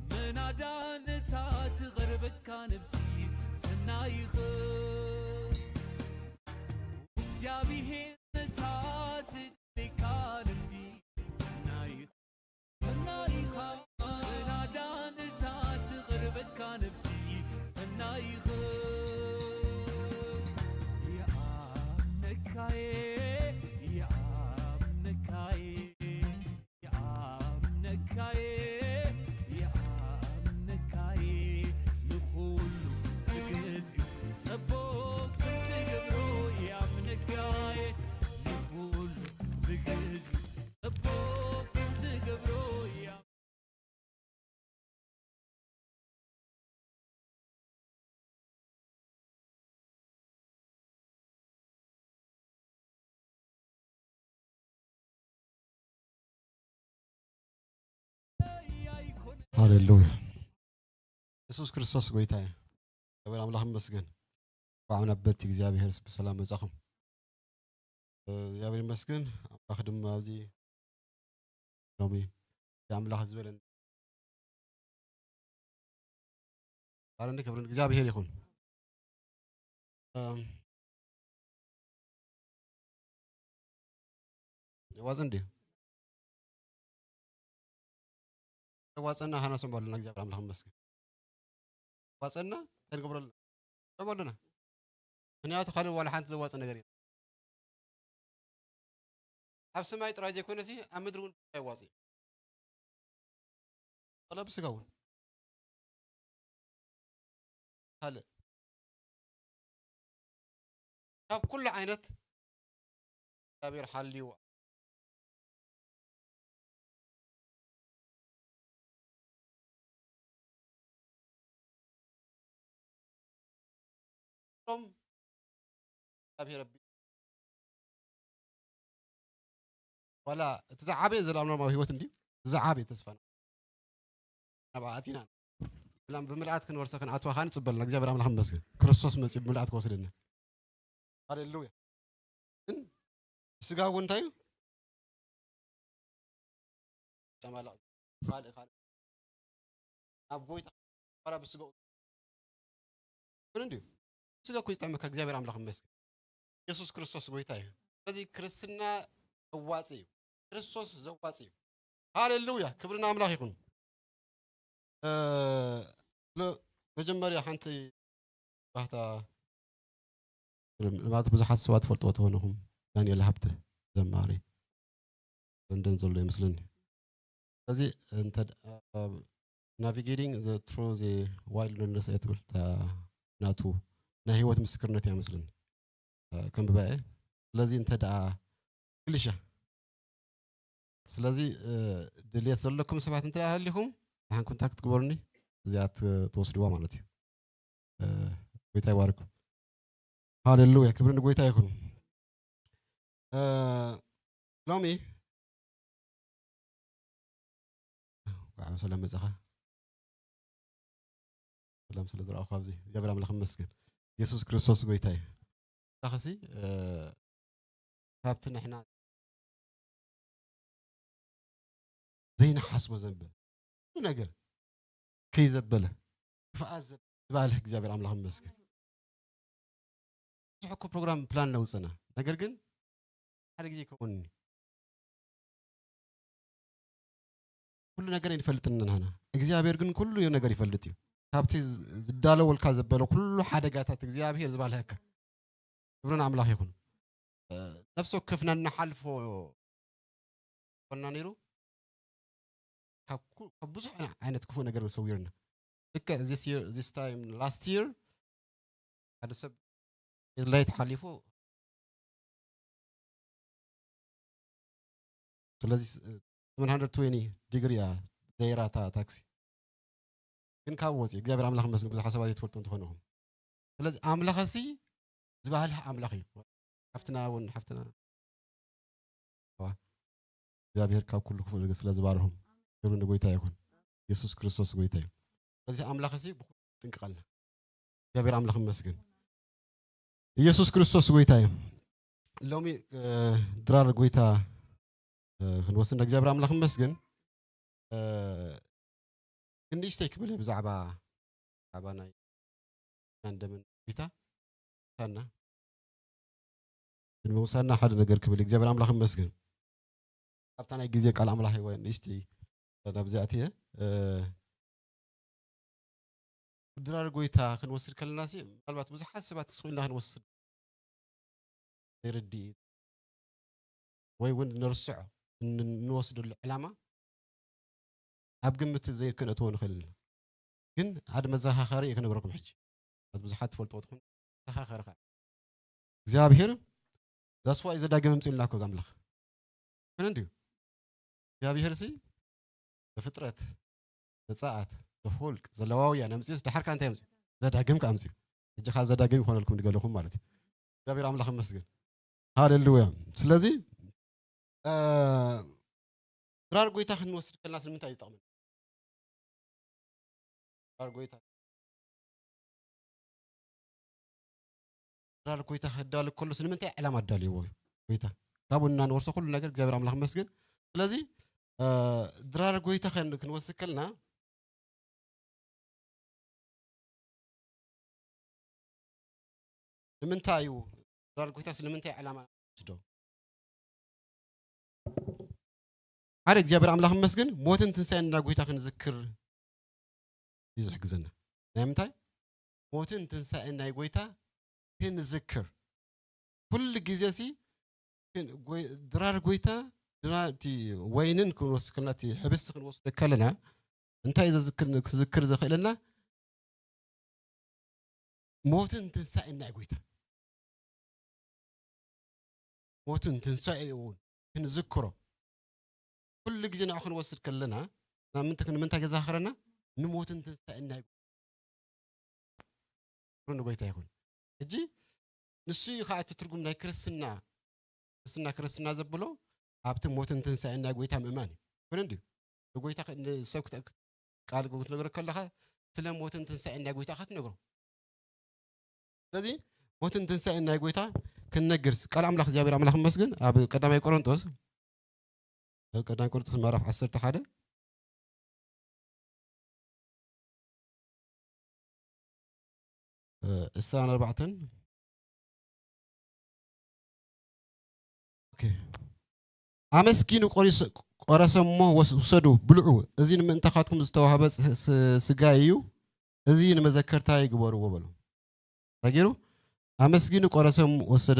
ምናዳ ነታ ትቐርበካ ነብሲ ሰናይኸ እግዚኣብሔር ነታ ትድልየካ ነብሲ ሰናይኸ ሰናይኻ ምናዳ ነታ ትቐርበካ ነብሲ ሰናይኸ ይኣምነካየ ይኣምነካየ ይኣምነካየ ይኣምነካየ ንኹሉ ብግዜኡ ጸቡቕ ክትገብሮ ይኣምነካየ ንኹሉ ብግዜኡ ጸቡቕ ክትገብሮ ይኣ ሃሌሉያ። የሱስ ክርስቶስ ጎይታ እዩ። እግዚኣብሔር ኣምላኽ ይመስገን። እንኳዕ ናብ ቤት እግዚኣብሔር ብሰላም መጻኹም። እግዚኣብሔር ይመስገን። ኣምላኽ ድማ ኣብዚ ሎሚ ኣምላኽ ዝበለን ባረኒ ክብርን እግዚኣብሔር ይኹን። የዋፅን ድዩ? የዋፅና ሃና ሰንቦ ኣለና እግዚኣብሔር ኣምላኽ ይመስገን። ዋፅና እንታይ ንገብረሉ? ሰንቦ ኣለና። ምክንያቱ ካልእ ዋላ ሓንቲ ዘዋፅእ ነገር የለን። ኣብ ሰማይ ጥራይ ዘይኮነሲ ኣብ ምድሪ እውን ኣይዋፅእ እዩ። ዋላ ብስጋ እውን ካልእ ካብ ኩሉ ዓይነት እግዚኣብሔር ሓልይዎ ሎም እግዚኣብሔር ኣቢ ዋላ እቲ ዝዓበየ ዘላለማዊ ህይወት እንዲ ዝዓበየ ተስፋና ናብ ኣቲና ብላም ብምልኣት ክንወርሰ ክንኣትዋ ከዓ ንፅበልና እግዚኣብሔር ኣምላኽ መስገን ክርስቶስ መፅኡ ብምልኣት ክወስደና ሃሌሉያ ግን ስጋ እውን እንታይ እዩ ጨማላቕ ካልእ ካልእ ናብ ጎይታ ዋላ ብስጋኡ ግን እንዲሁ ስጋ እኮ ይጥዕመካ። እግዚኣብሔር ኣምላኽ ይመስገን። የሱስ ክርስቶስ ጎይታ እዩ። ስለዚህ ክርስትና ዘዋፂ እዩ። ክርስቶስ ዘዋፂ እዩ። ሃሌሉያ፣ ክብሪ ንኣምላኽ ይኹን። እ፣ ሎ-፣ መጀመርያ ሓንቲ ባህታ ማለት ብዙሓት ሰባት ትፈልጥዎ ትኾንኹም፣ ዳንኤል ሃብተ ዘማሪ ለንደን ዘሎ ይመስለኒ። ስለዚ እንተ ናቪጌቲንግ ትሩ ዋይልድነስ እያ ትብል እታ ናቱ ናይ ህይወት ምስክርነት እያ መስለኒ። እ፣ ከንብባ እየ። ስለዚ እንተ ደኣ ግልሻ ስለዚ እ፣ ድልየት ዘለኩም ሰባት እንተ ደኣ ሃሊኹም ንሓን ኮንታክት ግበሩኒ። እዚኣ ት-፣ ትወስድዋ ማለት እዩ። እ፣ ጎይታ ይባርኩም። ሃሌሉያ፣ ክብሪ ንጎይታ ይኹን። እ፣ ሎሚ እንኳዕ ብሰላም መጻኻ። ሰላም ስለ ዝረኣኹ ኣብዚ እግዚኣብሔር ኣምላኽ ይመስገን። የሱስ ክርስቶስ ጎይታ እዩ። ኣምላኽሲ እ፣ ካብቲ ንሕና ዘይንሓስቦ ዘንበለ ኩሉ ነገር ከይዘበለ ክፍኣት ዘ-፣ ዝባልህ እግዚኣብሔር ኣምላኽ ይመስገን። ብዙሕ እኮ ፕሮግራም ፕላን ነውፅና፣ ነገር ግን ሓደ ግዜ ይከውን። ኩሉ ነገር ኣይንፈልጥን ንሕና፣ እግዚኣብሔር ግን ኩሉ ነገር ይፈልጥ እዩ። ካብቲ ዝዳለወልካ ዘበለ ኩሉ ሓደጋታት እግዚኣብሔር ዝባልሀካ። ክብሪ ንኣምላኽ ይኹን። እ፣ ነፍሲ ወከፍና እንሓልፎ ኮና ነይሩ። ካብ ኩ-፣ ካብ ብዙሕ ዓይነት ክፉእ ነገር ሰዊርና። ልክዕ this year, this time last year ሓደ ሰብ ሬድ ላይት ሓሊፉ፣ ስለዚ ስ-፣ ሰቨን ሃንድረድ ትዌንቲ ዲግሪ እያ ዘይራ እታ ታክሲ። ግን ካብ ወፂ እግዚኣብሔር ኣምላኽ መስግን ብዙሓት ሰባት ዘይትፈልጡ እንትኾንኹም። ስለዚ ኣምላኸሲ ዝበሃልህ ኣምላኽ እዩ። ሓፍትና እውን ሓፍትና ዋ፣ እግዚኣብሔር ካብ ኩሉ ክፉእ ነገር ስለ ዝባርኹም ክብሪ ንጎይታ ይኹን። የሱስ ክርስቶስ ጎይታ እዩ። ስለዚ ኣምላኸሲ ብኩሉ ጥንቅቐልና። እግዚኣብሔር ኣምላኽ ይመስገን። ኢየሱስ ክርስቶስ ጎይታ እዩ። ሎሚ እ፣ ድራር ጎይታ እ፣ ክንወስድ እግዚኣብሔር ኣምላኽ ይመስገን። እ፣ ክንእሽተይ ክብል ብዛዕባ፣ ብዛዕባ ናይ ደምን ጎይታ ሳና ግን ምውሳና ሓደ ነገር ክብል እግዚኣብሔር ኣምላኽ ይመስገን። ኣብታ ናይ ግዜ ቃል ኣምላኽ ወይ ንእሽተይ ናብዚኣ እትየ እ፣ ድራር ጎይታ ክንወስድ ከለና ሲ ምናልባት ብዙሓት ሰባት ክስቁ ኢልና ክንወስድ ዘይርድእ ወይ እውን ንርስዖ ን-፣ እንወስደሉ ዕላማ ኣብ ግምት ዘይክነእትዎ ንኽእል ኢና። ግን ሓደ መዘኻኸሪ እየ ክነግረኩም ሕጂ። ብዙሓት ትፈልጥዎ ትኾኑ። መዘኻኸሪ ከዓ እግዚኣብሔር ዛስዋ እዩ ዘዳግም ኣምፅኡልና እኮ ኣምላኽ። ግን እንድዩ እግዚኣብሔር ሲ ዘፍጥረት፣ ዘፀኣት፣ ዘፍወልቅ፣ ዘለዋውያን ኣምፅኡስ ደሓር ከዓ እንታይ ኣምፅኡ? ዘዳግም ከዓ ኣምፅኡ። ሕጂ ከዓ ዘዳግም ይኾነልኩም ንገለኹም ማለት እዩ። እግዚኣብሔር ኣምላኽ ይመስገን። ሃሌሉያ። ስለዚ እ፣ ድራር ጎይታ ክንወስድ ከለና ንምንታይ እዩ ዝጠቕመና? ድራር ጎይታ ድራር ጎይታ ከዳሉ ከሎስ ንምንታይ ዕላማ ኣዳልይዎ እዩ? ጎይታ ካብኡ እናንወርሶ ኩሉ ነገር እግዚኣብሔር ኣምላኽ ይመስገን። ስለዚ እ፣ ድራር ጎይታ ከን-፣ ክንወስድ ከለና ንምንታይ እዩ ድራር ጎይታስ ንምንታይ ዕላማ ወስዶ? ሓደ እግዚኣብሔር ኣምላኽ ይመስገን፣ ሞትን ትንሳኤን ናይ ጎይታ ክንዝክር እዩ ዝሕግዘና። ናይ ምንታይ? ሞትን ትንሳኤን ናይ ጎይታ ክንዝክር። ኩሉ ግዜ ሲ ግን ጎይ-፣ ድራር ጎይታ፣ ድራ-፣ እቲ ወይንን ክንወስድ ከለና፣ እቲ ሕብስቲ ክንወስዶ ከለና፣ እንታይ ዘዝክር-፣ ክዝክር ዘኽእለና? ሞትን ትንሳኤን ናይ ጎይታ። ሞትን ትንሳኤ እውን ክንዝክሮ። ኩሉ ግዜ ንዕኡ ክንወስድ ከለና፣ ናብ ምንታይ፣ ንምንታይ ከዘኻኽረና? ንሞትን ትንሳኤን ናይ ክብሪ ንጎይታ ይኹን። ሕጂ ንሱ እዩ ከዓ እቲ ትርጉም ናይ ክርስትና። ክርስትና፣ ክርስትና ዘብሎ ኣብቲ ሞትን ትንሳኤን ናይ ጎይታ ምእማን እዩ። ኩነ እንድዩ። ንጎይታ ክ-፣ ንሰብ ክተ-፣ ቃል ክትነግሮ ከለኻ ስለ ሞትን ትንሳኤን ናይ ጎይታ ኢኻ ትነግሮ። ስለዚ ሞትን ትንሳኤን ናይ ጎይታ ክንነግር ቃል ኣምላኽ እግዚኣብሔር ኣምላኽ ይመስገን። ኣብ ቀዳማይ ቆሮንጦስ፣ ኣብ ቀዳማይ ቆሮንጦስ ምዕራፍ ዓሰርተ ሓደ፣ እ፣ ዕስራን ኣርባዕተን። ኦኬ። ኣመስጊኑ ቆሪሰ-፣ ቆረሰ እሞ ወስ-፣ ውሰዱ፣ ብልዑ፣ እዚ ንምእንታኻትኩም ዝተዋህበ ስ-፣ ስ-፣ ስጋይ እዩ፣ እዚ ንመዘከርታይ ግበርዎ በሉ። እንታይ ገይሩ? ኣመስጊኑ ቆረሰ እሞ ወሰደ፣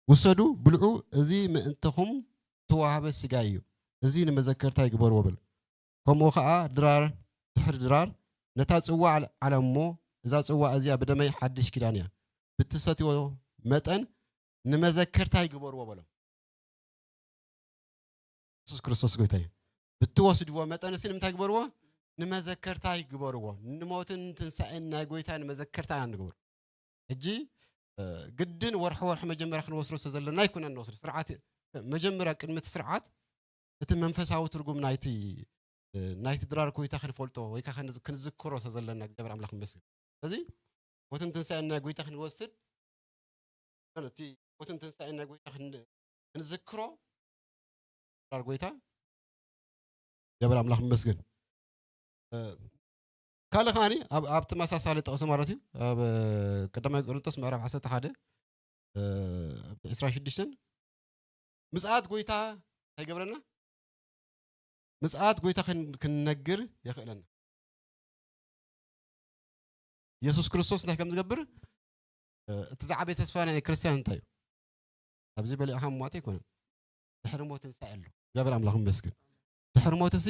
ውሰዱ፣ ብልዑ፣ እዚ ምእንተኹም ዝተዋህበ ስጋይ እዩ፣ እዚ ንመዘከርታይ ግበርዎ በሉ። ከምኡ ኸኣ ድራር ድሕሪ ድራር ነታ ጽዋእ ኣል-፣ ኣለ እሞ፣ እዛ ጽዋእ እዚኣ ብደመይ ሓድሽ ኪዳን እያ፣ ብትሰትዮ መጠን ንመዘከርታይ ግበርዎ በሎም። የሱስ ክርስቶስ ጎይታ እዩ። ብትወስድዎ መጠን እሲ ንምንታይ ግበርዎ? ንመዘከርታይ ግበርዎ። ንሞትን ትንሳኤን ናይ ጎይታ ንመዘከርታ ኢና ንግበሮ። ሕጂ፣ እ፣ ግድን ወርሒ ወርሒ መጀመርያ ክንወስዶ ስለ ዘለና ኣይኮነን ንወስዶ። ስርዓት መጀመርያ ቅድሚ እቲ ስርዓት እቲ መንፈሳዊ ትርጉም ናይቲ፣ እ፣ ናይቲ ድራር ጎይታ ክንፈልጦ ወይ ከኣ ክንዝ-፣ ክንዝክሮ ስለ ዘለና እግዚኣብሔር ኣምላኽ ይመስገን። ስለዚ ሞትን ትንሳኤን ናይ ጎይታ ክንወስድ፣ እቲ ሞትን ትንሳኤን ናይ ጎይታ ክን-፣ ክንዝክሮ ድራር ጎይታ እግዚኣብሔር ኣምላኽ ይመስገን። እ፣ ካልእ ከኣኒ ኣብ፣ ኣብ ተመሳሳሊ ጥቕሲ ማለት እዩ። ኣብ፣ እ፣ ቀዳማይ ቆሮንቶስ ምዕራፍ ዓሰርተ ሓደ፣ እ፣ ዕስራን ሽዱሽተን ምጽኣት ጎይታ እንታይ ይገብረና? ምጽኣት ጎይታ ክን-፣ ክንነግር የኽእለና። የሱስ ክርስቶስ እንታይ ከም ዝገብር፣ እ፣ እቲ ዝዓበየ ተስፋ ናይ ክርስትያን እንታይ እዩ? ኣብዚ በሊዕኻ ምሟት ኣይኮነን። ድሕሪ ሞት ትንሳኤ ኣሎ። እግዚኣብሔር ኣምላኽ ይመስገን። ድሕሪ ሞት እሲ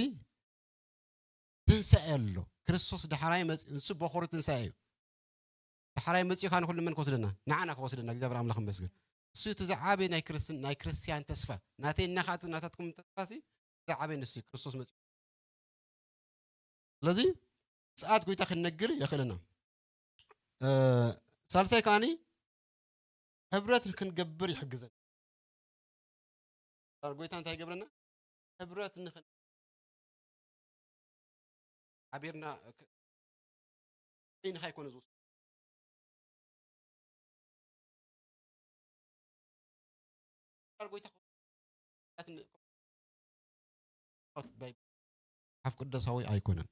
ትንሳኤ ኣሎ። ክርስቶስ ዳሕራይ መጽ-፣ ንሱ በኹሪ ትንሳኤ እዩ። ዳሕራይ መጺኡ ከኣ ንኹሉ መን ክወስደና? ንዓና ክወስደና። እግዚኣብሔር ኣምላኽ ይመስገን። እሱ እቲ ዝዓበየ ናይ ክርስትን-፣ ናይ ክርስትያን ተስፋ፣ ናተይ ናኻት-፣ ናታትኩም ተስፋ ሲ ዝዓበየ ንሱ እዩ፣ ክርስቶስ መጺኡ። ስለዚ ምጽኣት ጎይታ ክንነግር የኽእለና። እ፣ ሳልሳይ ከኣኒ ሕብረት ክንገብር ይሕግዘን። ጎይታ እንታይ ይገብረና? ሕብረት ንኽን-፣ ሓቢርና ክ-፣ በይንኻ ኣይኮነ ዝውስን። ድራር ጎይታ መጽሓፍ ቅዱሳዊ ኣይኮነን።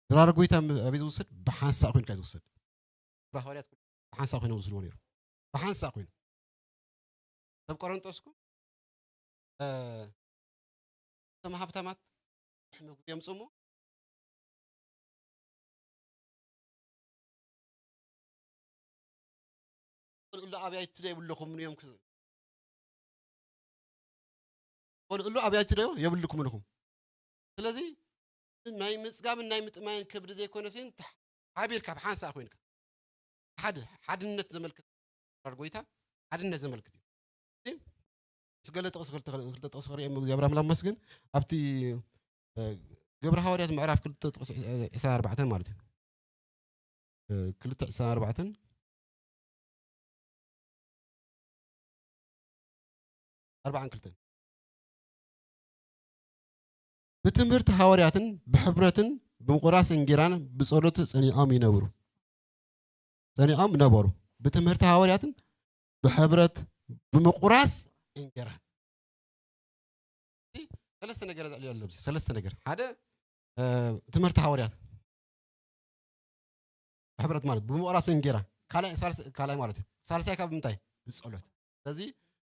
ድራር ጎይታ ም-፣ ኣበይ ዝውሰድ? ብሓንሳእ ኮይንካ እዩ ዝውሰድ። ግብረ ሃዋርያት ብሓንሳእ ኮይኖም ዝውስድዎ ነይሩ። ብሓንሳእ ኮይኑ። ሰብ ቆሮንጦስ እኮ፣ እ፣ እቶም ሃብታማት ምግቢ የምጽኡ እሞ፣ "ቆልዑ ኣሎ ኣብያይ ትደ የብልኹምን እዮም ክዝ-፣ ቆልዑ ኣሎ ኣብያይ ትደ የብልኩምን ኢኹም." ስለዚ ናይ ምጽጋብን ናይ ምጥማይን ከብዲ ዘይኮነ ሲን ተሕ-፣ ሓቢርካ ብሓንሳእ ኮይንካ ሓደ ሓድነት ዘመልክት፣ ድራር ጎይታ ሓድነት ዘመልክት እዩ። እዚ ምስ ገለ ጥቕሲ ክልተ፣ ክልተ ጥቕሲ ክርእየም እግዚኣብሔር ኣምላኽ መስግን። ኣብቲ፣ እ፣ ግብረ ሃዋርያት ምዕራፍ ክልተ ጥቕሲ፣ እ፣ ዕስራን ኣርባዕተን ማለት እዩ። እ፣ ክልተ ዕስራን ኣርባዕተን፣ ኣርባዓን ክልተን። ብትምህርቲ ሃዋርያትን ብሕብረትን ብምቑራስ እንጌራን ብጸሎት ጸኒዖም ይነብሩ። ጸኒዖም ነበሩ። ብትምህርቲ ሃዋርያትን ብሕብረት ብምቑራስ እንጌራን። እዚ ሰለስተ ነገር ዘዕልዮ ኣሎ። ኣብዚ ሰለስተ ነገር። ሓደ፣ እ፣ ትምህርቲ ሃዋርያት። ብሕብረት ማለት ብምቑራስ እንጌራ። ካልኣይ፣ ሳልስ-፣ ካልኣይ ማለት እዩ። ሳልሳይ ካብ ምንታይ? ብጸሎት። ስለዚ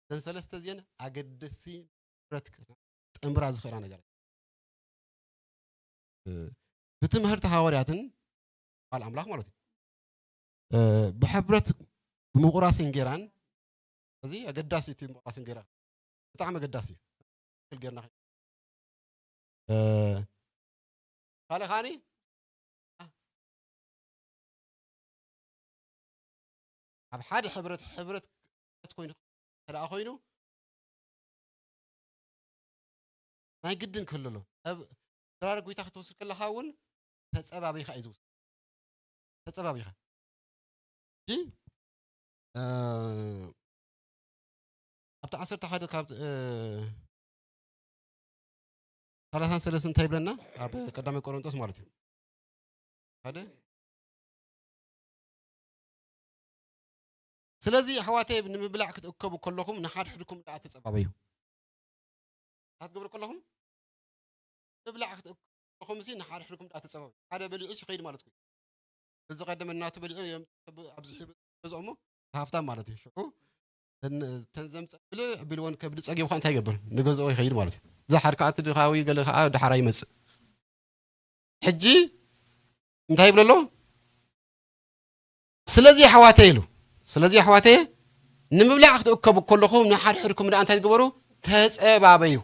እዘን ሰለስተ እዚአን ኣገደስቲ ሕብረት ጥምራ ዝኽእላ ነገር። እ፣ ብትምህርቲ ሃዋርያትን ቃል ኣምላኽ ማለት እዩ። እ፣ ብሕብረት ብምቑራስ እንጌራን፣ እዚ ኣገዳሲ እቲ ምቑራስ እንጌራ። ብጣዕሚ ኣገዳሲ እዩ። ትክክል ጌርና ከ-፣ እ፣ ካልእ ከኣኒ ኣብ ሓደ ሕብረት፣ ሕብረት ኮይኑ እንተ ደኣ ኮይኑ ናይ ግድን ክህሉ ኣሎ። ኣብ ድራር ጎይታ ክትወስድ ከለኻ እውን ተጸባቢኻ እዩ ዝውሰድ። ተጸባቢኻ። ሕጂ፣ እ፣ ኣብቲ ዓሰርተ ሓደ ካብ፣ እ፣ ሰላሳን ሰለስትን እንታይ ይብለና? ኣብ ቀዳማይ ቆሮንጦስ ማለት እዩ። ሓደ፣ ስለዚ ኣሕዋተይ ንምብላዕ ክትእከቡ ከለኹም ንሓድሕድኩም ደኣ ተጸባበዩ። እንታይ ክትገብሩ ከለኹም? ምብላዕ ክትእከቡ ከለኹም እዚ ንሓድሕድኩም ደኣ ተጸባበዩ። ሓደ በሊዑ ይኸይድ ማለት እዩ። እዚ ቀደም እናቱ በሊዑ እዮም ኣብዚ ገዝኦሞ ሃፍታም ማለት እዩ። ሽዑ እተን ዘምፀ ብልዕ ቢልወን ከብዲ ፀጊቡ ከዓ እንታይ ይገብር? ንገዝኦ ይኸይድ ማለት እዩ። እዛ ሓድ ከዓ እቲ ድኻዊ ገለ ከዓ ደሓራ ይመፅእ። ሕጂ እንታይ ይብሎ ኣሎ? ስለዚ ኣሕዋተይ ኢሉ፣ ስለዚ ኣሕዋተይ ንምብላዕ ክትእከቡ ከለኹም ንሓድሕድኩም ደኣ እንታይ ትግበሩ? ተጸባበዩ።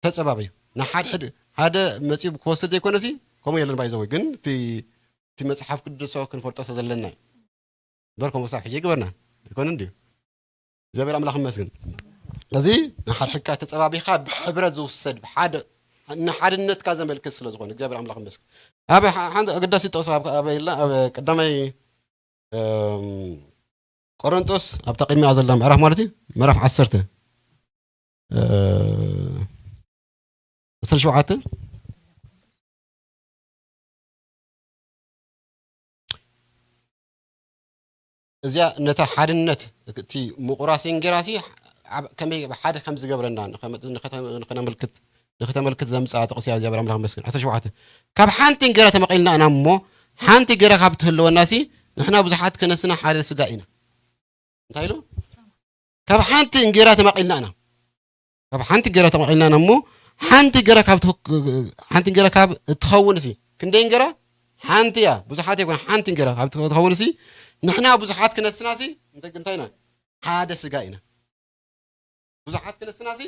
ተጸባበዩ። ንሓድሕድ ሓደ መጺኡ ክወስድ ዘይኮነሲ ከምኡ የለን ባይዘወይ ግን እቲ እቲ መጽሓፍ ቅዱስ ክንፈልጦ ስለዘለና እዩ። እምበር ከምኡ ክሳብ ሕጂ ይግበርና ኣይኮነን ድዩ? እግዚኣብሔር ኣምላኽ ይመስገን። እዚ ንሓድሕድካ ተጸባቢኻ ብሕብረት ዝውሰድ ብሓደ ንሓድነትካ ዘመልክት ስለ ዝኾነ እግዚኣብሔር ኣምላኽ ይመስገን። ኣብ ሓንቲ ኣገዳሲ ጥቕሲ ኣብ ኣበይላ ኣብ ቀዳማይ ቆሮንጦስ ኣብታ ቅድሚኣ ዘላ ምዕራፍ ማለት እዩ ምዕራፍ ዓሰርተ ዓሰርተ ሸውዓተ እዚኣ ነታ ሓድነት እቲ ምቑራስ እንጌራሲ ከመይ ሓደ ከም ዝገብረና ንኸተመልክት ዘምፅኣ ጥቕሲ እግዚኣብሔር ኣምላኽ መስግን ዓሰርተ ሸውዓተ ካብ ሓንቲ እንጌራ ተመቒልና ኢና እሞ ሓንቲ እንጌራ ካብ ትህልወናሲ ንሕና ብዙሓት ክነስና ሓደ ስጋ ኢና እንታይ ኢሉ ካብ ሓንቲ እንጌራ ተመቒልና ኢና ካብ ሓንቲ እንጌራ ተመቒልና ኢና እሞ ሓንቲ እንጌራ ካብ ሓንቲ እንጌራ ካብ እትኸውን ሲ ክንደይ እንጌራ ሓንቲ እያ ብዙሓት ይኮን ሓንቲ እንጌራ ካብ ትኸውን ሲ ንሕና ብዙሓት ክነስና ሲ እንታይ ኢና ሓደ ስጋ ኢና ብዙሓት ክነስና ሲ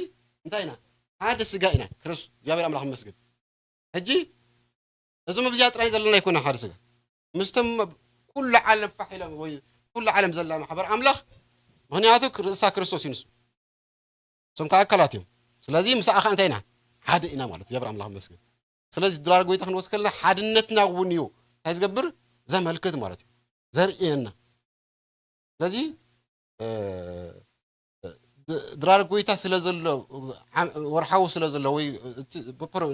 እንታይ ኢና ሓደ ስጋ ኢና ክርስቶስ እግዚኣብሔር ኣምላኽ መስግን ሕጂ እዞም ኣብዚኣ ጥራይ ዘለና ኣይኮነ ሓደ ስጋ ምስቶም ኩሉ ዓለም ፋሕ ኢሎም ወይ ኩሉ ዓለም ዘላ ማሕበር ኣምላኽ ምክንያቱ ርእሳ ክርስቶስ እዩ ንሱ እሶም ከዓ ኣካላት እዮም ስለዚ ምስ ኣኻ እንታይ ኢና ሓደ ኢና ማለት እግዚኣብሔር ኣምላኽ መስግን ስለዚ ድራር ጎይታ ክንወስድ ከለና ሓድነትና እውን እዩ እንታይ ዝገብር ዘመልክት ማለት እዩ ዘርእየና ስለዚ ድራር ጎይታ ስለ ዘሎ ወርሓዊ ስለ ዘሎ ወይ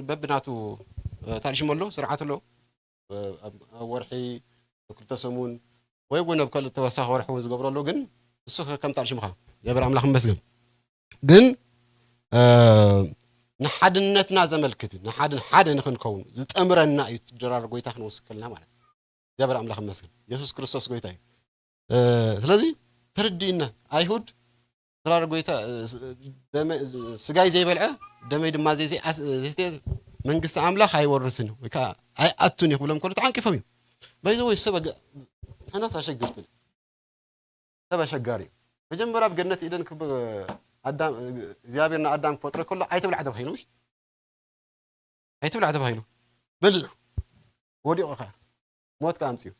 በብናቱ ታሪሽሞ ኣሎ ስርዓት ኣሎ ኣብ ወርሒ ክልተ ሰሙን ወይ እውን ኣብ ካልእ ተወሳኺ ወርሒ እውን ዝገብረሉ ግን እሱ ከም ታሪሽምኻ እግዚኣብሔር ኣምላኽ መስገን ግን ንሓድነትና ዘመልክት እዩ ንሓድን ሓደ ንክንከውን ዝጠምረና እዩ ድራር ጎይታ ክንወስድ ከለና ማለት እግዚኣብሔር ኣምላኽ መስገን የሱስ ክርስቶስ ጎይታ እዩ ስለዚ ተረዲእና ኣይሁድ ስራር ጎይታ ስጋይ ዘይበልዐ ደመይ ድማ ዘይስተ መንግስቲ ኣምላኽ ኣይወርስን እዩ ወይ ከዓ ኣይኣቱን እዩ ክብሎም ከሎ ተዓንቂፎም እዩ በይዘ ወይ ሰብ ሕናስ ኣሸግርቲ ሰብ ኣሸጋሪ እዩ መጀመርያ ኣብ ገነት ኢደን እግዚኣብሔር ንኣዳም ክፈጥሮ ከሎ ኣይትብላዕ ተባሂሉ ኣይትብላዕ ተባሂሉ በሊዑ ወዲቑ ኸ ሞት ከ ኣምፅኡ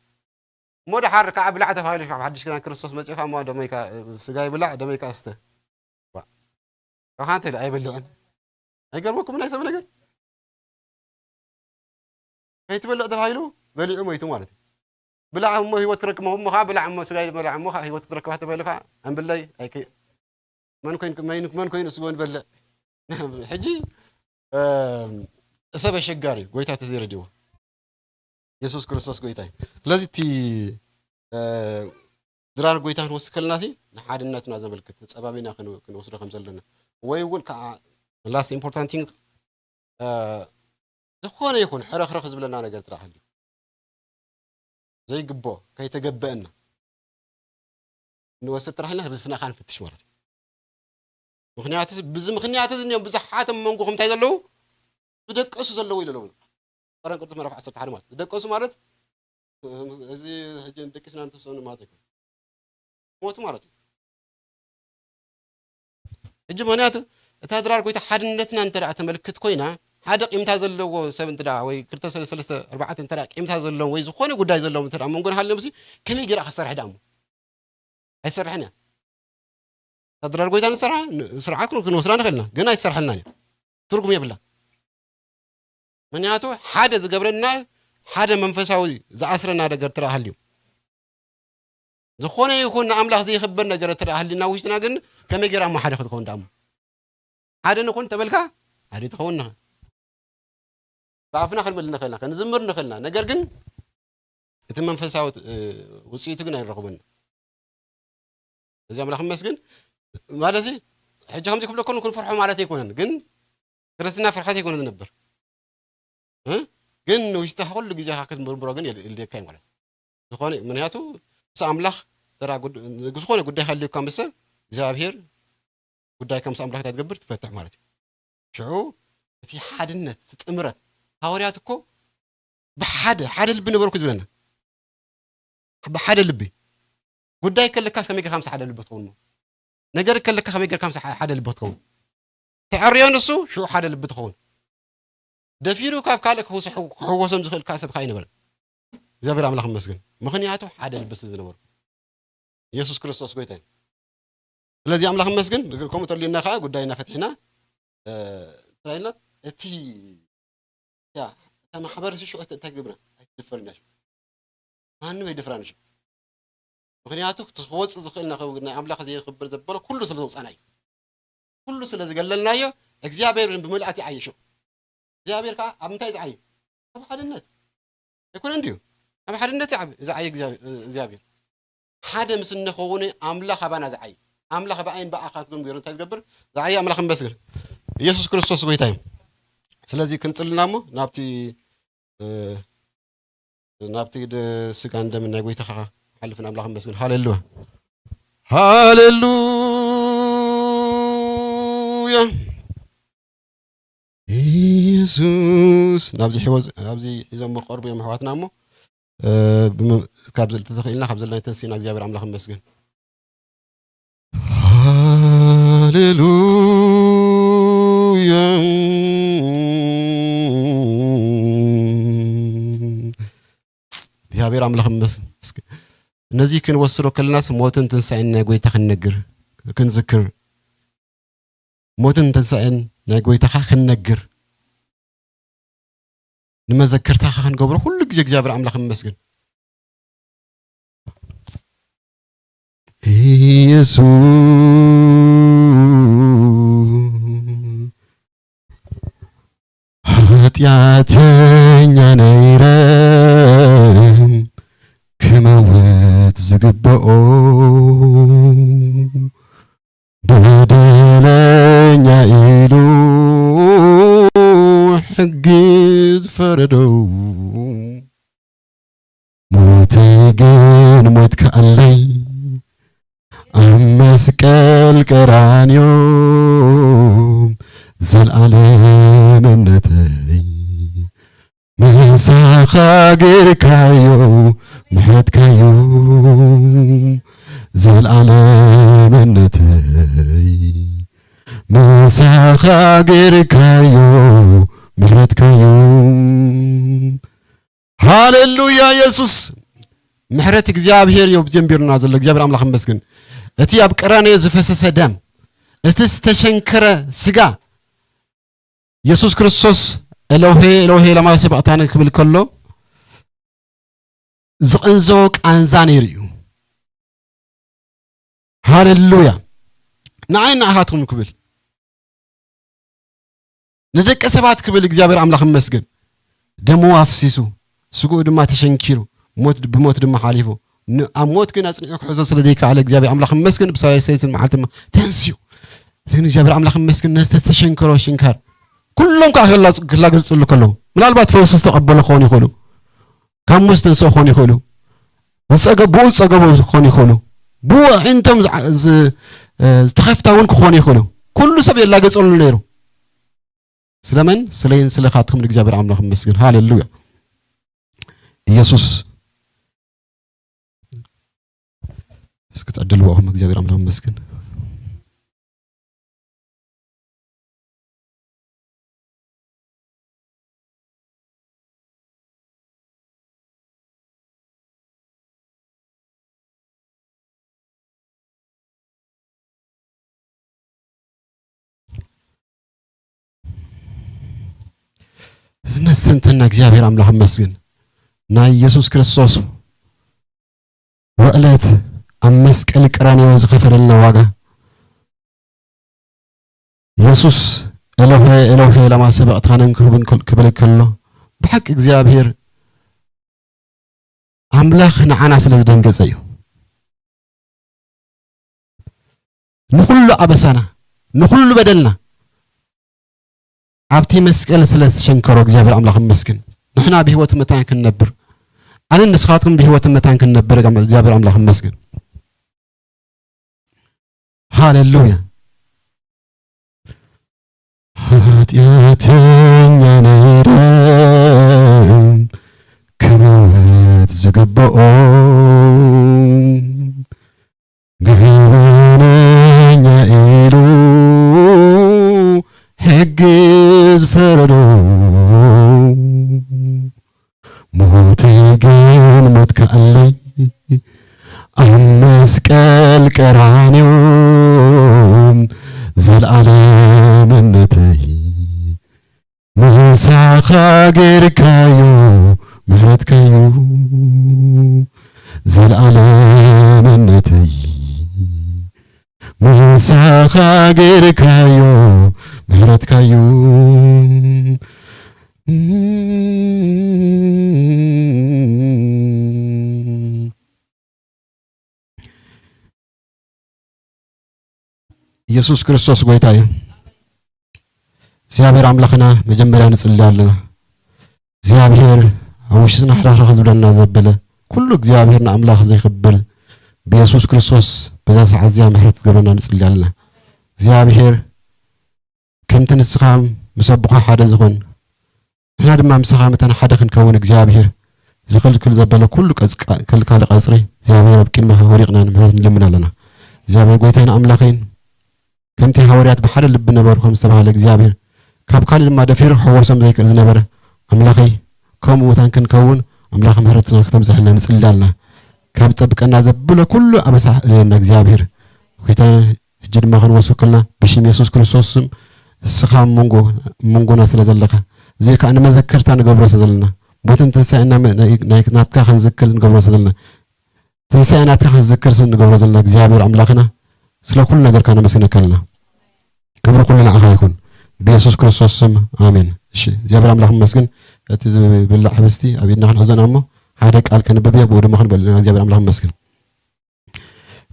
እሞ ደሓር ከዓ ብላዕ ተባሂሉ ካብ ሓድሽ ክዳን ክርስቶስ መፂኡ ከዓ እሞ ደመይ ከዓ ስጋ ይብላዕ ደመይ ከዓ ስተ ካብ ሓንቲ ኢለ ኣይበልዕን ኣይገርመኩም ናይ ሰብ ነገር ከይትበልዕ ተባሂሉ በሊዑ ሞይቱ ማለት እዩ ብላዕ እሞ ህይወት ትረክብ እሞ ከዓ ብላዕ እሞ ስጋ ይበላዕ እሞ ከዓ ህይወት ትረክባ ተባሂሉ ከዓ ኣንብለይ ኣይከ መን ኮይኑ መን ኮይኑ ስጎ ንበልዕ ሕጂ ሰብ ኣሸጋሪ እዩ ጎይታ ተዘይረድዎ የሱስ ክርስቶስ ጎይታ እዩ ስለዚ እቲ ድራር ጎይታ ክንወስድ ከለና ንሓድነትና ዘመልክት ተፀባቢና ክንወስዶ ከም ዘለና ወይ እውን ከዓ last important thing ዝኾነ ይኹን ሕረኽረኽ ዝብለና ነገር ትረኣ ሃልዩ ዘይግቦ ከይተገበአና ንወስድ ጥራሕ ኢልና ርእስና ከዓ ንፍትሽ ማለት እዩ ምክንያቱ ብዚ ምክንያት እዚ እዮም ብዙሓት ኣብ መንጎኹም እንታይ ዘለዉ ዝደቀሱ ዘለዉ ኢሉ ኣለዉ ቀረን ቅዱስ ምዕራፍ ዓሰርተ ሓደ ማለት ዝደቀሱ ማለት እዚ ሕጂ ደቂስና ንተሰኑ ማለት ኣይኮነ ሞቱ ማለት እዩ ሕጂ ምክንያቱ እታ ድራር ጎይታ ሓድነትና እንተ ተመልክት ኮይና ሓደ ቂምታ ዘለዎ ሰብ እንተ ወይ ክልተ ሰለስተ ኣርባዕተ እንተ ቂምታ ዘለዎም ወይ ዝኾነ ጉዳይ ዘለዎም እንተ መንጎ ንሃለምሲ ከመይ ገይራ ክሰርሕ ደኣ ኣይሰርሕን እያ እታ ድራር ጎይታ ንሰርሓ ስርዓት ክንወስዳ ንኽእልና ግን ኣይትሰርሐልናን እያ ትርጉም የብላ ምክንያቱ ሓደ ዝገብረና ሓደ መንፈሳዊ ዝኣስረና ነገር ትረኣ ሃልዩ ዝኾነ ይኹን ንኣምላኽ ዘይኽበር ነገር ትረኣ ሃልዩና ውሽጥና ግን ከመይ ገይራ እሞ ሓደ ክትከውን ደኣ ሓደ ንኹን ተበልካ ሓደ ትኸውን ንኻ ብኣፍና ክንብል ንኽእልና ክንዝምር ንኽእልና ነገር ግን እቲ መንፈሳዊ ውፅኢቱ ግን ኣይንረኽበን እዚ ኣምላኽ መስግን ማለት ሕጂ ከምዚ ክብለኩም ክንፈርሖ ማለት ኣይኮነን ግን ክርስትና ፍርሓት ኣይኮነ ዝነብር ግን ንውሽጥኻ ኩሉ ግዜኻ ክትምርምሮ ግን የድልየካ እዩ ማለት እዩ። ዝኾነ ምክንያቱ ምስ ኣምላኽ ተራ ጉድ-፣ ዝኾነ ጉዳይ ሃልዩካ ምስ ሰብ እግዚኣብሔር ጉዳይካ ምስ ኣምላኽ እንታይ ትገብር ትፈትሕ ማለት እዩ። ሽዑ እቲ ሓድነት፣ እቲ ጥምረት፣ ሃዋርያት እኮ ብሓደ፣ ሓደ ልቢ ነበርኩ ዝብለና። ብሓደ ልቢ። ጉዳይ ከለካስ ከመይ ጌርካ ምስ ሓደ ልቢ ትኸውን እሞ? ነገር ከለካ ከመይ ጌርካ ምስ ሓደ ልቢ ትኸውን? ተዕርዮ ንሱ፣ ሽዑ ሓደ ልቢ ትኸውን። ደፊሩ ካብ ካልእ ክውስ-፣ ክሕወሶም ዝኽእል ከዓ ሰብ ከዓ ኣይነበረን። እግዚኣብሔር ኣምላኽ ይመስገን። ምኽንያቱ ሓደ ልቢ ስለ ዝነበሩ። ኢየሱስ ክርስቶስ ጎይታ እዩ። ስለዚ ኣምላኽ ይመስገን፣ ከምኡ ተልዩና ከዓ ጉዳይና ፈቲሕና፣ እ፣ እንታይ ኢልና? እቲ፣ ያ፣ እታ ማሕበር ሽዑ እንታይ ክገብራ? ኣይትድፈርን እያ ሽዑ። ማንም ኣይደፍራን ሽዑ። ምኽንያቱ እቲ ክወፅእ ዝኽእል ናይ ኣምላኽ ዘየኽብር ዘበሎ ኩሉ ስለ ዘውፃና እዩ። ኩሉ ስለ ዝገለልናዮ እግዚኣብሔር ብምልኣት ይዓይሹ። እግዚኣብሔር ከዓ ኣብ ምንታይ ዝዓይ? ኣብ ሓድነት። ኣይኮነን ድዩ? ኣብ ሓድነት ይዓብ-፣ ዝዓይ እግዚኣብሔር፣ እግዚኣብሔር። ሓደ ምስ እንኸውን ኣምላኽ ኣባና ዝዓይ። ኣምላኽ ብኣይን ብኣኻትኩም ገይሩ እንታይ ዝገብር? ዝዓይ ኣምላኽ ይመስገን። ኢየሱስ ክርስቶስ ጎይታ እዩ። ስለዚ ክንጽልና እሞ ናብቲ፣ እ፣ ናብቲ ድ-፣ ስጋን ደምን ናይ ጎይታኻ ሓልፍን ኣምላኽ ይመስገን። ሃሌሉያ። ሃሌሉያ። ኢየሱስ ናብዚ ሕይወት-፣ ኣብዚ ሒዞሞ ክቐርቡ እዮም ኣሕዋትና እሞ፣ እ፣ ብመ-፣ ካብ ዘል-፣ ተተኽኢልና ካብ ዘለና ተንሲና እግዚኣብሔር ኣምላኽ ይመስገን። ሃሌሉያ። እግዚኣብሔር ኣምላኽ ይመስገን። እስኪ ነዚ ክንወስዶ ከለናስ ሞትን ትንሳኤን ናይ ጎይታ ክንነግር፣ ክንዝክር፣ ሞትን ትንሳኤን ናይ ጎይታኻ ክንነግር፣ ንመዘክርታኻ ክንገብሮ ኩሉ ግዜ እግዚኣብሔር ኣምላኽ ይመስገን። ኢየሱስ ሓጢኣተኛ ነይረ ክመውት ዝግብኦ በደለኛ ኢሉ ሕጊ ዝፈረደው ሞተይ ግን ሞትካኣለይ ኣብ መስቀል ቀራንዮ ዘልኣለምነተይ ምሳኻ ገይርካዮ ምሕረትካዮ ዘልኣለምነተይ ምሳኻ ገይርካዮ ምሕረትካዮ። ሃሌሉያ ኢየሱስ። ምሕረት እግዚኣብሔር እዩ ጀምቢሩና ዘሎ። እግዚኣብሔር ኣምላኽ ይመስገን። እቲ ኣብ ቀራንዮ ዝፈሰሰ ደም፣ እቲ ዝተሸንከረ ስጋ፣ ኢየሱስ ክርስቶስ ኤሎሄ ኤሎሄ ለማ ሰበቕታኒ ክብል ከሎ ዝቕንዘቦ ቃንዛ ነይሩ እዩ። ሃሌሉያ። ንዓይ ንኣኻትኩም ክብል፣ ንደቂ ሰባት ክብል እግዚኣብሔር ኣምላኽ ይመስገን። ደሙ ኣፍሲሱ፣ ስግኡ ድማ ተሸንኪሩ፣ ሞት፣ ብሞት ድማ ሓሊፉ። ን-፣ ኣብ ሞት ግን ኣጽኒዑ ክሕዞ ስለ ዘይከኣለ እግዚኣብሔር ኣምላኽ ይመስገን። ብሳልሰይቲ መዓልቲ ድማ ተንሲኡ። እዚ ግን እግዚኣብሔር ኣምላኽ ይመስገን። ነዚ ዝተሸንከሮ ሽንካር ኩሎም ከዓ ክላ-፣ ክላገጽሉ ከለዉ፣ ምናልባት ፈውሲ ዝተቐበሉ ክኾኑ ይኽእሉ። ካብ ሞት ዝተንስኡ ክኾኑ ይኽእሉ። ዝጸገ-፣ ብኡ ዝጸገቡ ክኾኑ ይኽእሉ። ብኡ ኣዒንቶም ዝዓ-፣ ዝ-፣ እ፣ ዝተኸፍታ እውን ክኾኑ ይኽእሉ። ኩሉ ሰብ የላገጸሉ ነይሩ። ስለመን? ስለይን ስለኻትኩም ንእግዚኣብሔር ኣምላኽ ይመስገን። ሃሌሉያ። ኢየሱስ እስኪ ትዕድልዎ ኣኹም እግዚኣብሔር ኣምላኽ ይመስገን። እዚ ነስተንትና እግዚኣብሔር ኣምላኽ ይመስገን። ናይ ኢየሱስ ክርስቶስ ውዕለት ኣብ መስቀል ቀራንዮ ዝኸፈለልና ዋጋ። ኢየሱስ ኤሎሄ ኤሎሄ ላማ ሰበቅታንን ክብል፣ ክብል ከሎ ብሓቂ እግዚኣብሔር ኣምላኽ ንዓና ስለ ዝደንገጸ እዩ። ንኹሉ ኣበሳና፣ ንኹሉ በደልና ኣብቲ መስቀል ስለ ዝተሸንከሮ እግዚኣብሔር ኣምላኽ ይመስገን። ንሕና ብህይወት መታን ክንነብር፣ ኣነን ንስኻትኩም ብህይወት መታን ክንነብር፣ እግዚኣብሔር ኣምላኽ ይመስገን። ሃሌሉያ። ሓጢኣተኛ ነይረ፣ ክመውት ዝግብኦ፣ ገበነኛ ኢሉ ሕጊ ዝፈረዶ፣ ሞተይ ግን ሞትካለይ ኣብ መስቀል ቀራንዮ፣ ዘልኣለምነተይ ምሳኻ ጌርካዮ፣ ምሕረትካዮ ዘልኣለምነተይ፣ ምሳኻ ጌርካዮ፣ ምሕረትካዮ። ኢየሱስ ክርስቶስ ጎይታ እዩ። እግዚኣብሔር ኣምላኽና መጀመርያ ንጽሊ ኣለና። እግዚኣብሔር ኣብ ውሽጥና ሕርኽርኽ ዝብለና ዘበለ ኩሉ እግዚኣብሔር ንኣምላኽ ዘይኽብል ብየሱስ ክርስቶስ በዛ ሰዓት እዚኣ ምሕረት ክትገብረና ንጽሊ ኣለና። እግዚኣብሔር ከምቲ ንስኻ ምስ ኣቦኻ ሓደ ዝኾን ንሕና ድማ ምሳኻ መታን ሓደ ክንከውን እግዚኣብሔር ዝኽልክል ዘበለ ኩሉ ቀጽ-፣ ከልካሊ ቀጽሪ እግዚኣብሔር ኣብ ቅድመኻ ወዲቕና ንምሕረት ንልምን ኣለና። እግዚኣብሔር ጎይታይን ኣምላኸይን ከምቲ ሃዋርያት ብሓደ ልቢ ነበሩ ከም ዝተባህለ እግዚኣብሔር ካብ ካልእ ድማ ደፊሩ ክሕወሶም ዘይክእል ዝነበረ ኣምላኸይ ከምኡ መታን ክንከውን ኣምላኽ ምሕረትና ክተምጽሐልና ንጽሊ ኣለና። ካብ ጠብቀና ዘብለ ኩሉ ኣበሳ እለየና እግዚኣብሔር። ጎይታ ሕጂ ድማ ክንወስከልና ብሽም የሱስ ክርስቶስ ስም እስኻ ኣብ መንጎ-፣ ኣብ መንጎና ስለ ዘለኻ እዚ ከኣ ንመዘከርታ ንገብሮ ስለ ዘለና ሞትን ትንሳኤና መ-፣ ናይ፣ ናይ ናትካ ክንዝክር ንገብሮ ስለ ዘለና ትንሳኤ ናትካ ክንዝክር ስለ ንገብሮ ዘለና እግዚኣብሔር ኣምላኽና ስለ ኩሉ ነገርካ ነመስግነካ ኣለና። ክብሪ ኩሉ ንዓኻ ይኹን ብየሱስ ክርስቶስ ስም ኣሜን። እሺ እግዚኣብሔር ኣምላኽ ይመስገን። እቲ ዝብላዕ ሕብስቲ ኣብ ኢድና ክንሕዞ ኢና እሞ ሓደ ቃል ከንብብ እየ ብኡ ድማ ክንበልዕ ኢና። እግዚኣብሔር ኣምላኽ ይመስገን።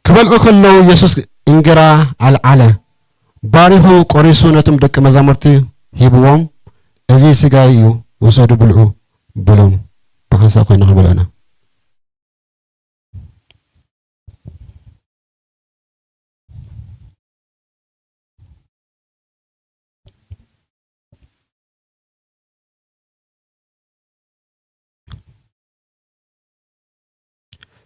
ክበልዑ ከለዉ የሱስ እንጌራ ኣልዓለ፣ ባሪኹ ቆሪሱ ነቶም ደቀ መዛሙርቲ ሂብዎም፣ "እዚ ስጋይ እዩ፣ ውሰዱ ብልዑ" በሎም። ብሓንሳእ ኮይና ክንበልዖ ኢና።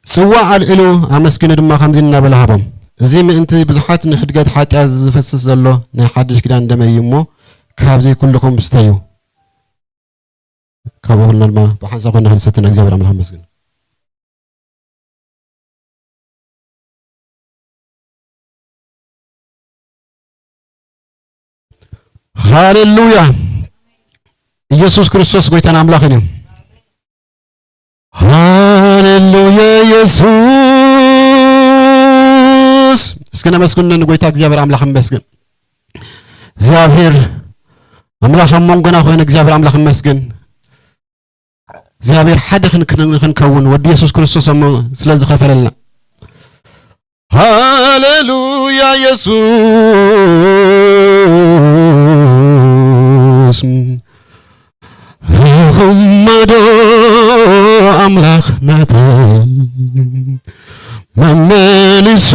ጽዋዕ ኣልዒሉ ኣመስጊኑ ድማ ከምዚ እናበለ ሃቦም፣ "እዚ ምእንቲ ብዙሓት ንሕድገት ሓጢኣት ዝፈስስ ዘሎ ናይ ሓድሽ ኪዳን ደመይ እዩ እሞ፣ ካብዚ ኩልኹም ስተዩ።" ካብኡ ኹልና ድማ ብሓንሳብ ኮይና ክንሰቲ ንእግዚኣብሔር ኣምላኽ ነመስግን። ሃሌሉያ! ኢየሱስ ክርስቶስ ጎይታን ኣምላኽን እዩ። ሃሌሉያ ኢየሱስ! እስኪ ነመስግን ንጎይታ እግዚኣብሔር ኣምላኽ ንመስግን። እግዚኣብሔር ኣምላኽ ኣብ መንጎና ኮይኑ እግዚኣብሔር ኣምላኽ ንመስግን። እግዚኣብሔር ሓደ ክን-፣ ክን-፣ ክንከውን ወዲ የሱስ ክርስቶስ እሞ ስለ ዝኸፈለልና። ሃሌሉያ ኢየሱስ። ርኹም ዶ ኣምላኽ ናተይ መመሊሱ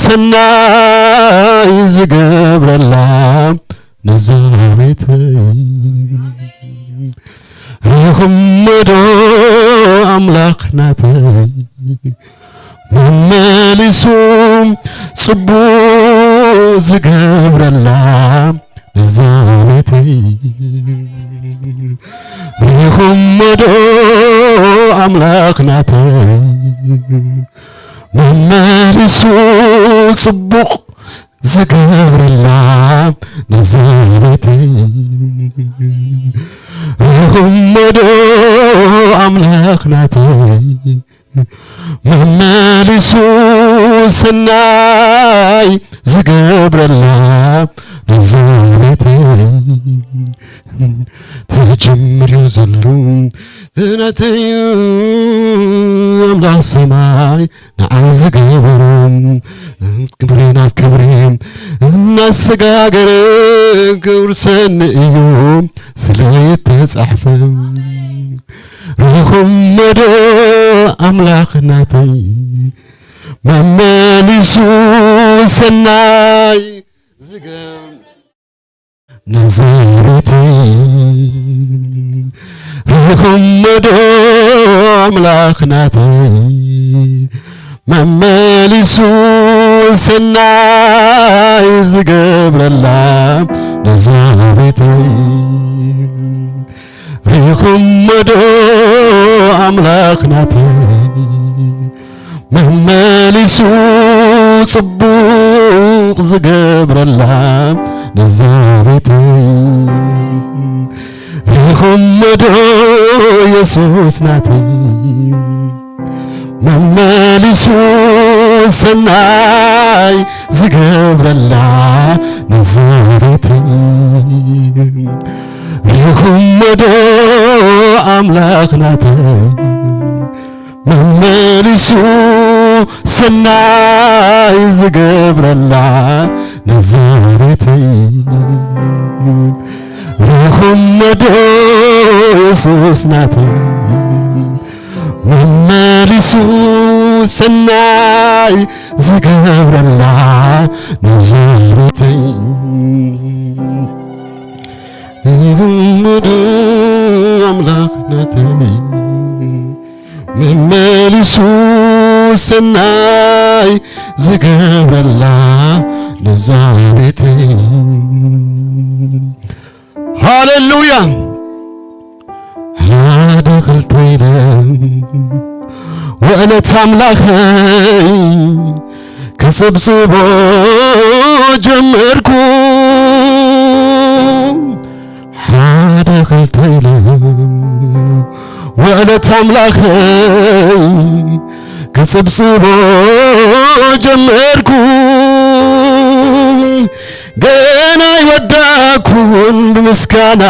ሰናይ ዝገብረላ ነዛ ቤተይ። ርኹም ዶ ኣምላኽ ናተይ መመሊሱ ጽቡቕ ዝገብረላ ነዛ ቤተይ። ርኹም ዶ ኣምላኽ ናተይ መመሊሱ ጽቡቕ ዝገብረላ ነዛ ቤተይ። ርኹም ዶ ኣምላኽ ናተይ መመሊሱ ሰናይ ዝገብረላ ነዛ ቤተይ። ተጀምርዮ ዘሎ ናተይ ሰማይ ንዓይ ዝገበሮ፣ ክብሪ ናብ ክብሪ እናሰጋገረ ክውርሰኒ እዩ ስለ እተጻሕፈ። ርኹም ዶ ኣምላኽ ናተይ መመሊሱ ሰናይ ዝገብ ነዚ ቤተይ ርኹም ዶ ኣምላኽ ናተይ መመሊሱ ሰናይ ዝገብረላ ነዛ ቤተይ ርኹም ዶ ኣምላኽ ናተይ መመሊሱ ጽቡቕ ዝገብረላ ነዛ ቤተይ ርኹም ዶ የሱስ ናተይ መመሊሱ ሰናይ ዝገብረላ ነዛ ቤተይ ርኹም ዶ ኣምላኽ ናተይ መመሊሱ ሰናይ ዝገብረላ ነዛ ቤተይ ርኹም ዶ የሱስ ናተይ መመሊሱ ሰናይ ዝገብረላ ነዛ ቤተይ ርኹም ዶ ኣምላኽ ናተይ መመሊሱ ሰናይ ዝገብረላ ነዛ ቤተይ። ሃሌሉያ። ሓደ ክልተ ኢለ ውዕለት ኣምላኸይ ክጽብጽቦ ጀመርኩ። ሓደ ክልተ ኢለ ውዕለት ኣምላኸይ ክጽብጽቦ ጀመርኩ። ገና ኣይወዳኩን ብምስጋና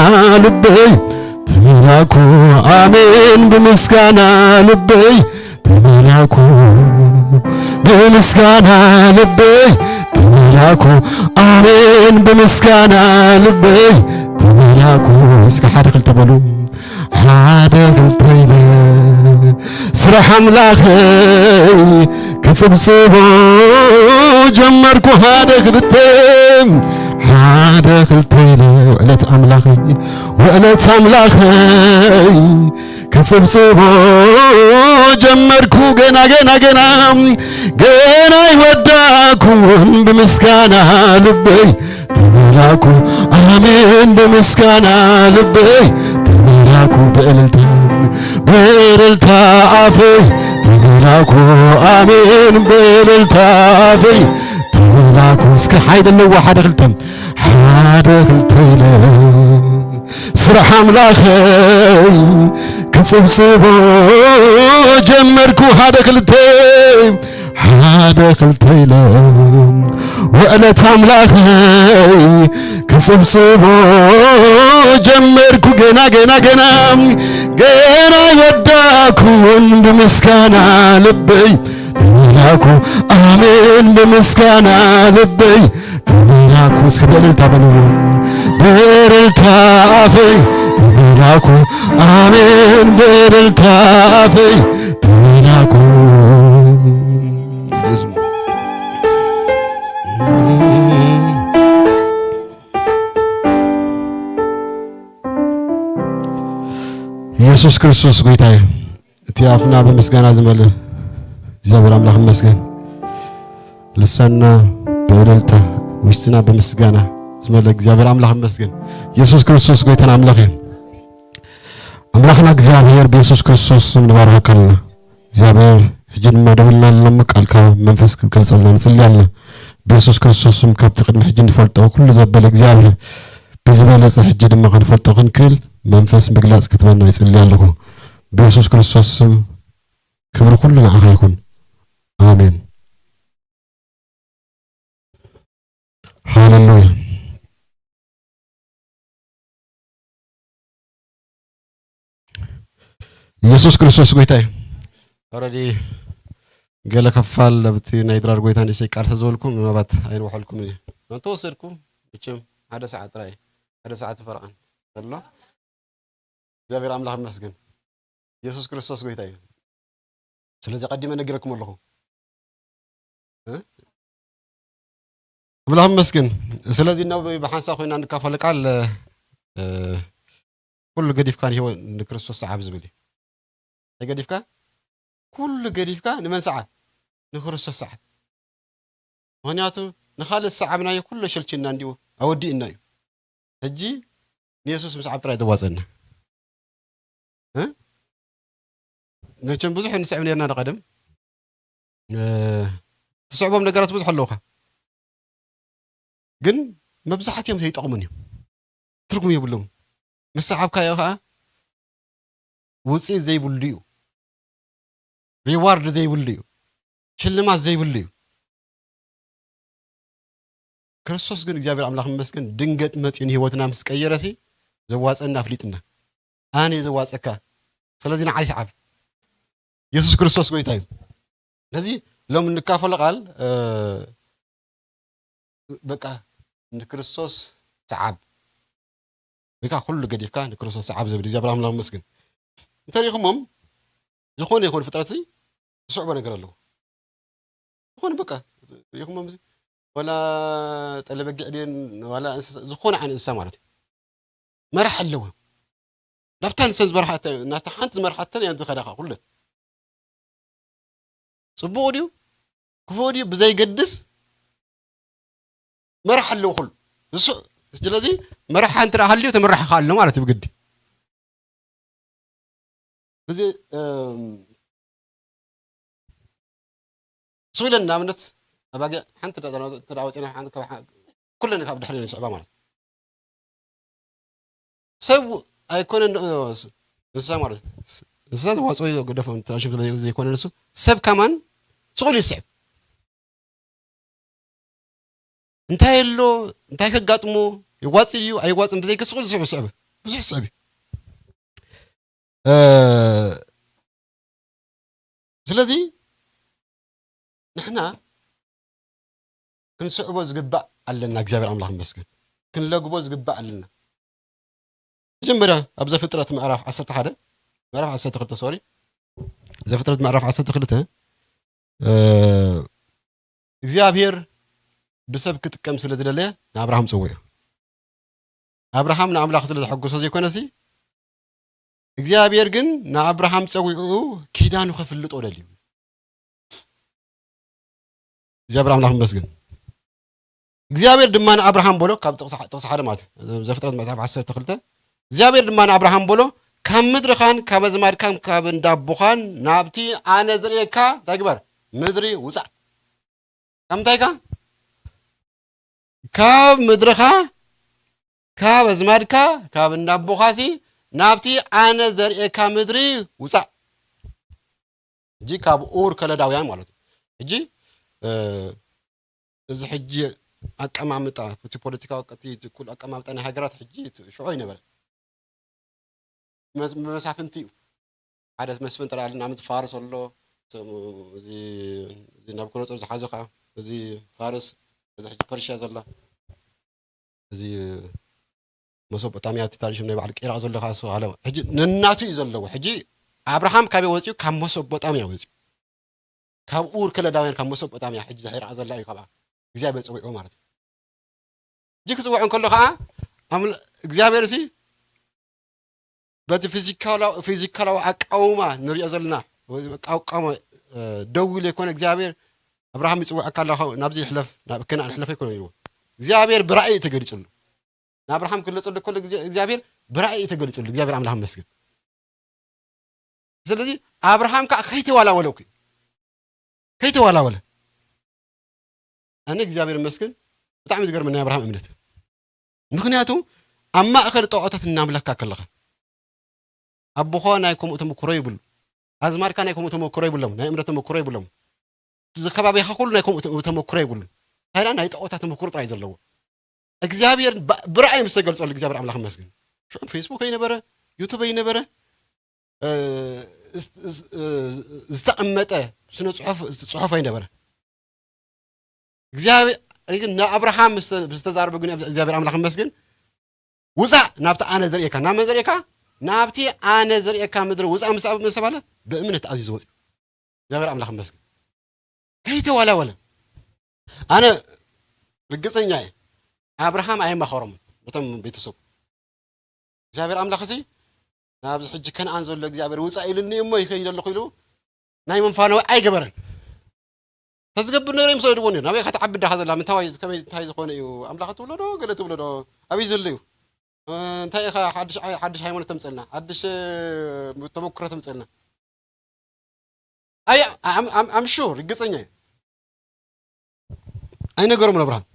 ልበይ ተመላኩ። ኣሜን ብምስጋና ልበይ ተመላኩ። ብምስጋና ልበይ ተመላኩ። ኣሜን ብምስጋና ልበይ ተመላኩ። እስኪ ሓደ ክልተ በሉ። ሓደ ክልተ ኢለ ስራሕ ኣምላኸይ ክጽብጽቦ ጀመርኩ። ሓደ ክልተ ሓደ ክልተ ኢለ ውዕለት ኣምላኸይ ውዕለት ኣምላኸይ ክጽብጽቦ ጀመርኩ። ገና ገና ገና ገና ኣይወዳኩን ብምስጋና ልበይ ተመላኩ። ኣሜን ብምስጋና ልበይ ተመላኩ። ብእልልታ ብእልልታ ኣፈይ ተመላኩ። ኣሜን ብእልልታ ኣፈይ ተመላኩ። እስከ ሓይደ ኣለዎ ሓደ ክልተ ሓደ ክልተ ኢለ ስራሕ ኣምላኸይ ክጽብጽቦ ጀመርኩ። ሓደ ክልተ ሓደ ክልተ ኢለ ውዕለት ኣምላኸይ ክጽብጽቦ ጀመርኩ። ገና ገና ገና ገና ኣይወዳኩን ብምስጋና ልበይ ተመላኩ። ኣሜን ብምስጋና ልበይ ተመላኩ። እስከ ብእልልታ በልዎ። ብእልልታ ኣፈይ ተመላኩ። ኣሜን ብእልልታ ኣፈይ ተመላኩ። ኢየሱስ ክርስቶስ ጎይታ እዩ። እቲ ኣፍና ብምስጋና ዝመልእ እግዚኣብሔር ኣምላኽ ይመስገን። ልሳንና ብእልልታ ውሽጥና ብምስጋና ዝመልእ እግዚኣብሔር ኣምላኽ ይመስገን። ኢየሱስ ክርስቶስ ጎይታን ኣምላኽ እዩ። ኣምላኽና እግዚኣብሔር ብኢየሱስ ክርስቶስ ስም ንባርኸካ ኣለና። እግዚኣብሔር ሕጂ ድማ ደው ኢልና ንለምቕ ቃልካ መንፈስ ክትገልጸልና ንጽሊ ኣለና። ብኢየሱስ ክርስቶስ ስም ካብቲ ቅድሚ ሕጂ ንፈልጦ ኩሉ ዘበለ እግዚኣብሔር ብዝበለጸ ሕጂ ድማ ክንፈልጦ ክንክእል መንፈስ ምግላጽ ክትበና ይጽሊ ኣለኹ። ብኢየሱስ ክርስቶስ ስም ክብሪ ኩሉ ንዓኻ ይኹን። ኣሜን። ሃሌሉያ። ኢየሱስ ክርስቶስ ጎይታ እዩ። ኦረዲ ገለ ከፋል ኣብቲ ናይ ድራር ጎይታ ንእሽተይ ቃል ተዝበልኩም ምናልባት ኣይንውሐልኩም እየ። እንተወሰድኩ መቸም ሓደ ሰዓት ጥራይ፣ ሓደ ሰዓት ፈረቓን ዘሎ። እግዚኣብሔር ኣምላኽ ይመስገን። የሱስ ክርስቶስ ጎይታ እዩ። ስለዚ ቀዲመ ነጊረኩም ኣለኹ። እ? ኣምላኽ ይመስገን። ስለዚ ናብ ብሓንሳብ ኮይና እንካፈል ቃል፣ እ፣ ኩሉ ገዲፍካ ንህይወት ንክርስቶስ ሰዓብ ዝብል እዩ። እንታይ ገዲፍካ? ኩሉ ገዲፍካ ንመን ሰዓብ? ንክርስቶስ ሰዓብ። ምኽንያቱ ንኻልእ ሰዓብናዮ ኩሉ ሸልችና እንዲሁ ኣወዲእና እዩ። ሕጂ ንየሱስ ምስዓብ ጥራይ ዘዋፀና። እ? መቸም ብዙሕ ንስዕብ ነርና ንቐደም። እ፣ ትስዕቦም ነገራት ብዙሕ ኣለውኻ። ግን መብዛሕትኦም ዘይጠቕሙን እዮም። ትርጉም የብሎም። ምስ ሰዓብካዮ ኸዓ ውፅኢት ዘይብሉ እዩ። ሪዋርድ ዘይብሉ እዩ። ሽልማት ዘይብሉ እዩ። ክርስቶስ ግን እግዚኣብሔር ኣምላኽ ይመስገን ድንገት መፂኡ ንህይወትና ምስ ቀየረሲ ዘዋፀና ኣፍሊጥና። ኣነ እየ ዘዋፀካ። ስለዚ ንዓይ ሰዓብ። የሱስ ክርስቶስ ጎይታ እዩ። ስለዚ ሎም እንካፈሎ ቃል፣ እ፣ በቃ ንክርስቶስ ሰዓብ። ወይ ከዓ ኩሉ ገዲፍካ ንክርስቶስ ሰዓብ ዝብል እግዚኣብሔር ኣምላኽ ይመስገን። እንተሪኢኹሞም ዝኾነ ይኹን ፍጥረት እዚ ዝስዕቦ ነገር ኣለዎ። ዝኾነ በቃ ሪኢኹሞም እዚ ወላ ጠለበጊዕ ድየን ዋላ እንስሳ፣ ዝኾነ ዓይነት እንስሳ ማለት እዩ። መራሕ ኣለዎ። ናብታ ንሰን ዝመርሓተን፣ ናታ ሓንቲ ዝመርሓተን እየን ዝኸዳ ከዓ ኩለን። ጽቡቕ ድዩ? ክፉእ ድዩ? ብዘይገድስ መራሕ ኣለዎ ኩሉ። ዝስዕ-፣ ስለዚ መራሕ እንተ ደኣ ሃልዩ ተመራሕ ከኣ ኣሎ ማለት እዩ ብግዲ። እዚ፣ እም፣ ስቕ ኢለን ንኣብነት ኣባጊዕ ሓንቲ እንተ ደኣ፣ እንተ ደኣ ወጺና ሓንቲ ካብ ሓ-፣ ኩለን ካብ ድሕሪ ንስዕባ ማለት እዩ። ሰብ ኣይኮነን፣ እ፣ እንስሳ ማለት እዩ። እንስሳ ዝዋጽኦ ገደፎም ትራንሽም ስለ ዘይኮነ ንሱ፣ ሰብ ከማን ስቕ ኢሉ ይስዕብ። እንታይ ኣሎ፣ እንታይ ከጋጥሞ፣ ይዋጽእ ድዩ ኣይዋጽእን ብዘይከ ስቕ ኢሉ ዝስዕብ ዝስዕብ፣ ብዙሕ ዝስዕብ እዩ። እ፣ ስለዚ ንሕና ክንስዕቦ ዝግባእ ኣለና። እግዚኣብሔር ኣምላኽ ይመስገን። ክንለግቦ ዝግባእ ኣለና። መጀመርያ ኣብ ዘፍጥረት ምዕራፍ ዓሰርተ ሓደ፣ ምዕራፍ ዓሰርተ ክልተ፣ ሶሪ፣ ዘፍጥረት ምዕራፍ ዓሰርተ ክልተ፣ እ፣ እግዚኣብሔር ብሰብ ክጥቀም ስለ ዝደለየ ንኣብርሃም ጸዊዑ። ኣብርሃም ንኣምላኽ ስለ ዘሐጎሶ ዘይኮነሲ፣ እግዚኣብሔር ግን ንኣብርሃም ጸዊዑ ኪዳኑ ከፍልጦ ደልዩ። እግዚኣብሔር ኣምላኽ ይመስገን። እግዚኣብሔር ድማ ንኣብርሃም በሎ፣ ካብ ጥቕሲ፣ ጥቕሲ ሓደ ማለት እዩ፣ ዘፍጥረት መጽሓፍ ዓሰርተ ክልተ፣ እግዚኣብሔር ድማ ንኣብርሃም በሎ፣ ካብ ምድርኻን ካብ ኣዝማድካን ካብ እንዳቦኻን ናብቲ ኣነ ዝርእየካ እንታይ ግበር? ምድሪ ውጻእ። ካብ ምንታይ ከ? ካብ ምድርኻ፣ ካብ ኣዝማድካ፣ ካብ እንዳቦኻሲ ናብቲ ኣነ ዘርእየካ ምድሪ ውጻእ። ሕጂ ካብ ኡር ከለዳውያን ማለት እዩ። ሕጂ፣ እ፣ እዚ ሕጂ ኣቀማምጣ፣ እቲ ፖለቲካዊ፣ እቲ ኩሉ ኣቀማምጣ ናይ ሃገራት ሕጂ እቲ ሽዑ ኣይነበረ። መስ-፣ መሳፍንቲ እዩ። ሓደ መስፍን ጥራይ ኣለ፣ ንኣብነት ፋርስ ኣሎ፣ እዚ፣ እዚ ናቡከደነፆር ዝሓዞ ከዓ፣ እዚ ፋርስ፣ እዚ ሕጂ ፐርሽያ ዘላ፣ እዚ መሶፖጣምያ፣ እቲ ታሪሽም ናይ በዓል ኢራቕ ዘሎ ከዓ እሱ ሃለ። ሕጂ ነናቱ እዩ ዘለዎ። ሕጂ ኣብርሃም ካበይ ወፂኡ? ካብ መሶፖጣምያ ወፂኡ። ካብ ኡር ከለዳውያን፣ ካብ መሶፖጣምያ፣ ሕጂ እዛ ኢራቕ ዘላ እዩ፣ ካብኣ እግዚኣብሔር ፀዊዕዎ ማለት እዩ። ሕጂ ክፅውዖ እንከሎ ከዓ ኣምል-፣ እግዚኣብሔር ሲ በቲ ፊዚካላ-፣ ፊዚካላዊ ኣቃውማ ንሪኦ ዘለና፣ ኣቃውማ፣ እ፣ ደው ኢሉ ኣይኮነ እግዚኣብሔር፣ ኣብርሃም ይፅውዐካ ኣለኹ፣ ናብዚ ይሕለፍ፣ ናብ ከነኣን ሕለፍ ኣይኮነ ኢልዎ። እግዚኣብሔር ብራእይ እዩ ተገሊፅሉ። ንኣብርሃም ክግለፀሉ ከሎ ግዜ እግዚኣብሔር ብራእይ እዩ ተገሊፅሉ። እግዚኣብሔር ኣምላኽ ይመስገን። ስለዚ ኣብርሃም ከዓ ከይተዋላወለ እኮ እዩ። ከይተዋላወለ። ኣነ እግዚኣብሔር ይመስገን፣ ብጣዕሚ ዝገርመኒ ናይ ኣብርሃም እምነት። ምኽንያቱ ኣብ ማእከል ጣዖታት እናምለኽካ ከለኻ፣ ኣቦኻ ናይ ከምኡ ተመክሮ ይብሉ፣ ኣዝማድካ ናይ ከምኡ ተመክሮ ይብሎም፣ ናይ እምነት ተመክሮ ይብሎም፣ እዚ ከባቢኻ ኩሉ ናይ ከምኡ ተ-፣ ተመክሮ ይብሉን። እንታይ ደኣ ናይ ጣዖታት ተመክሮ ጥራይ ዘለዎ። እግዚኣብሔር ብ-፣ ብራእይ ምስ ተገልጸሉ እግዚኣብሔር ኣምላኽ ይመስገን። ሽዑ ፌስቡክ ኣይነበረ፣ ዩቱብ ኣይነበረ፣ እ፣ ዝ- ዝ- ዝተቐመጠ ስነ ጽሑፍ ጽሑፍ ኣይነበረ። እግዚኣብሔር ግን ንኣብርሃም ምስ ዝተዛረበ ግን እግዚኣብሔር ኣምላኽ ይመስገን፣ ውፃእ ናብቲ ኣነ ዘርእየካ። ናብ መን ዘርእየካ? ናብቲ ኣነ ዘርእየካ ምድሪ ውፃእ ምስ ምስ ተባለ ብእምነት ተኣዚዙ ወፅዩ። እግዚኣብሔር ኣምላኽ ይመስገን። ከይተዋላወለ። ኣነ ርግፀኛ እየ፣ ኣብርሃም ኣየማኸሮም ነቶም ቤተሰቡ። እግዚኣብሔር ኣምላኽ እዚ ናብዚ ሕጂ ከነኣን ዘሎ እግዚኣብሔር ውፃእ ኢሉኒ እሞ ይኸይድ ኣለኹ ኢሉ ናይ መንፋነዊ ኣይገበረን። ተዝገብር ነይሩ ይምሰልዎ ነይሩ። ናበይ ከተዓቢ ዳኻ ዘላ? ምንታይ ከመይ እንታይ ዝኾነ እዩ? ኣምላኽ ትብሎ ዶ ገለ ትብሎ ዶ? ኣበይ ዘሎ እዩ? እ፣ እንታይ ኢኻ ሓድሽ ዓይ-፣ ሓድሽ ሃይማኖት ተምፀልና? ሓድሽ እ፣ ተመክሮ ተምፀልና? ኣይ ኣም ኣም ኣም ሹር ርግፀኛ እየ። ኣይነገሮም ነብርሃም።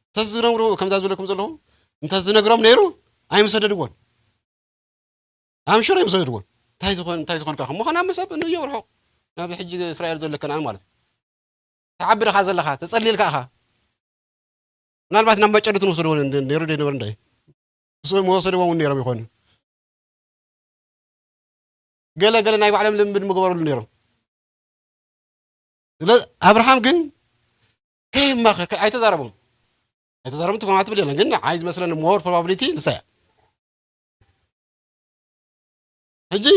እንተዝነግሩ ከምዛ ዝበለኩም ዘለኹ እንተዝነግሮም ነይሩ ኣይምሰደድዎን። ኣም ሹር ኣይምሰደድዎን። እንታይ ዝኾን እንታይ ዝኾንካ ከም ምዃና መሰብ ንዮ ርሑቕ ናብ ሕጂ እስራኤል ዘሎ ከነኣን ማለት እዩ። ተዓቢ ዲኻ ዘለኻ ተጸሊልካ ኢኻ። ምናልባት ናብ መጨረቱ ንወሰድዎ ነ- ነይሩ ዶ ይነበረ እንታይ ምስ መወሰድዎም እውን ነይሮም ይኾኑ። ገለ ገለ ናይ ባዕሎም ልምምድ ምገበረሉ ነይሮም። ስለ ኣብርሃም ግን ከይማኸር ከ- ኣይተዛረቦም ኣይተዛረቦም ትኾና ትብል የለን ግን ንዓይ ዝመስለኒ more probability ንሳ እያ። ሕጂ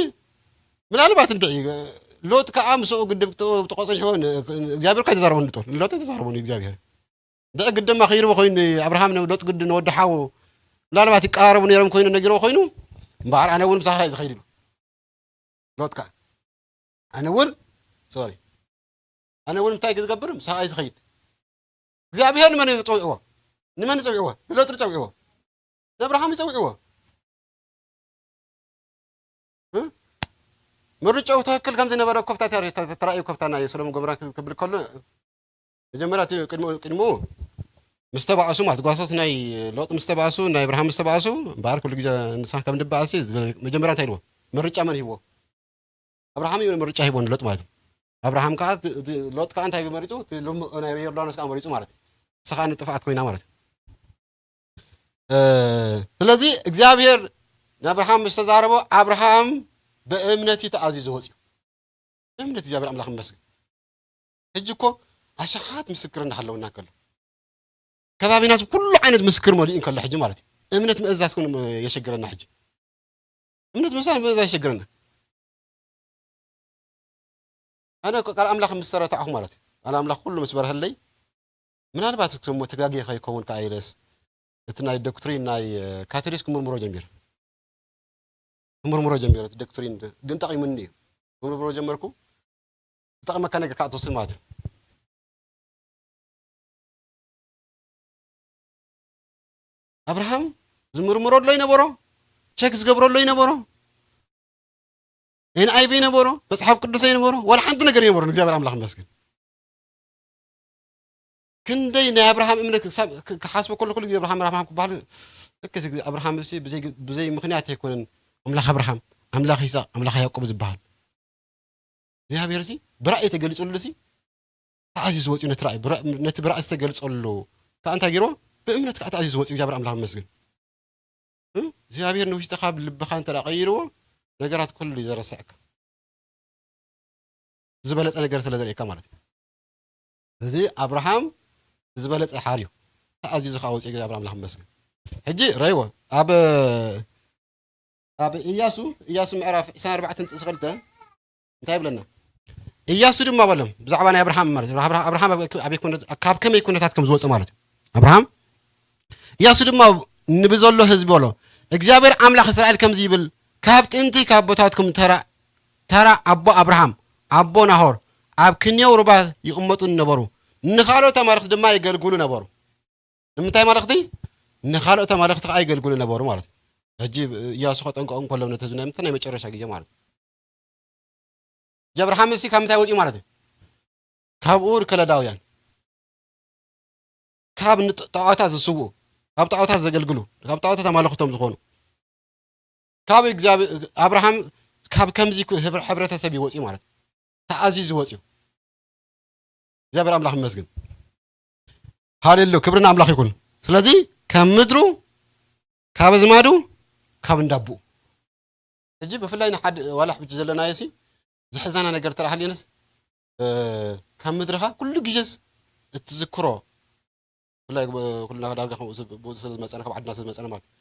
ምናልባት እንድዒ ሎጥ ከዓ ምስኡ ግድብ ተቆፅንሕዎ እግዚኣብሔር እኳ ኣይተዛረቦ ንጦር ሎጥ ኣይተዛረቦ እግዚኣብሔር እንድዒ ግድማ ከይርቦ ኮይኑ ኣብርሃም ሎጥ ግድ ንወዲ ሓዉ ምናልባት ይቀራረቡ ነይሮም ኮይኑ ነጊርዎ ኮይኑ እምበኣር ኣነ እውን ምሳኻ እየ ዝኸይድ ኢሉ ሎጥ ከዓ ኣነ እውን ሶሪ ኣነ እውን እንታይ ዝገብር ምሳኻ እየ ዝኸይድ እግዚኣብሔር ንመን እዩ ዝፀውዕዎ ንመን ይፀውዕዎ ንሎጥ ዝፀውዕዎ ንኣብርሃም ይፀውዕዎ እ? ምርጫው ትክክል ከም ዝነበረ ኮፍታ ተራእዩ ኮፍታ ናይ ሶዶም ጎሞራ ክብል ከሎ መጀመርያ እቲ ቅድሚ ቅድሙ ምስ ተባእሱ ማለት ጓሶት ናይ ሎጥ ምስ ተባእሱ ናይ ኣብርሃም ምስ ተባእሱ እምበኣር ኩሉ ግዜ ንስኻ ከም ንበኣሲ መጀመርያ እንታይ ኢልዎ ምርጫ መን ሂብዎ ኣብርሃም እዩ ምርጫ ሂቦ ንሎጥ ማለት እዩ ኣብርሃም ከዓ ሎጥ ከዓ እንታይ መሪፁ ልሙእ ናይ ዮርዳኖስ ከዓ መሪፁ ማለት እዩ ንስኻ ንጥፍኣት ኮይና ማለት እዩ ስለዚ እግዚኣብሔር ንኣብርሃም ምስ ተዛረቦ ኣብርሃም ብእምነት እዩ ተኣዚዙ ወፅዩ። ብእምነት እግዚኣብሔር ኣምላኽ ይመስገን። ሕጂ እኮ ኣሽሓት ምስክር እናሃለውና ከሎ ከባቢና ኩሉ ዓይነት ምስክር መሊኡ እንከሎ ሕጂ ማለት እዩ እምነት ምእዛዝ ኩን የሸግረና ሕጂ እምነት ምእዛዝ ምእዛዝ የሸግረና ኣነ ቃል ኣምላኽ ምስ ተረታዕኹ ማለት እዩ ቃል ኣምላኽ ኩሉ ምስ በርሀለይ ምናልባት እሞ ተጋግየ ከይከውን ከዓ ኢለስ እቲ ናይ ዶክትሪን ናይ ካቶሊክ ክምርምሮ ጀሚረ ክምርምሮ ጀሚረ እቲ ዶክትሪን ግን ጠቂሙኒ እዩ ክምርምሮ ጀመርኩ ዝጠቅመካ ነገር ከዓ ትወስድ ማለት እዩ ኣብርሃም ዝምርምረሉ ይነበሮ ቸክ ዝገብረሉ ይነበሮ ኤንኣይቪ ይነበሮ መፅሓፍ ቅዱሰ ይነበሮ ዋላ ሓንቲ ነገር ይነበሮ እግዚኣብሔር ኣምላኽ መስግን ክንደይ ናይ ኣብርሃም እምነት ክሓስቦ ከሎ ኩሉ ግዜ ኣብርሃም ኣብርሃም ክበሃል ልክ ኣብርሃም ሲ ብዘይ ምክንያት ኣይኮነን ኣምላኽ ኣብርሃም ኣምላኽ ይስቅ ኣምላኽ ያዕቆብ ዝበሃል እግዚኣብሔር ሲ ብራእይ ተገሊፅሉ ሲ ተኣዝዩ ዝወፅኡ ነቲ ራእይ ነቲ ብራእይ ዝተገልፀሉ ከዓ እንታይ ገይርዎ ብእምነት ከዓ ተኣዝዩ ዝወፅኡ እግዚኣብሔር ኣምላኽ መስግን እግዚኣብሔር ንውሽጥኻ ልብኻ እንተ ቀይርዎ ነገራት ኩሉ እዩ ዘረስዕካ ዝበለፀ ነገር ስለ ዘርእካ ማለት እዩ እዚ ኣብርሃም ዝበለፀ ሓር እዩ ተኣዝዩ ዝኸዓ ወፅኡ እግዚኣብሔር ኣምላኽ መስግን ሕጂ ረይዎ ኣብ ኣብ ኢያሱ ኢያሱ ምዕራፍ ዕስራን ኣርባዕተን ጥቕሲ ክልተ እንታይ ይብለና? ኢያሱ ድማ በሎም ብዛዕባ ናይ ኣብርሃም ማለት እዩ። ኣብርሃም ኣበይ ኩነ- ካብ ከመይ ኩነታት ከም ዝወፅእ ማለት እዩ። ኣብርሃም ኢያሱ ድማ ንብዘሎ ህዝቢ በሎ እግዚኣብሔር ኣምላኽ እስራኤል ከምዚ ይብል ካብ ጥንቲ ካብ ኣቦታትኩም ተራ ተራ ኣቦ ኣብርሃም ኣቦ ናሆር ኣብ ክንየው ሩባ ይቕመጡ ነበሩ ንኻልኦት ኣማልኽቲ ድማ የገልግሉ ነበሩ ንምንታይ ኣማልኽቲ ንኻልኦት ኣማልኽቲ ከዓ የገልግሉ ነበሩ ማለት እዩ ሕጂ እያሱ ከጠንቀቑ እንከሎ ነቲ ህዝቢ ናይ ምንታይ ናይ መጨረሻ ግዜ ማለት እዩ ጀብርሃም እሲ ካብ ምንታይ ወፂኡ ማለት እዩ ካብ ኡር ከለዳውያን ካብ ጣዖታት ዝስውኡ ካብ ጣዖታት ዘገልግሉ ካብ ጣዖታት ኣማልኽቶም ዝኾኑ ካብ እግዚኣብሔር ኣብርሃም ካብ ከምዚ ሕብረተሰብ ይወፅዩ ማለት ተኣዚዙ ወፅዩ እግዚኣብሔር ኣምላኽ ይመስግን ሃሌሉ ክብሪ ንኣምላኽ ይኩን ስለዚ ካብ ምድሩ ካብ ኣዝማዱ ካብ እንዳቦኡ ሕጂ ብፍላይ ንሓደ ዋላ ሕጂ ዘለናዮ ሲ ዝሕዛና ነገር ተራ ሃልዩንስ፣ እ፣ ካብ ምድርኻ ኩሉ ግዜስ እትዝክሮ፣ ብፍላይ ብ-፣ ኩልና ዳርጋ ከምኡ ሰብ-፣ ብኡ ስለ ዝመጸና፣ ካብ ዓድና ስለ ዝመጸና ማለት እዩ።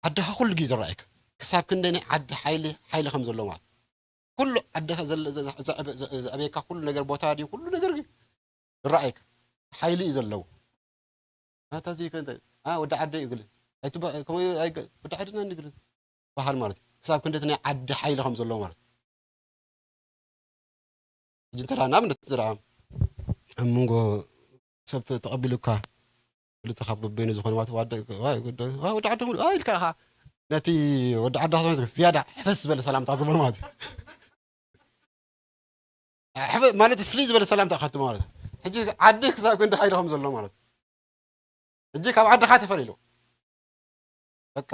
ዓድኻ ኩሉ ግዜ ዝረኣየካ። ክሳብ ክንደይ ናይ ዓዲ ሓይሊ፣ ሓይሊ ከም ዘሎ ማለት እዩ። ኩሉ ዓድኻ ዘለ-፣ ዘ-፣ ዘ-፣ ዘዕበ-፣ ዘ-፣ ዘዕበየካ ኩሉ ነገር፣ ቦታ ድዩ፣ ኩሉ ነገር ግን ዝረኣየካ። ሓይሊ እዩ ዘለዎ። ኣታ እዚ ከ እንታይ? ኣ፣ ወዲ ዓደይ እዩ ግለ። ኣይትባ-፣ ከምኡ ኣይገ-፣ ወዲ ዓድና እንዲ ግለ በሃል ማለት እዩ። ክሳብ ክንደቲ ናይ ዓዲ ሓይሊ ከም ዘለዎ ማለት እዩ። ሕጂ እንተ ደኣ ንኣብነት እንተ ደኣ ኣብ መንጎ ሰብ ተ-፣ ተቐቢሉካ ክልተ ካብ በበይኑ ዝኾነ ማለት ዋደ-፣ ዋይ፣ ወዲ፣ ዋይ፣ ወዲ ዓዲ፣ ኣይ ኢልካ ኢኻ ነቲ ወዲ ዓዲ ዝያዳ ሕፍስ ዝበለ ሰላምታ ትብል ማለት እዩ። ሕፈ-፣ ማለት ፍልይ ዝበለ ሰላምታ ኢኻ ትህቦ ማለት እዩ። ሕጂ ዓዲ ክሳብ ክንዲ ሓይሊ ከም ዘሎ ማለት እዩ። ሕጂ ካብ ዓድኻ ተፈልዩ። በቃ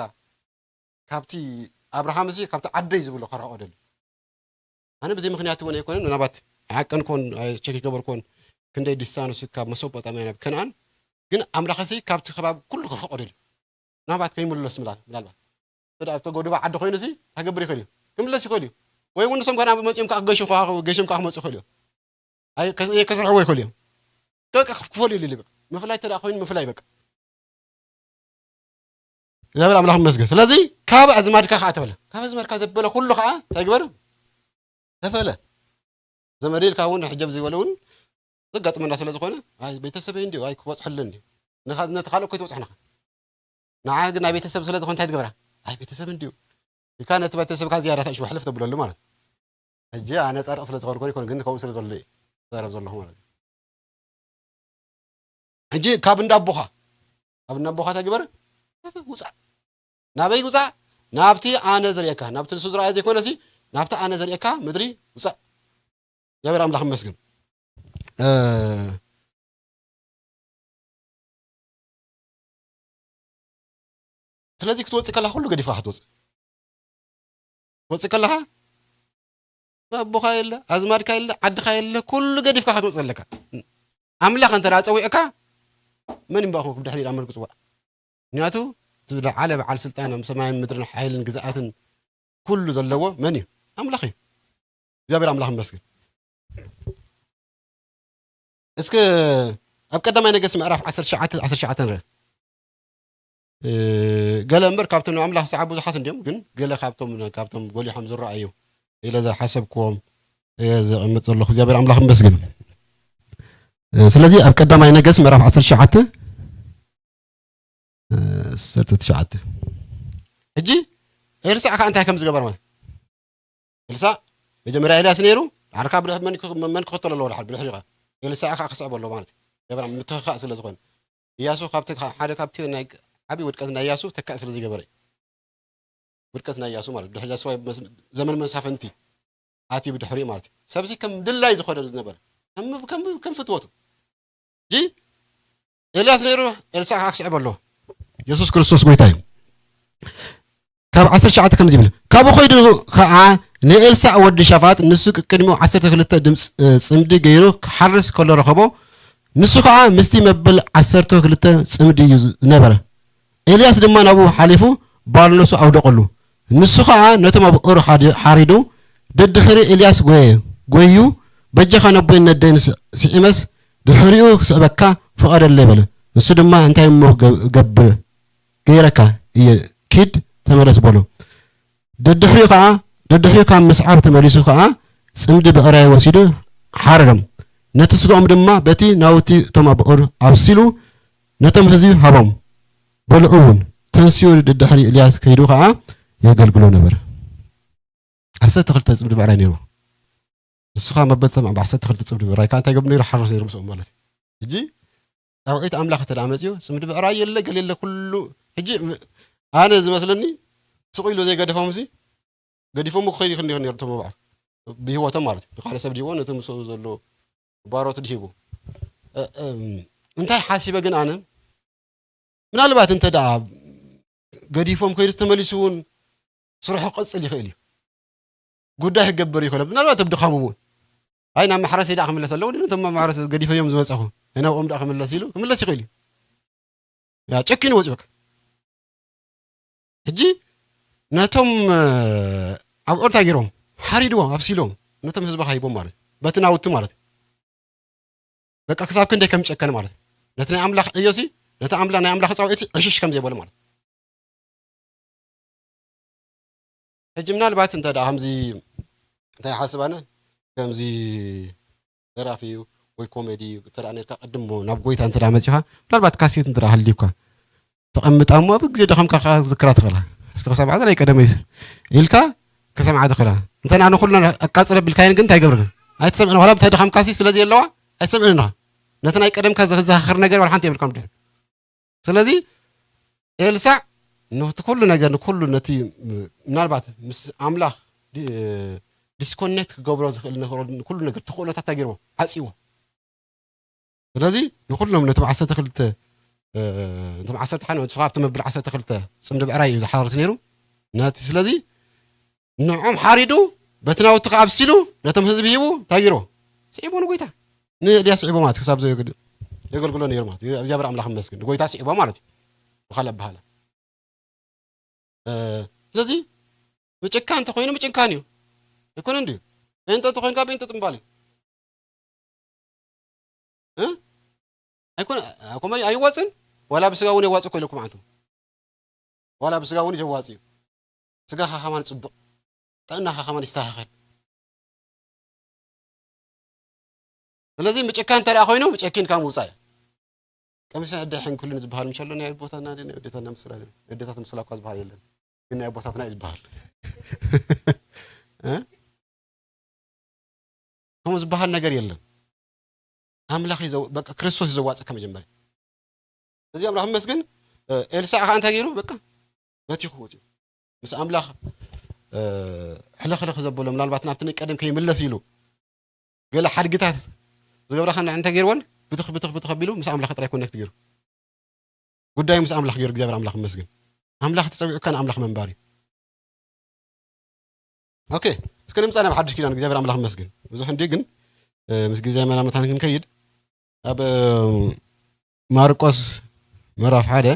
ካብቲ ኣብርሃም እዚ ካብቲ ዓደይ ዝብሎ ከርሕቆ ደልዩ። ኣነ ብዘይ ምኽንያት እውን ኣይኮነን፣ ምናልባት ኣይዓቀንኮን፣ ኣይ-፣ ቸክ ይገበርኮን፣ ክንደይ ዲስታንስ ካብ መሶጶጣምያ ናብ ከነኣን፣ ግን ኣምላኸሲ ካብቲ ከባቢ ኩሉ ከርሕቆ ደልዩ። ምናልባት ከይምለስ ምላ-፣ ምናልባት እንተ ደኣ ተጎድባ ዓዲ ኮይኑሲ እንታይ ክገብር ይኽእል እዩ? ክምለስ ይኽእል እዩ። ወይ እውን ንሶም ከኣ መጺኦም ከኣ ክገሹ ከኣ፣ ገሾም ከኣ ክመጹ ይኽእሉ እዮም። ኣይ-፣ ከስ-፣ ከስርሕዎ ይኽእሉ እዮም። በቃ ክፈልዩ ይልሉ በቃ። ምፍላይ እንተ ደኣ ኮይኑ ምፍላይ በቃ። እግዚኣብሔር ኣምላኽ ይመስገን። ስለዚ ካብ ኣዝማድካ ከኣ ተበለ። ካብ ኣዝማድካ ዘበለ ኩሉ ከኣ እንታይ ግበር? ተፈለ። ዘመድ ኢልካ እውን ሕጀብ ዘይበለ እውን ዘጋጥመና ስለ ዝኾነ፣ ኣይ ቤተሰበይ እንድዩ፣ ኣይ ክበጽሐሉ እንድዩ። ንኻ-፣ ነቲ ካልእ እኮ ኣይትበጽሖ ንኻ። ንዓ ግን ናይ ቤተሰብ ስለ ዝኾነ እንታይ ትገብራ? ኣይ ቤተሰብ እንድዩ። ኢልካ ነቲ ቤተሰብካ ዝያዳ ተሽዋሕልፍ ተብለሉ ማለት እዩ። ሕጂ ኣነ ጻድቕ ስለ ዝኾንኩ ኣይኮን፣ ግን ከምኡ ስለ ዘሎ እየ ዝዛረብ ዘለኹ ማለት እዩ። ሕጂ ካብ እንዳ ኣቦኻ፣ ካብ እንዳ ኣቦኻ እንታይ ግበር? ውጻእ። ናበይ ውጻእ? ናብቲ ኣነ ዘርእየካ፣ ናብቲ ንሱ ዝረኣየ ዘይኮነሲ፣ ናብቲ ኣነ ዘርእየካ ምድሪ ውጻእ። እግዚኣብሔር ኣምላኽ ይመስገን። እ፣ ስለዚ ክትወጽእ ከለኻ ኩሉ ገዲፍካ ክትወጽእ። ክትወጽእ ከለኻ ኣቦኻ የለ፣ ኣዝማድካ የለ፣ ዓድኻ የለ፣ ኩሉ ገዲፍካ ክትወጽእ ኣለካ። ኣምላኽ እንተ ደኣ ጸዊዕካ፣ መን እምበኣኹም ብድሕሪኡ ደኣ መን ክጽዋዕ? ምኽንያቱ፣ እቲ ዝለዓለ በዓል ስልጣን ኣብ ሰማይን ምድርን ሓይልን ግዝኣትን ኩሉ ዘለዎ መን እዩ? ኣምላኽ እዩ። እግዚኣብሔር ኣምላኽ ይመስገን። እስከ ኣብ ቀዳማይ ነገስት ምዕራፍ ዓሰርተ ትሽዓተ፣ ዓሰርተ ትሽዓተ ንርአ። እ፣ ገለ እምበር ካብቶም ንኣምላኽ ዝሰዓቡ ብዙሓት እንድዮም፣ ግን ገለ ካብቶም፣ ካብቶም ጎሊሖም ዝረኣዩ ኢለ ዝሓሰብክዎም እየ ዘቐምጥ ዘለኹ። እግዚኣብሔር ኣምላኽ ይመስገን። እ፣ ስለዚ ኣብ ቀዳማይ ነገስት ምዕራፍ ዓሰርተ ትሽዓተ፣ እ፣ ዓሰርተ ትሽዓተ። ሕጂ ኤልሳዕ ከኣ እንታይ ከም ዝገበረ ማለት፣ ኤልሳዕ መጀመርያ ኤልያስ ነይሩ፣ ድሓር ከኣ ብድሕ-፣ መን ክኽ-፣ መን ክኽተሎ ኣለዎ ድሓር ብድሕሪኡ ከኣ ኤልሳዕ ከኣ ክስዕቦ ኣለዎ ማለት እዩ። እግዚኣብሔር ምትኽኻእ ስለ ዝኾነ። ኢያሱ ካብቲ፣ ሓደ ካብቲ ናይ ዓብዪ ውድቀት ናይ ኢያሱ ተካኢ ስለ ዘይገበረ እዩ። ውድቀት ናይ ኢያሱ ማለት ብድሕሪ ኢያሱ መስ-፣ ዘመን መሳፍንቲ ኣትዩ ብድሕሪኡ ማለት እዩ። ሰብዚ ከም ድላይ ዝኾነ ዝነበረ፣ ከም፣ ከም፣ ከም ፍትወቱ። ሕጂ ኤልያስ ነይሩ፣ ኤልሳዕ ከኣ ክስዕብ ኣለዎ። የሱስ ክርስቶስ ጎይታ እዩ። ካብ ዓሰርተ ትሽዓተ ከምዚ ይብል፣ ካብኡ ኸይዱ ኸዓ ንኤልሳዕ ወዲ ሻፋጥ፣ ንሱ ቅድሚኡ ዓሰርተ ክልተ ድምፂ፣ እ፣ ፅምዲ ገይሩ ክሓርስ ከሎ ረኸቦ። ንሱ ኸዓ ምስቲ መበል ዓሰርተ ክልተ ፅምዲ እዩ ዝነበረ። ኤልያስ ድማ ናብኡ ሓሊፉ ባርነቱ ኣውደቐሉ። ንሱ ኸዓ ነቶም ኣብ ኡር ሓዲ-፣ ሓሪዱ ደድሕሪ ኤልያስ ጐየ። ጐይዩ፣ በጃኻ ነቦይን ነደይን ስ-፣ ስዒመስ ድሕሪኡ ክስዕበካ ፍቐደለይ በለ። ንሱ ድማ እንታይ እሞ ገ-፣ ገብር ገይረካ እየ፣ ኪድ ተመለስ በሎ። ደድሕሪኡ ኸዓ፣ ደድሕሪኡ ካብ ምስዓብ ተመሊሱ ኸዓ ጽምዲ ብዕራይ ወሲዱ ሓረዶም። ነቲ ስጋኦም ድማ በቲ ናውቲ እቶም ኣብ ኡር ኣብሲሉ ነቶም ህዝቢ ሃቦም። በልዑ እውን። ተንሲኡ ደድሕሪ ኤልያስ ከይዱ ኸዓ የገልግሎ ነበረ። ዓሰርተ ክልተ ጽምዲ ብዕራይ ነይሩ። ንሱ ኸዓ መበል እቶም ኣብ ዓሰርተ ክልተ ጽምዲ ብዕራይ ከኣ እንታይ ገብር ነይሩ? ሓርስ ነይሩ ምስኦም ማለት እዩ። ሕጂ ዳዊት ኣምላኽ እንተ ደኣ መጺኡ፣ ጽምዲ ብዕራይ የለ፣ ገለ የለ፣ ኩሉ። ሕጂ ም-፣ ኣነ ዝመስለኒ፣ ስቕ ኢሉ ዘይገደፎምሲ፣ ገዲፎም ክኸይዱ ይኽእል ነይሩ ነቶም መባዕ። ብህይወቶም ማለት እዩ። ንኻልእ ሰብ ድሂቦ፣ ነቲ ምስኡ ዘሎ ባሮት ድሂቡ። እ-፣ እም፣ እንታይ ሓሲበ ግን ኣነ፣ ምናልባት እንተ ደኣ ገዲፎም ከይዱ ተመሊሱ እውን ስርሑ ክቕጽል ይኽእል እዩ። ጉዳይ ክገብር ይኽእል። ምናልባት ኣብ ድኻሙ እውን። ኣይ፣ ናብ ማሕረሰይ ደኣ ክምለስ ኣለዎ፣ ነቶም ማሕረስ ገዲፈዮም ዝመጸኹ፣ ናይ ናብኦም ደኣ ክምለስ ኢሉ ክምለስ ይኽእል እዩ። ያ፣ ጨኪኑ ወጺኡ በቃ። ሕጂ ነቶም፣ እ፣ ኣብ ኦር እንታይ ገይሮም? ሓሪድዎም ኣብሲሎም ነቶም ህዝቢ ሃይቦም ማለት እዩ። በቲ ናውቲ ማለት እዩ። በቃ ክሳብ ክንደይ ከም ጨከነ ማለት እዩ። ነቲ ናይ ኣምላኽ ዕዮሲ ነቲ ኣምላ ናይ ኣምላኽ ጻውዒት ዕሽሽ ከም ዘይበለ ማለት እዩ። ሕጂ ምናልባት እንተ ደኣ ከምዚ እንታይ ሓስብ ኣነ ከምዚ ደራፊ እዩ ወይ ኮሜዲ እዩ እንተ ደኣ ነርካ ቅድም ናብ ጎይታ እንተ ደኣ መጺኻ ምናልባት ካሴት እንተ ደኣ ሃልዩካ ተቐምጣ እሞ ኣብ ግዜ ደኸምካ ከኣ ዝክራ ትኽእላ። እስኪ ክሰምዓ ናይ ቀደመይ ኢልካ ክሰምዓ ትኽእላ። እንተ ንዓነ ኩሉ ኣቃጽለ ቢልካየን ግን እንታይ ይገብርክን? ኣይትሰምዕን። ዋላ ብታይ ደኸምካሲ ስለ ዘየለዋ ኣይትሰምዕን ኢኻ። ነቲ ናይ ቀደምካ ዘዘኻኽር ነገር ዋላ ሓንቲ የብልካን ብድሕሪኡ። ስለዚ ኤልሳዕ ነቲ ኩሉ ነገር ንኩሉ ነቲ ምናልባት ምስ ኣምላኽ ዲ- ዲስኮኔክት ክገብሮ ዝኽእል ንኽሮ- ንኩሉ ነገር ተኽእሎታት እንታይ ገይርዎ? ዓጽይዎ። ስለዚ ንኹሎም ነቶም ዓሰርተ ክልተ እ፣ ነቶም ዓሰርተ ሓደ ንስኻ ኣብቲ መብል ዓሰርተ ክልተ ጽምዲ ብዕራይ እዩ ዝሓርስ ነይሩ። ነቲ ስለዚ ንዕኦም ሓሪዱ በቲ ናውቲ ከኣ ኣብሲሉ ነቶም ህዝቢ ሂቡ እንታይ ገይርዎ? ስዒቦ ንጎይታ ንኤልያስ ስዒቦ ማለት ክሳብ ዘየግድ የገልግሎ ነይሩ ማለት እዩ። እግዚኣብሔር ኣምላኽ ይመስገን ንጎይታ ስዒቦ ማለት እዩ። ብኻል ኣበሃላ እ፣ ስለዚ ምጭካን እንተኾይኑ ምጭካን እዩ። ኣይኮነን ድዩ? ጴንጠ እንተኾይንካ ጴንጠ ጥምባል እዩ። እ? ኣይኮነ ኣይኮመ ኣይዋፅን ዋላ ብስጋ እውን የዋፅ እኮ ኢለኩም ኣንቱ ዋላ ብስጋ እውን የዋፅ እዩ። ስጋኻ ከማን ፅቡቕ ጥዕናኻ ከማን ይስተኻኸል። ስለዚ ምጭካን እንተ ደኣ ኮይኑ ጨኪንካ ምውፃእ እዩ። ቀሚስን ዕዳሕን ክህሉ ዝበሃል ምሽ ኣሎ ናይ ኣቦታትና ድዩ ናይ ኣዴታትና ምስላ ድዩ ናይ ኣዴታት ምስላ እኳ ዝበሃል የለን። ግን ናይ ኣቦታትና እዩ ዝበሃል። እ? ከምኡ ዝበሃል ነገር የለን። ኣምላኽ እዩ ዘው- በቃ ክርስቶስ እዩ ዘዋፅእ ከመጀመርያ እዚ ኣምላኽ መስግን። ኤልሳዕ ከዓ እንታይ ገይሩ በቃ በቲኹ ወፂኡ ምስ ኣምላኽ ሕለኽለኽ ዘበሎ ምናልባት ናብቲ ናይ ቀደም ከይምለስ ኢሉ ገለ ሓድግታት ዝገብራ ከ እንታይ ገይርወን ብትኽ ብትኽ ብትኽ ኣቢሉ ምስ ኣምላኽ ጥራይ ኮኔክት ገይሩ ጉዳዩ ምስ ኣምላኽ ገይሩ እግዚኣብሔር ኣምላኽ መስግን ኣምላኽ ተፀዊዑካ ንኣምላኽ መንባር እዩ። ኦኬ እስከ ንምፃ ናብ ሓድሽ ኪዳን እግዚኣብሔር ኣምላኽ መስግን ብዙሕ እንዲ ግን ምስ ግዜ መላመታን ክንከይድ ኣብ ማርቆስ ምዕራፍ ሓደ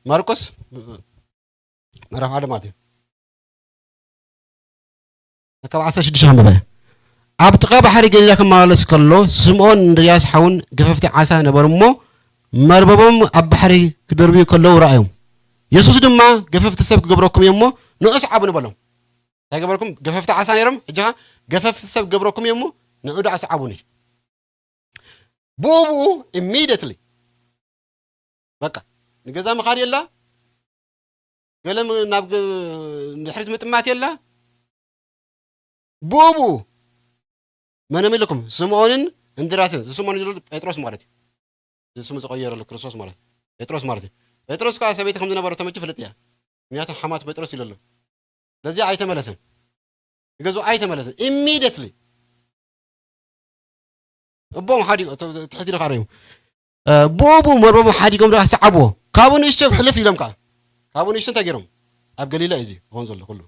ማርቆስ ምዕራፍ ሓደ ማለት እዩ ካብ ዓሰርተ ሽዱሽተ ከንበበ ኣብ ጥቓ ባሕሪ ገሊላ ክመላለስ ከሎ ስምዖን እንድርያስ ሓውን ገፈፍቲ ዓሳ ነበሩ እሞ መርበቦም ኣብ ባሕሪ ክደርብዩ ከለዉ ረኣዮም የሱስ ድማ ገፈፍቲ ሰብ ክገብረኩም እየ እሞ ንዑ ስዓቡኒ በሎም እንታይ ገበርኩም ገፈፍቲ ዓሳ ነይሮም ሕጂ ገፈፍቲ ሰብ ክገብረኩም እየ እሞ ንዑ ደኣ ስዓቡኒ ብኡ ብኡ immediately በቃ ንገዛ ምኻድ የላ ገለ ናብ ድሕሪት ምጥማት የላ ብኡ ብኡ መን ኢለኩም ስምዖንን እንድራስን እዚ ስምዖን ዝብሉ ጴጥሮስ ማለት እዩ እዚ ስሙ ዝቀየረሉ ክርስቶስ ማለት ጴጥሮስ ማለት እዩ ጴጥሮስ ከዓ ሰበይቲ ከም ዝነበረ ተመጂ ፍልጥ እያ ምክንያቱ ሓማት ጴጥሮስ ኢለሉ ስለዚ ኣይተመለሰን ንገዝኡ ኣይተመለሰን immediately እቦም ሓዲጎ ትሕቲ ኢልካ ርዩ ብኡ ብኡ መርበቦም ሓዲጎም ደኣ ሰዓብዎ ካብኡ ንእሽቶ ሕልፍ ኢሎም ከዓ ካብኡ ንእሽቶ እንታይ ገይሮም ኣብ ገሊላ እዩ እዚ ክኾን ዘሎ ኩሉ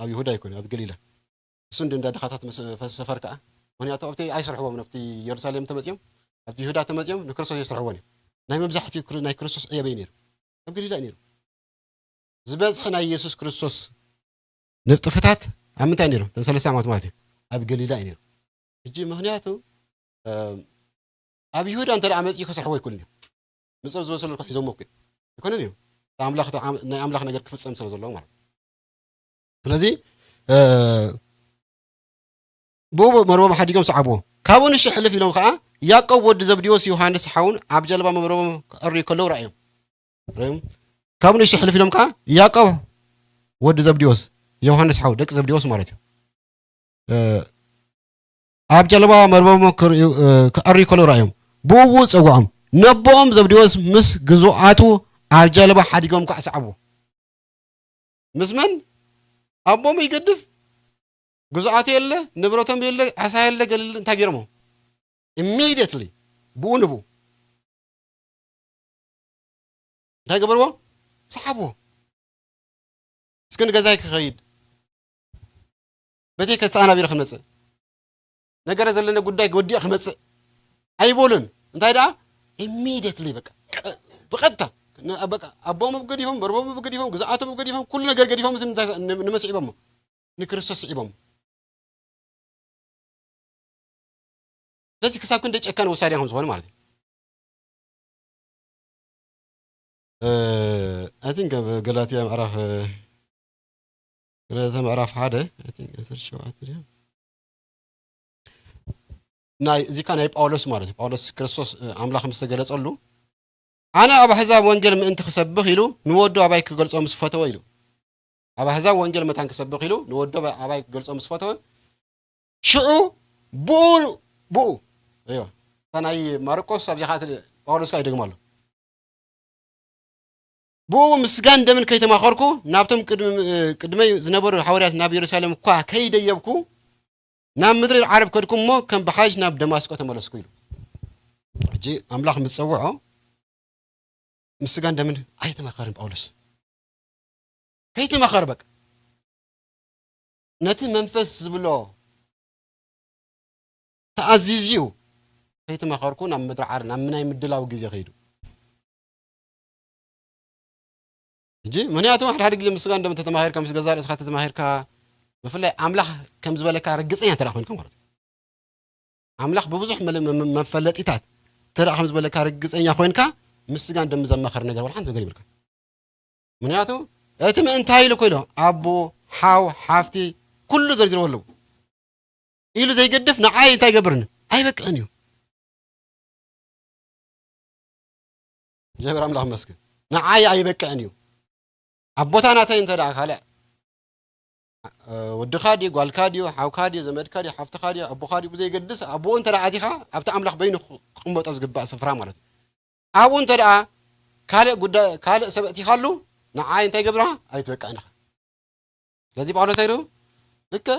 ኣብ ይሁዳ ይኮነ ኣብ ገሊላ እሱ እንዲ እንዳ ድኻታት ሰፈር ከዓ ምክንያቱ ኣብቲ ኣይሰርሕዎም ናብቲ የሩሳሌም ተመፅኦም ኣብቲ ይሁዳ ተመፅኦም ንክርስቶስ የስርሕዎን እዮም ናይ መብዛሕትኡ ናይ ክርስቶስ ዕየበይ ነይሩ ኣብ ገሊላ እዩ ነይሩ ዝበዝሐ ናይ የሱስ ክርስቶስ ንጥፍታት ኣብ ምንታይ ነይሮም? እተን ሰለስተ ዓመት ማለት እዩ። ኣብ ገሊላ እዩ ነይሩ። ሕጂ ምኽንያቱ ኣብ ይሁዳ እንተ ደኣ መጺኡ ከስርሕዎ ኣይክእሉን እዮም። ምጽእ ዝበሰሉ እኮ ሒዞሞ እኮ ኣይኮነን እዮም። ኣምላኽ ናይ ኣምላኽ ነገር ክፍጸም ስለ ዘለዎ ማለት እዩ። ስለዚ ብኡ መርቦም ሓዲጎም ሰዓብዎ። ካብኡ ንእሽቶ ሕልፍ ኢሎም ከኣ ያዕቆብ ወዲ ዘብድዮስ ዮሃንስ ሓውን ኣብ ጀልባ መርቦም ክዕርዩ ከለዉ ረኣዮም። ርም ካብኡ ንእሽቶ ሕልፍ ኢሎም ከዓ ያዕቆብ ወዲ ዘብዲዎስ ዮሃንስ ሓው ደቂ ዘብዲዎስ ማለት እዩ ኣብ ጀልባ መርበቦም ክዕርዩ ከሎ ረኣዮም ብኡ ጸውዖም ነቦኦም ዘብዲዎስ ምስ ግዙኣቱ ኣብ ጀልባ ሓዲጎም ከዓ ሰዓቡ ምስ መን ኣቦም ይገድፍ ግዙኣቱ የለ ንብረቶም የለ ዓሳ የለ ገለል እንታይ ገይሮሞ immediately ብኡ ንብኡ እንታይ ገበርዎ? ሰሓብዎ። እስኪ ንገዛይ ክኸይድ በተይ ከስተኣናቢረ ክመፅእ ነገረ ዘለና ጉዳይ ወዲኦ ክመፅእ ኣይበሉን። እንታይ ደኣ immediately በቃ ብቐጥታ ን-፣ በቃ ኣቦኦም ገዲፎም፣ መርቦም ገዲፎም፣ ግዝኣቶም ገዲፎም፣ ኩሉ ነገር ገዲፎም፣ እዚ ንምንታይ ን-፣ ንመን ስዒቦሞ? ንክርስቶስ ስዒቦሞ። ስለዚ ክሳብ ክንደይ ጨካን ውሳኔ ከም ዝኾነ ማለት እዩ። እ፣ I think ኣብ ገላትያ ምዕራፍ፣ እ፣ ገላትያ ምዕራፍ ሓደ፣ I think ዓሰርተ ሸውዓተ ድዩ? ናይ፣ እዚ ከኣ ናይ ጳውሎስ ማለት እዩ። ጳውሎስ ክርስቶስ፣ እ፣ ኣምላኽ ምስ ተገለጸሉ፣ "ኣነ ኣብ ኣሕዛብ ወንጌል ምእንቲ ክሰብኽ" ኢሉ ንወዱ ኣባይ ክገልጾ ምስ ፈተወ ኢሉ። ኣብ ኣሕዛብ ወንጌል መታን ክሰብኽ ኢሉ ንወዱ ኣባይ ክገልጾ ምስ ፈተወ፣ ሽዑ ብኡ፣ ብኡ፣ እዮ፣ እታ ናይ ማርቆስ ኣብዚኣ ኸኣ ጳውሎስ ከኣ ይደግማ ኣሎ። "ብኡ ምስ ስጋን ደምን ከይተማኸርኩ ናብቶም ቅድም-፣ ቅድመይ ዝነበሩ ሃዋርያት ናብ የሩሳሌም እኳ ከይደየብኩ ናብ ምድሪ ዓረብ ከድኩ እሞ ከም ብሓይሽ ናብ ደማስቆ ተመለስኩ" ኢሉ። ሕጂ ኣምላኽ ምስ ጸውዖ ምስ ስጋን ደምን ኣይተማኸርን ጳውሎስ። ከይተማኸረ በቃ ነቲ መንፈስ ዝብሎ ተኣዚዙ እዩ። ከይተማኸርኩ ናብ ምድሪ ዓር-፣ ናብ ናይ ምድላው ግዜ ከይዱ። ሕጂ ምኽንያቱ ሓደ ሓደ ግዜ ምስ ስጋን ደምን ተተማኺርካ፣ ምስ ገዛእ ርእስኻ ተተማኺርካ፣ ብፍላይ ኣምላኽ ከም ዝበለካ ርግጸኛ እንተ ደኣ ኮይንካ ማለት እዩ። ኣምላኽ ብብዙሕ መለ-፣ መ-፣ መ-፣ መፈለጢታት እንተ ደኣ ከም ዝበለካ ርግጸኛ ኮይንካ፣ ምስ ስጋን ደምን ዘማኸር ነገር ወላ ሓንቲ ነገር ይብልካ። ምኽንያቱ እቲ ምእንታይ ኢሉ እኮ ኢሉ፣ ኣቦ፣ ሓው፣ ሓፍቲ፣ ኩሉ ዘርዚርዎ ኣለዉ። ኢሉ ዘይገድፍ ንዓይ እንታይ ይገብርኒ? ኣይበቅዕን እዩ። እግዚኣብሔር ኣምላኽ ይመስገን። ንዓይ ኣይበቅዕን እዩ። ኣብ ቦታ ናተይ እንተ ደኣ ካልእ፣ እ፣ ወድኻ ድዩ፣ ጓልካ ድዩ፣ ሓውካ ድዩ፣ ዘመድካ ድዩ፣ ሓፍትኻ ድዩ፣ ኣቦኻ ድዩ፣ ብዘይገድስ ኣብኡ እንተ ደኣ ኣቲኻ፣ ኣብቲ ኣምላኽ በይኑ ክቕመጦ ዝግባእ ስፍራ ማለት እዩ። ኣብኡ እንተ ደኣ ካልእ ጉዳይ፣ ካልእ ሰብ ኣእቲኻሉ፣ ንዓይ እንታይ ገብርኻ? ኣይትበቅዕን ኢኻ። ስለዚ ጳውሎስ እንታይ ኢሉ? ልክዕ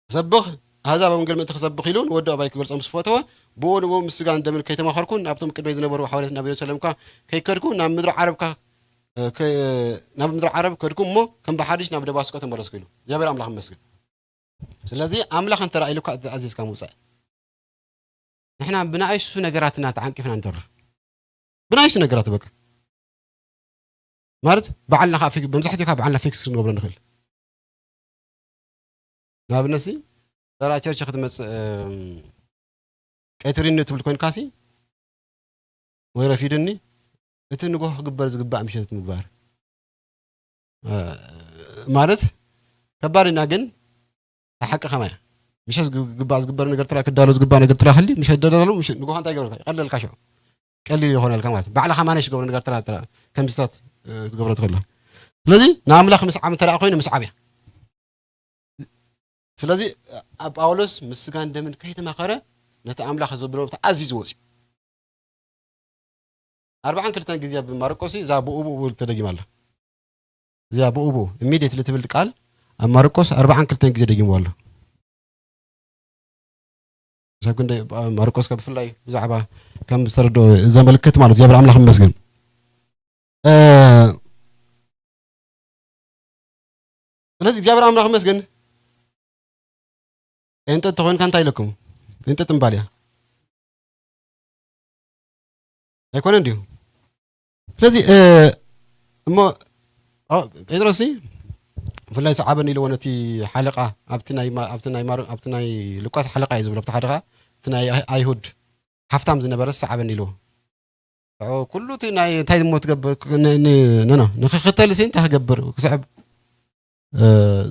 ክሰብኽ፣ ኣህዛብ ኣብ ወንጌል ምእንቲ ክሰብኽ ኢሉ ንወዱ ኣባይ ክገልጾ ምስ ፈተወ፣ ብኡ ንብኡ ምስ ስጋን ደምን ከይተማኸርኩ፣ ናብቶም ቅድመይ ዝነበሩ ሓዋርያት ናብ የሩሳሌም እኳ ከይከድኩ፣ ናብ ምድሪ ዓረብ እኳ፣ እ፣ ከ-፣ ናብ ምድሪ ዓረብ ከድኩ እሞ፣ ከም ብሓድሽ ናብ ደማስቆ ተመለስኩ ኢሉ። እግዚኣብሔር ኣምላኽ ይመስገን። ስለዚ ኣምላኽ እንተ ደኣ ኢሉካ ተኣዚዝካ ምውጻእ። ንሕና ብንኣሽቱ ነገራትና ተዓንቂፍና ንተርፍ። ብንኣሽቱ ነገራት በቃ። ማለት ባዕልና ከኣ ፊክ-፣ መብዛሕትኡ ከኣ ባዕልና ፊክስ ክንገብሮ ንኽእል። ንኣብነት ሲ፣ ተራ ቸርች ክትመጽእ፣ እም፣ ቀትሪኒ ትብል ኮይንካ ሲ፣ ወይ ረፊድኒ፣ እቲ ንግሆ ክግበር ዝግባእ ምሸት ምግባር። እ፣ ማለት ከባድ ኢና፣ ግን ሓቂ ከማይ እያ። ምሸት ዝግ-፣ ዝግባእ ዝግበር ነገር ጥራይ ክዳሎ ዝግባእ ነገር ጥራይ ክሊ፣ ምሸት ደዳሎ፣ ምሸት ንግሆ እንታይ ይገብረልካ? ይቐልለልካ ሽዑ። ቀሊል ይኾነልካ ማለት እዩ። ባዕልኻ ማኔጅ ዝገብሮ ነገር ጥራይ፣ ጥራይ ከምዚታት፣ እ፣ ክትገብሮ ትኽእል። ስለዚ ንኣምላኽ ምስዓብ እንተ ደኣ ኮይኑ ምስዓብ እያ። ስለዚ ኣብ ጳውሎስ ምስ ስጋን ደምን ከይተማኸረ ነቲ ኣምላኽ ዘብሎ ተኣዚዙ ወፂኡ። ኣርባዓን ክልተን ግዜ ኣብ ማርቆስ እዛ ብኡ ብኡ ተደጊማ ኣላ። እዚኣ ብኡ ብኡ፣ ኢሚድየትሊ ትብል ቃል ኣብ ማርቆስ ኣርባዓን ክልተን ግዜ ደጊምዋ ኣሎ። ሰብ ክንደይ፣ ማርቆስ ከ ብፍላይ ብዛዕባ ከም ዝተረድኦ ዘመልክት ማለት እዩ። እግዚኣብሔር ኣምላኽ ይመስገን። እ፣ ስለዚ እግዚኣብሔር ኣምላኽ ይመስገን። ጴንጠ እንተኾይንካ እንታይ ኢለኩም? ጴንጠ ጥምባል እያ። ኣይኮነን ድዩ? ስለዚ፣ እ፣ እሞ፣ ኦ፣ ጴጥሮስ ሲ፣ ብፍላይ ሰዓበኒ ኢልዎ ነቲ ሓለቓ፣ ኣብቲ ናይ ማ-፣ ኣብቲ ናይ ማር-፣ ኣብቲ ናይ ሉቃስ ሓለቓ እዩ ዝብሎ፣ ኣብቲ ሓደ ኸኣ እቲ ናይ ኣይ-፣ ኣይሁድ ሃፍታም ዝነበረ ሰዓበኒ ኢልዎ። ሽዑ ኩሉ እቲ ናይ እንታይ እሞ ትገብር፣ ን-፣ ን-፣ ን-፣ ን-፣ ንኽኽተል ሲ እንታይ ክገብር፣ ክስዕብ፣ እ፣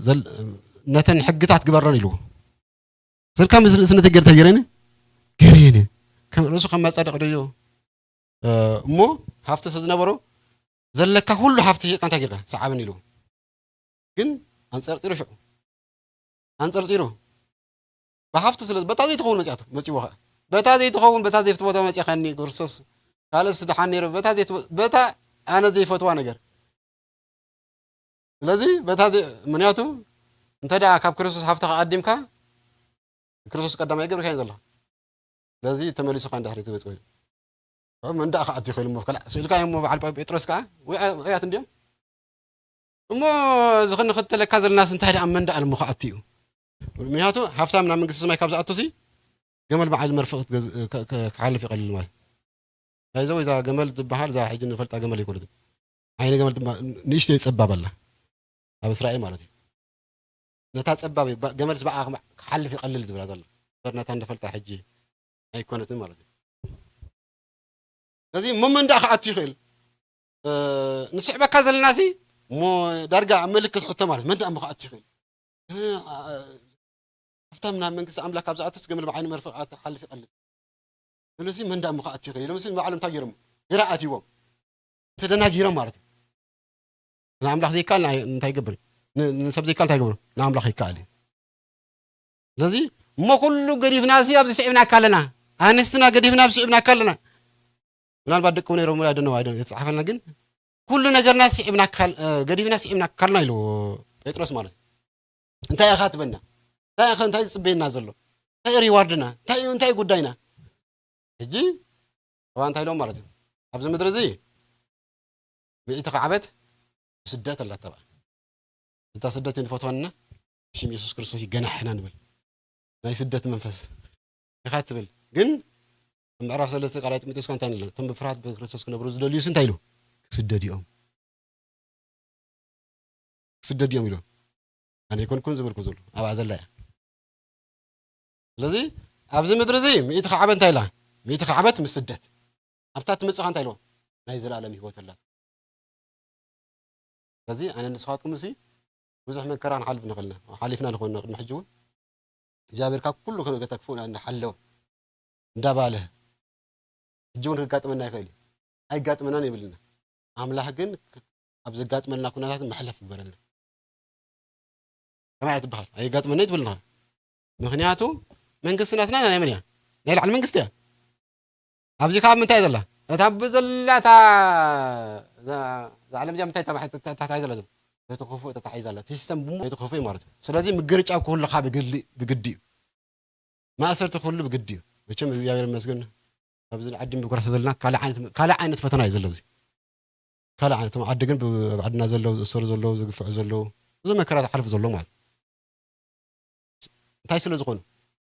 ዘል-፣ ነተን ሕግታት ግበረን ኢልዎ። ስልካ ምስ ርእሲ ነቲ ገይር እንታይ ገይረኒ? ገይረኒ። ከም ርእሱ ከም መጻድቕ ደልዮ፣ እ፣ እሞ ሃፍቲ ስለ ዝነበሮ፣ ዘለካ ኩሉ ሃፍቲ ሸይጥካ እንታይ ጌርካ? ሰዓበኒ ኢልዎ። ግን ኣንጸርጺሩ ሽዑ። ኣንጸርጺሩ። ብሃፍቱ ስለ፣ በታ ዘይትኸውን መጺኣቶ፣ መጺዎ ኸኣ። በታ ዘይትኸውን፣ በታ ዘይትቦታ መጺኻኒ፣ ክርስቶስ። ካልእስ ደሓን ነይሩ፣ በታ ዘይትቦ-፣ በታ ኣነ ዘይፈትዋ ነገር። ስለዚ፣ በታ ዘይ-፣ ምኽንያቱ፣ እንተ ደኣ ካብ ክርስቶስ ሃፍትኻ ኣዲምካ፣ ክርስቶስ ቀዳማይ ገብርካ እዩ ዘሎ። ስለዚ፣ ተመሊሱ ኸኣ ንድሕሪት ይመጽእ ኮይኑ። ሽዑ መን ደኣ ክኣቱ ይኽእል እሞ፣ ከላ-፣ ስኢልካ እሞ በዓል ጳ-፣ ጴጥሮስ ከኣ፣ ወይ ኣ-፣ ወይ ኣያት እንድዮም። እሞ፣ እዚ ክንኽተለካ ዘለናስ እንታይ ደኣ መን ደኣ እሞ ክኣቱ እዩ? ምኽንያቱ፣ ሃፍታም ናብ መንግስቲ ሰማይ ካብ ዝኣቱሲ፣ ገመል በዓል መርፍእ ክትገዝ-፣ ከ-፣ ከ-፣ ክሓልፍ ይቐልል ማለት። ታይዘው እዛ ገመል ዝበሃል እዛ ሕጂ ንፈልጣ ገመል ኣይኮነትን። ዓይኒ ገመል ድማ ንእሽተይ ጸባብ ኣላ ኣብ እስራኤል ማለት እዩ። ነታ ጸባብ እባ- ገመልስ ብኣ ክማ- ክሓልፍ ይቐልል ዝብላ ዘሎ። እምበር ነታ ንፈልጣ ሕጂ ኣይኮነትን ማለት እዩ። ስለዚ እሞ መን ደኣ ክኣቱ ይኽእል? ንስዕበካ ዘለና ሲ እሞ ዳርጋ ኣብ ምልክት ሕቶ ማለት መን ደኣ እሞ ክኣቱ ይኽእል? ሃብታም ናብ መንግስቲ ኣምላክ ካብ ዝኣቱስ ገመል ብዓይኒ መርፍእ ክሓልፍ ይቐልል። ስለዚ መን ደኣ እሞ ክኣቱ ይኽእል ኢሎም ሲ ንባዕሎም እንታይ ገይሮም? ግራ ኣትይዎም ተደናጊሮም ማለት እዩ። ንኣምላኽ ዘይከኣል እንታይ ይገብር? ንሰብ ዘይከኣል እንታይ ይገብሩ? ንኣምላኽ ይከኣል እዩ። ስለዚ እሞ ኩሉ ገዲፍና ሲ ኣብዚ ስዒብናካ ኣለና። ኣንስትና ገዲፍና ኣብዚ ስዒብናካ ኣለና። ምናልባት ደቂ እውን ነይሮም ኣይደነው ኣይደ የተጻሓፈልና ግን ኩሉ ነገርና ስዒብናካ ገዲፍና ስዒብናካ ኣለና ኢሉ ጴጥሮስ ማለት እዩ። እንታይ ኢኻ ትበና? እንታይ ኢኻ እንታይ ዝጽበየና ዘሎ? እንታይ ሪዋርድና? እንታይ እንታይ ጉዳይና? ሕጂ እባ እንታይ ኢሎም ማለት እዩ? ኣብዚ ምድሪ እዚ ምእቲ ከዓበት ስደት ኣላ ተባል። እታ ስደት ንፈትዋና ሽም የሱስ ክርስቶስ ይገናሕና ንብል። ናይ ስደት መንፈስ ኢኻ ትብል ግን ምዕራፍ ሰለስተ ቃላይ ጢሞቴዎስ እንታይ ንለ እቶም ብፍርሃት ብክርስቶስ ክነብሩ ዝደልዩ እንታይ ኢሉ ክስደድ እዮም ክስደድ እዮም ኢሉ ኣነ ይኮንኩን ዝብልኩ ዘሎ ኣብኣ ዘላ እያ ስለዚ ኣብዚ ምድሪ እዚ ምእቲ ከዓበት እንታይ ኢላ ምእቲ ከዓበት ምስ ስደት ኣብታ ትመፅኻ እንታይ ኢልዎ ናይ ዘለኣለም ህይወት ኣላት ስለዚ ኣነ ንስኻትኩም እሲ ብዙሕ መከራ ንሓልፍ ንኽእልና ሓሊፍና ንኾንና ቅድሚ ሕጂ እውን እግዚኣብሔር ካብ ኩሉ ከተክፉና እንዳሓለወ እንዳባለ ሕጂ እውን ክጋጥመና ይኽእል እዩ ኣይጋጥመናን ይብልና ኣምላኽ ግን ኣብ ዘጋጥመልና ኩነታት መሕለፍ ይግበረልና ከመይ ትበሃል ኣይጋጥመና ትብልና ምክንያቱ መንግስቲ ናትና ናይ መን እያ ናይ ላዕሊ መንግስቲ እያ ኣብዚ ከዓ ምንታይ ዘላ እታ ብዘላታ ዓለም እዚኣ ምንታይ ተባሒታ ዘላ ተታሒዛ ኣላ ሲስተም ብሞ ተትኸፉ ማለት እዩ ስለዚ ምግርጫ ክህሉ ካብ ግሊ ብግዲ እዩ ማእሰርቲ ክህሉ ብግዲ እዩ መቸም እግዚኣብሔር ይመስገን ኣብዚ ዓዲ ምጉራስ ዘለና ካልእ ዓይነት ፈተና እዩ ዘሎ ኣብዚ ካልእ ዓይነት ዓዲ ግን ኣብ ዓድና ዘለዉ ዝእሰሩ ዘለዉ ዝግፍዑ ዘለዉ ብዙ መከራ ዝሓልፉ ዘለዉ ማለት እንታይ ስለ ዝኾኑ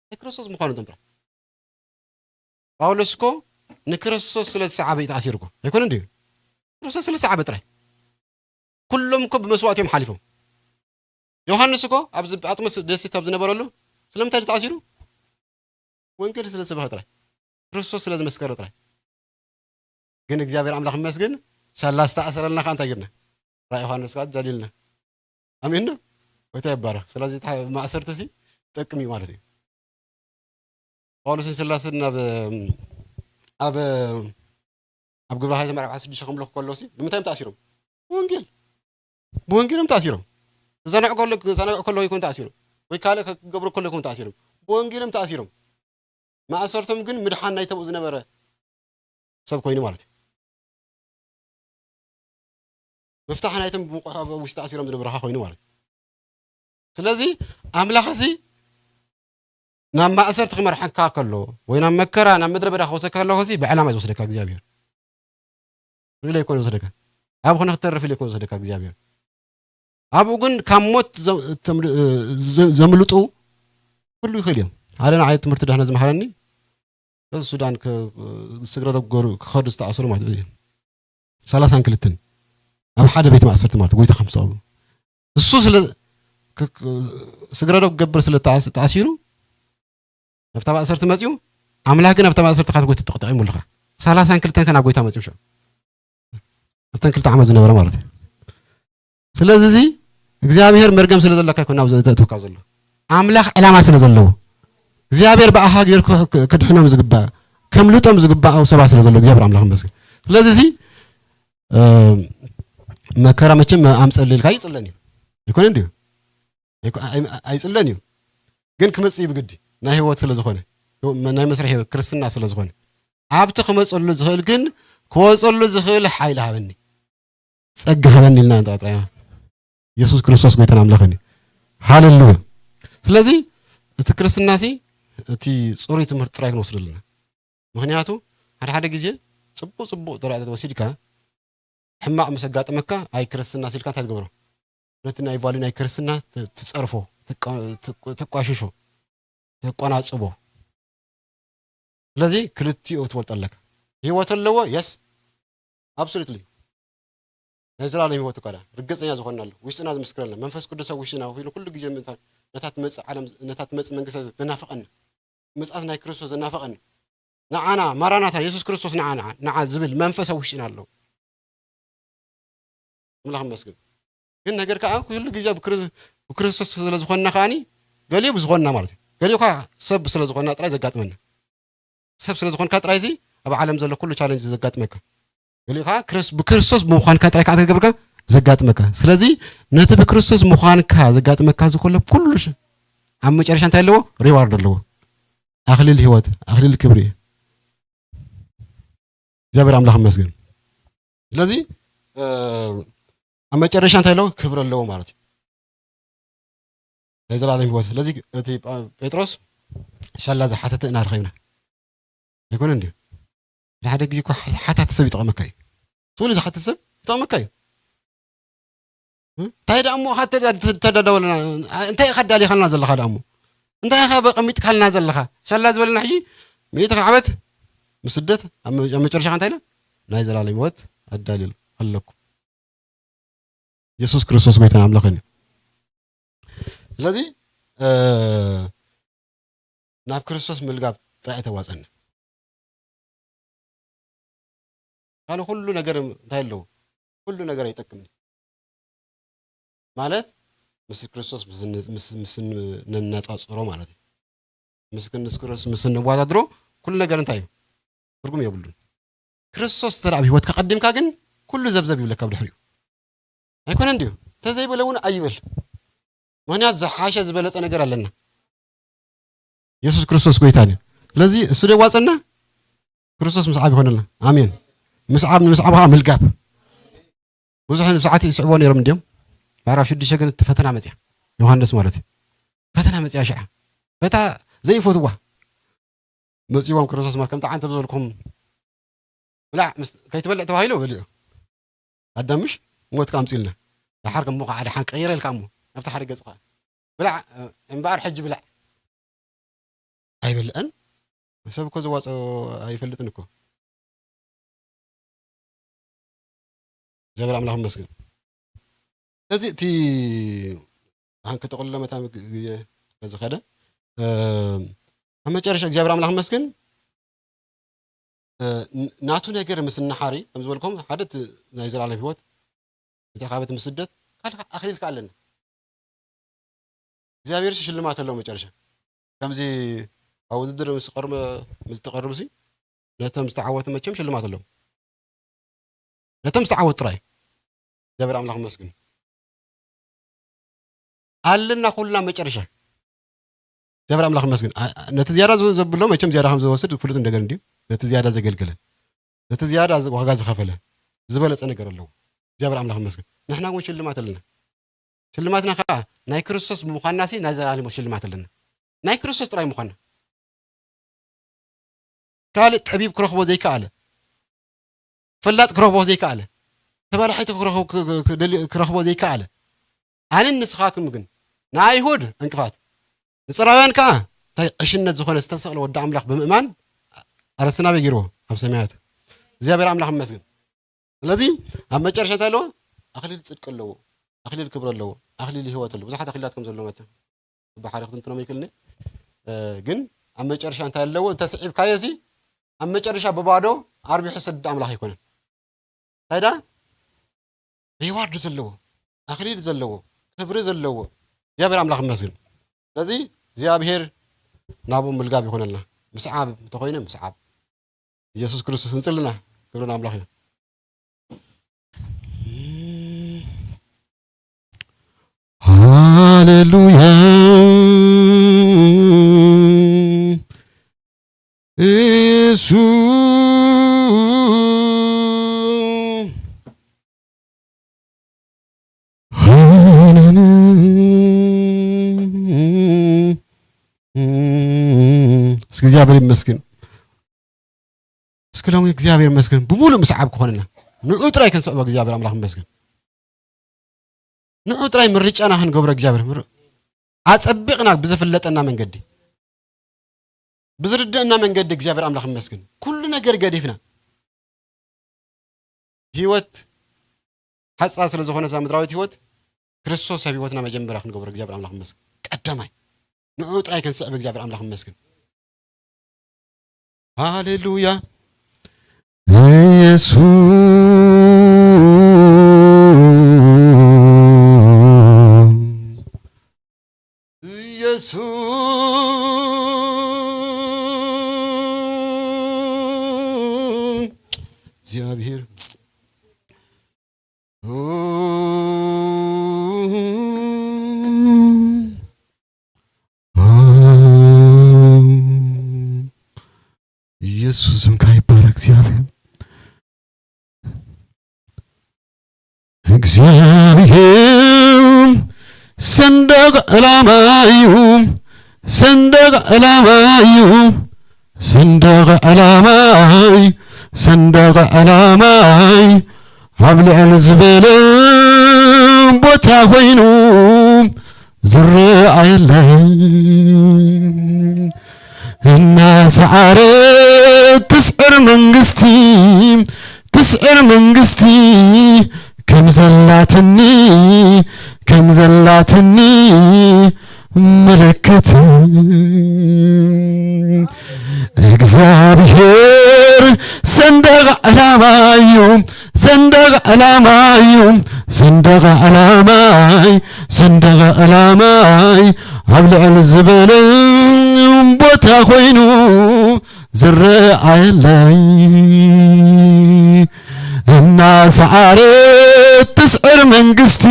ናይ ክርስቶስ ምዃኑ ጥምጥራ ጳውሎስ እኮ ንክርስቶስ ስለ ዝሰዓበ እዩ ተኣሲሩ እኮ ኣይኮነ እንድዩ ክርስቶስ ስለ ዝሰዓበ ጥራይ ኩሎም እኮ ብመስዋእቲ እዮም ሓሊፎም ዮሃንስ እኮ ኣብዚ ጳጥሞስ ደሴት ኣብ ዝነበረሉ ስለምንታይ ተኣሲሩ ወንጌል ስለ ዝሰበኸ ጥራይ ክርስቶስ ስለ ዝመስከረ ጥራይ ግን እግዚኣብሔር ኣምላኽ ይመስገን ሳላ ዝተኣሰረልና ከዓ እንታይ ጌርና ራእይ ዮሃንስ ከዓ ደሊልና ኣሜን ዶ ወይታ ይባረክ ስለዚ ማእሰርቲ ሲ ጠቅም እዩ ማለት እዩ ጳውሎስን ስላስን ናብ ኣብ ኣብ ግብረ ሃይዘ መርዓ ስድሽተ ከምልኩ ከለውሲ ንምንታይ እዮም ተኣሲሮም ብወንጌል ብወንጌል እዮም ተኣሲሮም ክዘንዑ ከለዉ ይኮን ተኣሲሮም ወይ ካልእ ክገብሩ ከለዉ ይኮን ተኣሲሮም ብወንጌል እዮም ተኣሲሮም ማእሰርቶም ግን ምድሓን ናይተብኡ ዝነበረ ሰብ ኮይኑ ማለት እዩ ምፍታሕ ናይቶም ብምቑሕ ኣብ ውሽጢ ተኣሲሮም ዝነበሩ ኮይኑ ማለት እዩ ስለዚ ኣምላኽ እዚ ናብ ማእሰርቲ ክመርሐካ ከሎ ወይ ናብ መከራ ናብ ምድረ በዳ ክወስደካ ከለኹ ሲ ብዕላማ እዩ ዝወስደካ እግዚኣብሔር ኢለ ይኮን ዝወስደካ ኣብ ኾነ ክትተርፍ ኢለ ይኮን ዝወስደካ እግዚኣብሔር ኣብኡ ግን ካብ ሞት ዘምልጡ ኩሉ ይኽእል እዮም ሓደ ንዓይ ትምህርቲ ደሕነ ዝመሃረኒ በዚ ሱዳን ስግረ ዶብ ክኸዱ ዝተኣሰሩ ማለት እዩ ሰላሳን ክልተን ኣብ ሓደ ቤት ማእሰርቲ ማለት ጎይታ ከም ዝተቐብሉ እሱ ስለ ስግረ ዶብ ክገብር ስለ ተኣሲሩ ኣብታ ማእሰርቲ መፅኡ ኣምላኽ ግን ኣብታ ማእሰርቲ ካት ጎይታ ተጠቂሙ ኣለካ ሰላሳን ክልተን ከ ናብ ጎይታ መፅኡ ሽዑ ኣብተን ክልተ ዓመት ዝነበረ ማለት እዩ ስለዚ እዚ እግዚኣብሔር መርገም ስለ ዘለካ ይኮን ናብ ዘእተእትውካ ዘሎ ኣምላኽ ዕላማ ስለ ዘለዎ እግዚኣብሔር ብኣኻ ገይሩ ክድሕኖም ዝግባእ ከምልጦም ዝግባእ ሰባ ስለ ዘሎ እግዚኣብሔር ኣምላኽ መስገን ስለዚ እዚ መከራ መቸም ኣምፀለይ ኢልካ ይፅለን እዩ ይኮነ እንድዩ ኣይፅለን እዩ ግን ክመፅእ ብግዲ ናይ ህይወት ስለ ዝኾነ ናይ መስርሒ ክርስትና ስለ ዝኾነ ኣብቲ ክመፀሉ ዝኽእል ግን ክወፀሉ ዝኽእል ሓይሊ ሃበኒ ጸጋ ሃበኒ ኢልና ንጥራጥራያ የሱስ ክርስቶስ ጎይታን ኣምላኽን እዩ። ሃሌሉያ። ስለዚ እቲ ክርስትናሲ እቲ ጽሩይ ትምህርቲ ጥራይ ክንወስድ ኣለና። ምኽንያቱ ሓደ ሓደ ግዜ ጽቡቕ ጽቡቕ ጥራይ ተወሲድካ ሕማቕ ምስ ኣጋጠመካ ኣይ ክርስትና ሲልካ እንታይ ትገብሮ? ነቲ ናይ ቫልዩ ናይ ክርስትና ትጸርፎ፣ ትቋሽሾ፣ ተቆናጽቦ። ስለዚ ክልቲኡ ክትፈልጦ ኣለካ። ህይወት ኣለዎ። የስ፣ ኣብሶሉትሊ ናይ ዘላለም ህይወት እኳ ርግፀኛ ዝኾንናሉ፣ ውሽጥና ዝምስክረልና መንፈስ ቅዱስ ኣብ ውሽጥና ውሒሉ ኩሉ ግዜ ምእንታ ነታ ትመፅእ ዓለም፣ ነታ ትመፅእ መንግስቲ ዘናፍቐና፣ ምፅኣት ናይ ክርስቶስ ዘናፍቐና፣ ንዓና ማራናታ የሱስ ክርስቶስ ንዓ ንዓ ንዓ ዝብል መንፈስ ኣብ ውሽጥና ኣሎ። ኣምላኽ ይመስገን። ግን ነገር ከዓ ኩሉ ግዜ ብክር- ብክርስቶስ ስለ ዝኾንና ከዓኒ ገሊኡ ብዝኾንና ማለት እዩ። ገሊኡ ከዓ ሰብ ስለ ዝኾንና ጥራይ ዘጋጥመና። ሰብ ስለ ዝኾንካ ጥራይ እዚ ኣብ ዓለም ዘሎ ኩሉ ቻለንጅ ዘጋጥመካ። ገሊኡ ከዓ ክርስ- ብክርስቶስ ብምዃንካ ጥራይ ከዓ ተገብርካ ዘጋጥመካ። ስለዚ ነቲ ብክርስቶስ ምዃንካ ዘጋጥመካ ዝኮሎ ኩሉ ሽ- ኣብ መጨረሻ እንታይ ኣለዎ? ሪዋርድ ኣለዎ። ኣክሊል ህይወት፣ ኣክሊል ክብሪ። እግዚኣብሔር ኣምላኽ ይመስገን። ስለዚ እ፣ ኣብ መጨረሻ እንታይ ኣለዎ? ክብሪ ኣለዎ ማለት እዩ። ናይ ዘላለም ህይወት። ስለዚ እቲ ጳ- ጴጥሮስ ሻላ ዝሓተተ ኢና ረኺብና። ኣይኮነን ድዩ? ሓደ ሓደ ግዜ እኮ ሓ- ሓታቲ ሰብ ይጠቕመካ እዩ። ስእሉ ዝሓትት ሰብ ይጠቕመካ እዩ። እ? እንታይ ደኣ እሞ ኢኻ ተዳ- ተዳዳወለና? እንታይ ኢኻ ኣዳሊኻልና ዘለኻ ደኣ እሞ? እንታይ ኢኻ በቐሚጥካልና ዘለኻ? ሻላ ዝበለና ሕጂ ሚእቲ ዓመት ምስ ስደት ኣብ መ- ኣብ መጨረሻ እንታይ ኢለ? ናይ ዘላለም ህይወት ኣዳልየሉ ኣለኩም። የሱስ ክርስቶስ ጎይታን ኣምላኽን እዩ። ስለዚ እ፣ ናብ ክርስቶስ ምልጋብ ጥራይ ተዋፀና። ካልእ ኩሉ ነገር እንታይ ኣለዎ? ኩሉ ነገር ኣይጠቅምን እዩ። ማለት ምስ ክርስቶስ ምስ ን- ምስ- ምስ ነነጻጽሮ ማለት እዩ። ምስ ክንስ ክርስቶስ ምስ እንወዳድሮ ኩሉ ነገር እንታይ እዩ? ትርጉም የብሉን። ክርስቶስ እንተ ደኣ ኣብ ህይወትካ ቀዲምካ ግን ኩሉ ዘብዘብ ይብለካ ብድሕሪኡ። ኣይኮነን ድዩ? እንተዘይበለ እውን ኣይበል። ምኽንያት ዝሓሸ ዝበለጸ ነገር ኣለና። የሱስ ክርስቶስ ጎይታ እዩ። ስለዚ እሱ ደዋጸና ክርስቶስ ምስዓብ ይኾነልና። ኣሜን። ምስዓብ ንምስዓብ ከዓ ምልጋብ። ብዙሕ ንብስዓት ይስዕብዎ ነይሮም እንዲዮም። ምዕራፍ ሽዱሽተ ግን እቲ ፈተና መጽያ። ዮሃንስ ማለት እዩ። ፈተና መጽያ ሽዓ። በታ ዘይፈትዋ መጺዎም ክርስቶስ ማለት ከምቲ ዓንተ ዝበልኩም ብላዕ ምስ- ከይትበልዕ ተባሂሉ በሊዑ። ኣዳምሽ ሞትካ ኣምጺልና። ደሓር ከሞ ከዓ ደሓን ቀይረ ኢልካ እሞ ናብቲ ሓደ ገጽ ከዓ ብላዕ እምበኣር ሕጂ ብላዕ። ኣይበልዐን። ሰብ እኮ ዘዋፅኦ ኣይፈልጥን እኮ። እግዚኣብሔር ኣምላኽ ይመስገን። ስለዚ እቲ ኣን ክጠቕልሎ መታ ግዜ ስለዝኸደ ኣብ መጨረሻ እግዚኣብሔር ኣምላኽ ይመስገን። ናቱ ነገር ምስ እንሓሪ ከም ዝበልኩም ሓደ ናይ ዘላለም ህይወት ብተኻበት ምስ ስደት ካልእ ኣኽሊል ከኣለና እግዚኣብሔር ሽልማት ኣለዎ መጨረሻ። ከምዚ ኣብ ውድድር ምስ ቀርበ ምስ ትቐርቡ ሲ ነቶም ዝተዓወቱ መቸም ሽልማት ኣለዎ። ነቶም ዝተዓወቱ ጥራይ እግዚኣብሔር ኣምላኽ መስግን ኣለና ኩልና መጨረሻ። እግዚኣብሔር ኣምላኽ መስግን። ነቲ ዝያዳ ዘብሎ መቸም ዝያዳ ከም ዝወስድ ፍሉጥ ነገር እንዲዩ። ነቲ ዝያዳ ዘገልገለ ነቲ ዝያዳ ዋጋ ዝኸፈለ ዝበለጸ ነገር ኣለዎ። እግዚኣብሔር ኣምላኽ መስግን። ንሕና እውን ሽልማት ኣለና። ሽልማትና ከዓ ናይ ክርስቶስ ብምዃንና ሲ ናይ ዘላለሞት ሽልማት ኣለና። ናይ ክርስቶስ ጥራይ ምዃንና ካልእ ጠቢብ ክረኽቦ ዘይከኣለ ፈላጥ ክረኽቦ ዘይከኣለ ተባላሒቱ ክረኽቦ ዘይከኣለ ኣንን ንስኻትኩም ግን ንኣይሁድ ዕንቅፋት ንፅራውያን ከዓ እንታይ ዕሽነት ዝኾነ ዝተሰቕለ ወዲ ኣምላኽ ብምእማን ኣረስትና በይ ገይርዎ ኣብ ሰማያት እግዚኣብሔር ኣምላኽ ይመስገን። ስለዚ ኣብ መጨረሻ እንታይ ኣለዎ? ኣኽሊል ፅድቂ ኣለዎ፣ ኣኽሊል ክብሪ ኣለዎ፣ ኣኽሊል ህይወት ኣለዎ። ብዙሓት ኣኽሊላት ከም ዘለዎ መተ ብሓደ ክትንትኖም ይክልኒ ግን ኣብ መጨረሻ እንታይ ኣለዎ? እንተስዒብካዮ ሲ ኣብ መጨረሻ ብባዶ ኣርቢሑ ሰድድ ኣምላኽ ኣይኮነን። እንታይ ዳ ሪዋርድ ዘለዎ ኣኽሊል ዘለዎ ክብሪ ዘለዎ እግዚኣብሔር ኣምላኽ ይመስግን። ስለዚ እግዚኣብሔር ናብኡ ምልጋብ ይኾነልና። ምስዓብ እንተኾይነ ምስዓብ ኢየሱስ ክርስቶስ እንጽልና ክብሪ ንኣምላኽ እዩ። ሃሌሉያ ኢየሱስ እስኪ እግዚኣብሔር ይመስገን። እስኪ ሎሚ እግዚኣብሔር ይመስገን ብሙሉእ ምስዓብ ክኾንና ንዑ ጥራይ ክንስዕቦ እግዚኣብሔር ኣምላኽ ይመስገን። ንዑ ጥራይ ምርጫና ክንገብሮ እግዚኣብሔር ምር- ኣጸቢቕና ብዝፍለጠና መንገዲ ብዝርድእና መንገዲ እግዚኣብሔር ኣምላኽ ይመስገን ኩሉ ነገር ገዲፍና ህይወት ሓጻር ስለ ዝኾነ እዛ ምድራዊት ህይወት፣ ክርስቶስ ኣብ ህይወትና መጀመርያ ክንገብሮ እግዚኣብሔር ኣምላኽ ይመስገን። ቀዳማይ ንዕኡ ጥራይ ክንስዕብ እግዚኣብሔር ኣምላኽ ይመስገን። ሃሌሉያ። ኢየሱስ፣ ኢየሱስ፣ እግዚኣብሔር። ኢየሱስ ስምካ ይባረክ እግዚኣብሔር። እግዚኣብሔር ሰንደቕ ዕላማዩ፣ ሰንደቕ ዕላማዩ፣ ሰንደቕ ዕላማይ፣ ሰንደቕ ዕላማይ ኣብ ልዕል ዝበለ ቦታ ኮይኑ ዝረኣየለይ እናሰዓረት ትስዕር መንግስቲ፣ ትስዕር መንግስቲ ከም ዘላትኒ፣ ከም ዘላትኒ ምልክት እግዚኣብሔር ሰንደቕ ዕላማዩ፣ ሰንደቕ ዕላማዩ፣ ሰንደቕ ዕላማይ፣ ሰንደቕ ዕላማይ ኣብ ልዕል ዝበለ ቦታ ኮይኑ ዝረኣየለይ እናሰዓረት ትስዕር መንግስቲ፣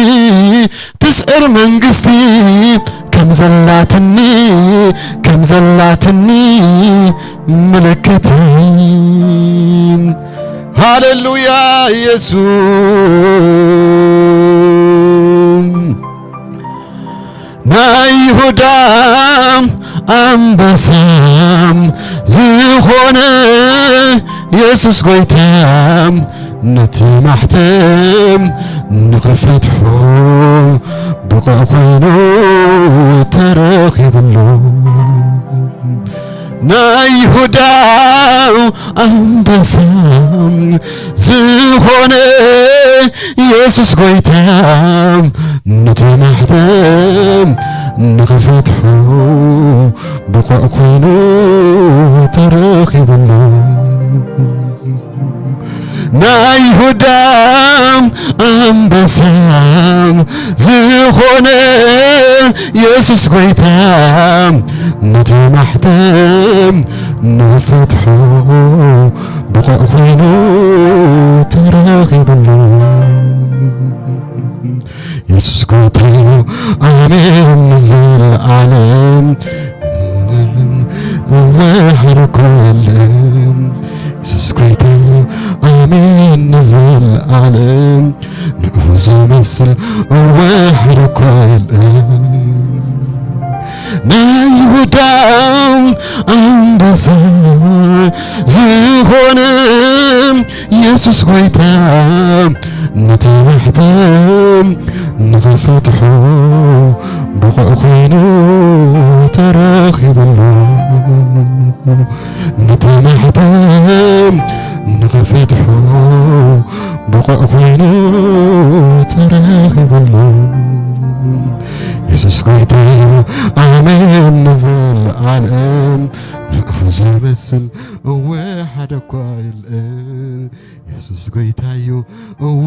ትስዕር መንግስቲ ከም ዘላትኒ፣ ከም ዘላትኒ ምልክት። ሃሌሉያ ኢየሱስ። ናይ ይሁዳ ኣንበሳ ዝኾነ የሱስ ጎይታ፣ ነቲ ማሕተም ንኽፈትሖ ብቑዕ ኮይኑ ተረኺብሉ። ናይ ይሁዳ ኣንበሳ ዝኾነ የሱስ ጎይታ፣ ነቲ ማሕተም ንኽፈትሖ ብቑዕ ኮይኑ ተረኺብሉ። ናይ ይሁዳ ኣንበሳ ዝኾነ የሱስ ጎይታ፣ ነቲ ማሕተም ንኽፈትሖ ብቑዕ ኮይኑ ተረኺብሉ። የሱስ ጎይታ እዩ፣ ኣሜን ንዘለኣለም። እወ ሓደ እኳ የለን። የሱስ ጎይታ እዩ፣ ኣሜን ንዘለኣለም። ንዕኡ ዝመስል እወ ሓደ እኳ የለን። ናይ ይሁዳ ኣንበሳ ዝኾነ የሱስ ጎይታ፣ ነቲ ማሕተም ንኽፈትሖ ብቑዕ ኮይኑ ተረኺብሉ። ነቲ ማሕተም ንኽፈትሖ ብቑዕ ኮይኑ ተረኺብሉ። የሱስ ጎይታ እዩ፣ ኣሜን ንዘለኣለም። ንዕኡ ዝመስል እወ ሓደ እኳ የለን። የሱስ ጎይታ እዩ፣ እወ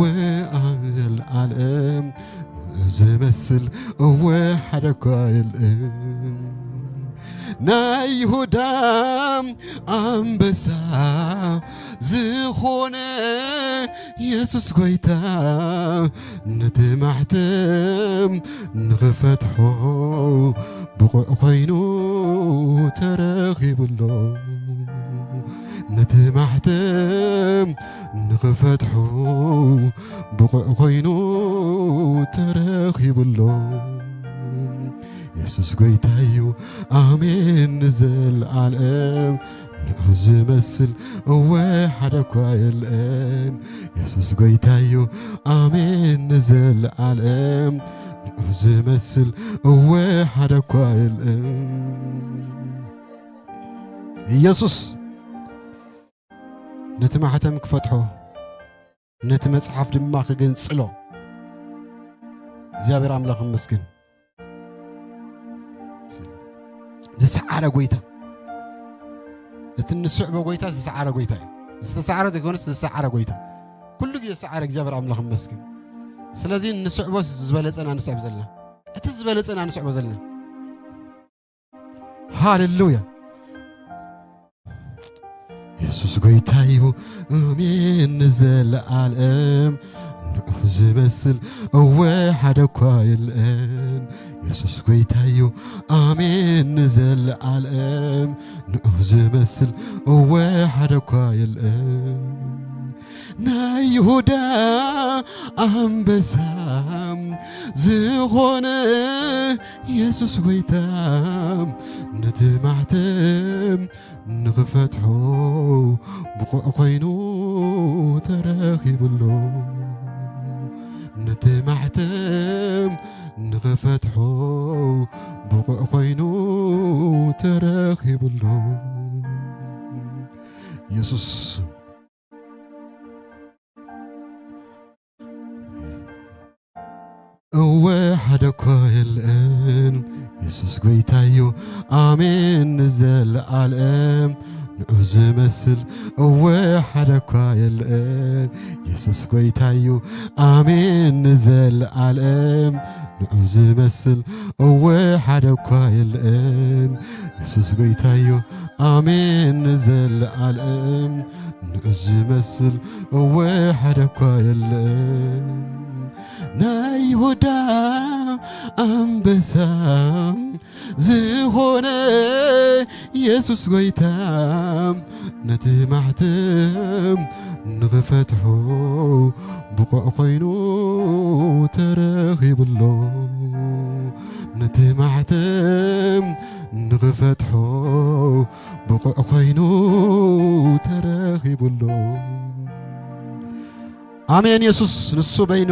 ኣብ ዘለኣለም ዝመስል እወ ሓደ እኳ የለን። ናይ ይሁዳ ኣንበሳ ዝኾነ የሱስ ጎይታ፣ ነቲ ማሕተም ንኽፈትሖ ብቑዕ ኮይኑ ተረኺብሎ። ነቲ ማሕተም ንኽፈትሖ ብቑዕ ኮይኑ ተረኺብሎ። የሱስ ጎይታ እዩ፣ ኣሜን ንዘለኣለም። ንዑ ዝመስል እወ ሓደ እኳ የለን። የሱስ ጎይታ እዩ፣ ኣሜን ንዘለኣለም። ንዑ ዝመስል እወ ሓደ እኳ የለን። ኢየሱስ ነቲ ማሕተም ክፈትሖ ነቲ መጽሓፍ ድማ ክግንጽሎ። እግዚኣብሔር ኣምላኽ ይመስገን። ዝሰዓረ ጎይታ፣ እቲ እንስዕቦ ጎይታ ዝሰዓረ ጎይታ እዩ። ዝተሰዓረ ዘይኮነስ ዝሰዓረ ጎይታ፣ ኩሉ ግዜ ዝሰዓረ እግዚኣብሔር ኣምላኽ ይመስገን። ስለዚ እንስዕቦ ዝበለጸና ንስዕብ ዘለና፣ እቲ ዝበለጸና ንስዕቦ ዘለና። ሃሌሉያ። የሱስ ጎይታ እዩ፣ ኣሜን ንዘለኣለም። ንዑ ዝመስል እወ ሓደ እኳ የለን። የሱስ ጎይታ እዩ፣ ኣሜን ንዘለኣለም። ንዑ ዝመስል እወ ሓደ እኳ የለን። ናይ ይሁዳ ኣንበሳ ዝኾነ የሱስ ጎይታ፣ ነቲ ማሕተም ንኽፈትሖ ብቑዕ ኮይኑ ተረኺቡሎ። ነቲ ማሕተም ንኽፈትሖ ብቑዕ ኮይኑ ተረኺቡሎ። የሱስ እወ ሓደ እኳ የለን፣ የሱስ ጎይታ እዩ፣ ኣሜን ንዘለኣለም። ንዑ ዝመስል እወ ሓደ እኳ የለን፣ የሱስ ጎይታ እዩ፣ ኣሜን ንዘለኣለም። ንዑ ዝመስል እወ ሓደ እኳ የለን፣ የሱስ ጎይታ እዩ፣ ኣሜን ንዘለኣለም። ንዑ ዝመስል እወ ሓደ እኳ የለን። ናይ ይሁዳ ኣንበሳ ዝኾነ የሱስ ጎይታ፣ ነቲ ማሕተም ንኽፈትሖ ብቑዕ ኮይኑ ተረኺቡሎ። ነቲ ማሕተም ንኽፈትሖ ብቑዕ ኮይኑ ተረኺቡሎ። ኣሜን። የሱስ ንሱ በይኑ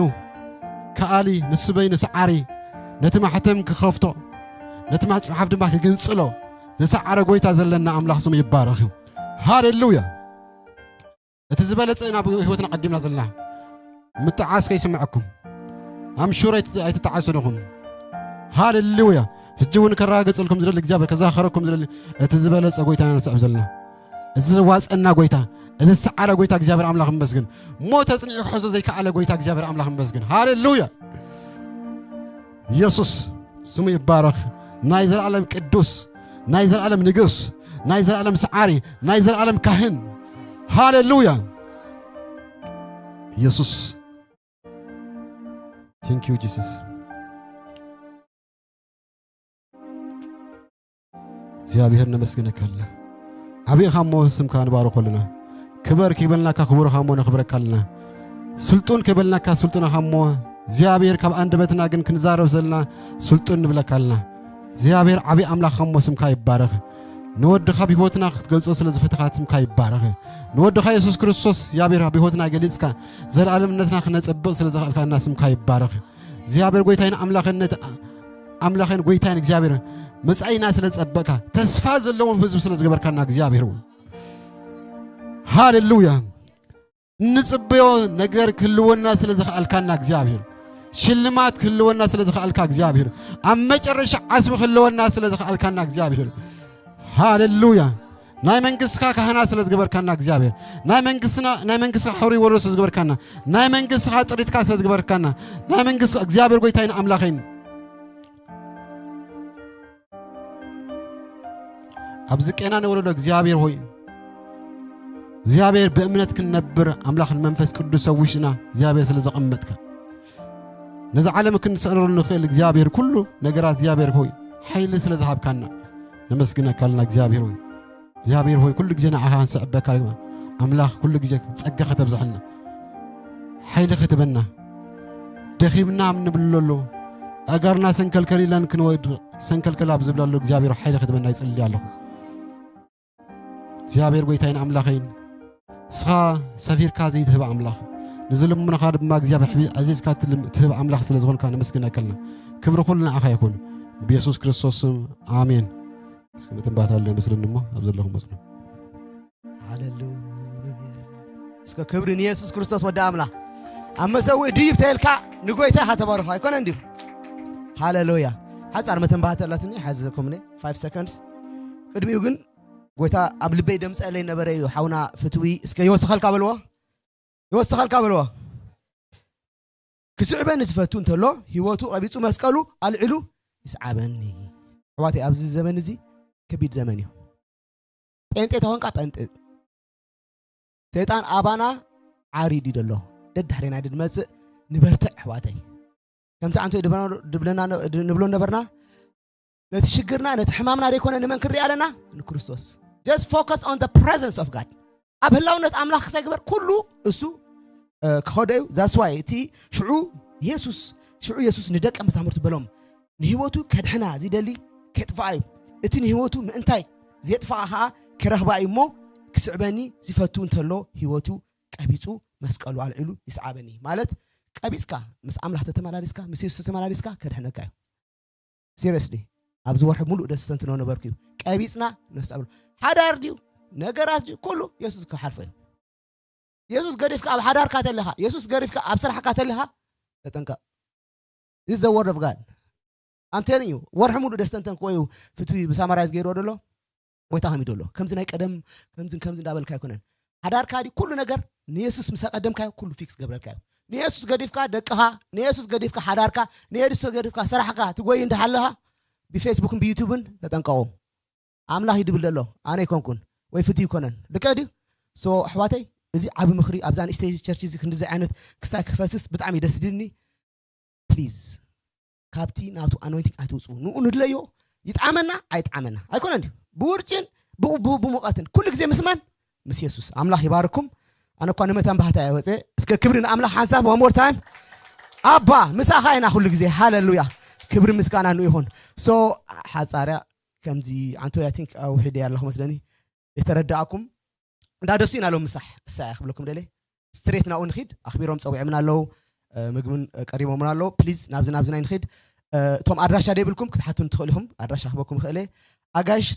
ከኣሊ፣ ንሱ በይኑ ሰዓሪ፣ ነቲ ማሕተም ክኸፍቶ፣ ነቲ መጽሓፍ ድማ ክግንጽሎ ዝሰዓረ ጎይታ ዘለና ኣምላኽ ስሙ ይባረኽ እዩ። ሃሌሉያ። እቲ ዝበለጸ ኢና ብህይወትና ቀዲምና ዘለና። ምጥዓስ ከይስምዐኩም። ኣምሹር ኣይት-፣ ኣይትጠዓሱ ዲኹም። ሃሌሉያ። ሕጂ እውን ከረጋግጸልኩም ዝደሊ እግዚኣብሔር፣ ከዘኻኸረኩም ዝደሊ እቲ ዝበለጸ ጎይታ ኢና ንስዕብ ዘለና። እዚ ዘዋጸና ጎይታ፣ እዚ ዝሰዓረ ጎይታ እግዚኣብሔር ኣምላኽ ይመስገን። ሞት ኣጽኒዑ ክሕዞ ዘይከኣለ ጎይታ እግዚኣብሔር ኣምላኽ ይመስገን። ሃሌሉያ። ኢየሱስ ስሙ ይባረኽ። ናይ ዘላለም ቅዱስ፣ ናይ ዘላለም ንጉስ፣ ናይ ዘላለም ሰዓሪ፣ ናይ ዘላለም ካህን። ሃሌሉያ። ኢየሱስ። Thank you Jesus። እግዚኣብሔር ነመስግነካ ኣለና። ዓብኻ እሞ ስምካ ንባርኾ ኣለና። ክበር ከይበልናካ ክቡርኻ እሞ ነኽብረካ ኣለና። ስልጡን ከይበልናካ ስልጡንኻ እሞ እግዚኣብሔር ካብ ኣንደበትና ግን ክንዛረብ ዘለና ስልጡን ንብለካ ኣለና። እግዚኣብሔር ዓብዪ ኣምላኽ እሞ ስምካ ይባረኽ። ንወድኻ ብህይወትና ክትገልጾ ስለ ዝፈተኻ ስምካ ይባረኽ። ንወድኻ የሱስ ክርስቶስ እግዚኣብሔር ኣብ ህይወትና ገሊጽካ ዘለኣለምነትና ክነጸብቕ ስለ ዝኸኣልካና ስምካ ይባረኽ። እግዚኣብሔር ጎይታይን ኣምላኽነት ኣምላኽን ጎይታይን እግዚኣብሔር መጻኢና ስለ ዝጸበቕካ፣ ተስፋ ዘለዎም ህዝቢ ስለ ዝገበርካና እግዚኣብሔር እውን። ሃሌሉያ። እንጽበዮ ነገር ክህልወና ስለ ዝኸኣልካና እግዚኣብሔር፣ ሽልማት ክህልወና ስለ ዝኸኣልካ እግዚኣብሔር፣ ኣብ መጨረሻ ዓስቢ ክህልወና ስለ ዝኸኣልካና እግዚኣብሔር። ሃሌሉያ። ናይ መንግስትካ ካህናት ስለ ዝገበርካና እግዚኣብሔር፣ ናይ መንግስትና፣ ናይ መንግስትካ ሕሩይ ወረስ ስለ ዝገበርካና፣ ናይ መንግስትካ ጥሪትካ ስለ ዝገበርካና፣ ናይ መንግስት እግዚኣብሔር ጎይታይን ኣምላኸይን ኣብዚ ቄና ንወለዶ እግዚኣብሔር ሆይ፣ እግዚኣብሔር ብእምነት ክንነብር ኣምላኽ ንመንፈስ ቅዱስ ኣብ ውሽጥና እግዚኣብሔር ስለ ዘቐመጥካ፣ ነዚ ዓለም ክንስዕረሉ ንኽእል እግዚኣብሔር ኩሉ ነገራት እግዚኣብሔር ሆይ፣ ሓይሊ ስለ ዝሃብካና ነመስግነካ ኣለና እግዚኣብሔር ሆይ። እግዚኣብሔር ሆይ፣ ኩሉ ግዜ ንዓኻ ክንስዕበካ ኣምላኽ ኩሉ ግዜ ጸጋ ከተብዝሐልና። ሓይሊ ክትበና። ደኺምና ኣብ ንብለሉ፣ ኣእጋርና ሰንከልከል ኢለን ክንወድቕ፣ ሰንከልከል ኣብ ዝብለሉ እግዚኣብሔር ሓይሊ ክትበና ይጽሊ ኣለኹ። እግዚኣብሔር ጎይታይን ኣምላኸይን፣ ንስኻ ሰፊርካ ዘይትህብ ኣምላኽ፣ ንዝልምኑኻ ድማ እግዚኣብሔር ሕቢ-፣ ኣዚዝካ ትልም-፣ ትህብ ኣምላኽ ስለ ዝኾንካ ነመስግነካ ኣለና። ክብሪ ኩሉ ንዓኻ ይኹን። ብየሱስ ክርስቶስ ስም፣ ኣሜን። እስኪ መተንባታ ኣሎ ይመስለኒ እሞ፣ ኣብ ዘለኹም መጽኑ። ሃሌሉያ። እስከ ክብሪ ንየሱስ ክርስቶስ ወዲ ኣምላኽ። ኣብ መሰውእ ድይብ ተልካ ንጎይታ ኢኻ ተባርኾ ኣይኮነ እንዲዩ። ሃሌሉያ። ሓጻር መተንባህቲ ኣላትኒ ሓዘኩም ነ five seconds። ቅድሚኡ ግን ጎይታ ኣብ ልበይ ደምጸለይ ነበረ እዩ። ሓውና ፍትዊ እስከ ይወስኸልካ በልዎ። ይወስኸልካ በልዎ። ክስዕበኒ ዝፈቱ እንተሎ ህይወቱ ቀቢጹ መስቀሉ ኣልዕሉ ይስዓበኒ። ኣሕዋተይ ኣብዚ ዘመን እዚ ከቢድ ዘመን እዩ። ጴንጤ ተኾንካ ጴንጤ ሰይጣን ኣባና ዓሪድ እዩ ዘሎ። ደድሕሬና ድመጽእ ንበርትዕ ኣሕዋተይ። ከምቲ ዓንቶ ድብለና ንብሎ ነበርና ነቲ ሽግርና ነቲ ሕማምና ዘይኮነ ንመን ክንሪኢ ኣለና ንክርስቶስ። Just focus on the presence of God። ኣብ ህላውነት ኣምላኽ ክሳይ ግበር ኩሉ እሱ ክኸዶ እዩ። That's why እቲ ሽዑ የሱስ ሽዑ የሱስ ንደቀ መዛሙርቱ በሎም ንህይወቱ ከድሕና ዝደሊ ከጥፍኣ እዩ። እቲ ንህይወቱ ምእንታይ ዘጥፍኣ ኸዓ ክረኽባ እዩ እሞ ክስዕበኒ ዝፈቱ እንተሎ ህይወቱ ቀቢጹ መስቀሉ ኣልዒሉ ይስዓበኒ ማለት ቀቢጽካ ምስ ኣምላኽ ተተመላሊስካ ምስ የሱስ ተተመላሊስካ ከድሕነካ እዩ። Seriously ኣብዚ ወርሒ ሙሉእ ደስተንትኖ ነበርኩ እዩ። ቀቢጽና ነስተብሎ ሓዳር ድዩ ነገራት ድዩ ኩሉ የሱስ ክሓልፎ እዩ። የሱስ ገዲፍካ ኣብ ሓዳርካ ተለኻ የሱስ ገዲፍካ ኣብ ስራሕካ ተለኻ ተጠንቀቕ። This is the word of God. I'm telling you ወርሒ ሙሉእ ደስተንተን ክወዩ ፍትዊ ብሳማራይዝ ገይርዎ ደሎ ጎይታ ከሚዶ ኣሎ። ከምዚ ናይ ቀደም ከምዚ ከምዚ እንዳበልካ ኣይኮነን። ሓዳርካ ድዩ ኩሉ ነገር ንየሱስ ምስ ኣቀደምካዮ ኩሉ ፊክስ ገብረልካዮ። ንየሱስ ገዲፍካ ደቅኻ ንየሱስ ገዲፍካ ሓዳርካ ንየሱስ ገዲፍካ ስራሕካ ትጎይ እንዳሓለኻ ብፌስቡክን ብዩቱብን ተጠንቀቑ። ኣምላኽ ይድብል ዘሎ ኣነ ኣይኮንኩን ወይ ፍትው ይኮነን ልክዕ ድዩ? ሶ ኣሕዋተይ እዚ ዓብ ምኽሪ ኣብዛ ንእሽተይ ቸርች እዚ ክንድዚ ዓይነት ክስታይ ክፈስስ ብጣዕሚ ደስ ድልኒ። ፕሊዝ ካብቲ ናቱ ኣኖይንቲንግ ኣይትውፅኡ። ንኡ ንድለዮ ይጣመና ኣይጣመና ኣይኮነ እንዲ ብውርጭን ብሙቐትን ኩሉ ግዜ ምስመን ምስ የሱስ ኣምላኽ ይባርኩም። ኣነ እኳ ንመታን ባህታ እየ ወፀ እስከ ክብሪ ንኣምላኽ ሓንሳብ one more time ኣባ ምሳኻ ኢና ኩሉ ግዜ ሃለሉያ። ክብሪ ምስጋና ንኡ ይኹን። ሶ ሓፃርያ ከምዚ ዓንቶ ያቲንክ ውሒደ ኣለኹ መስለኒ የተረዳእኩም። እንዳደሱ ኢና ሎም ምሳሕ እሳ እያ ክብለኩም ደለ ስትሬት ናብኡ ንኺድ ኣኽቢሮም ፀዊዖምና ኣለዉ። ምግብን ቀሪቦምና ኣለዉ ፕሊዝ ናብዚ ናብዚ ናይ ንኺድ። እቶም ኣድራሻ ደይብልኩም ክትሓቱን ትኽእሉ ኢኹም ኣድራሻ ክበኩም ይኽእለ ኣጋይሽ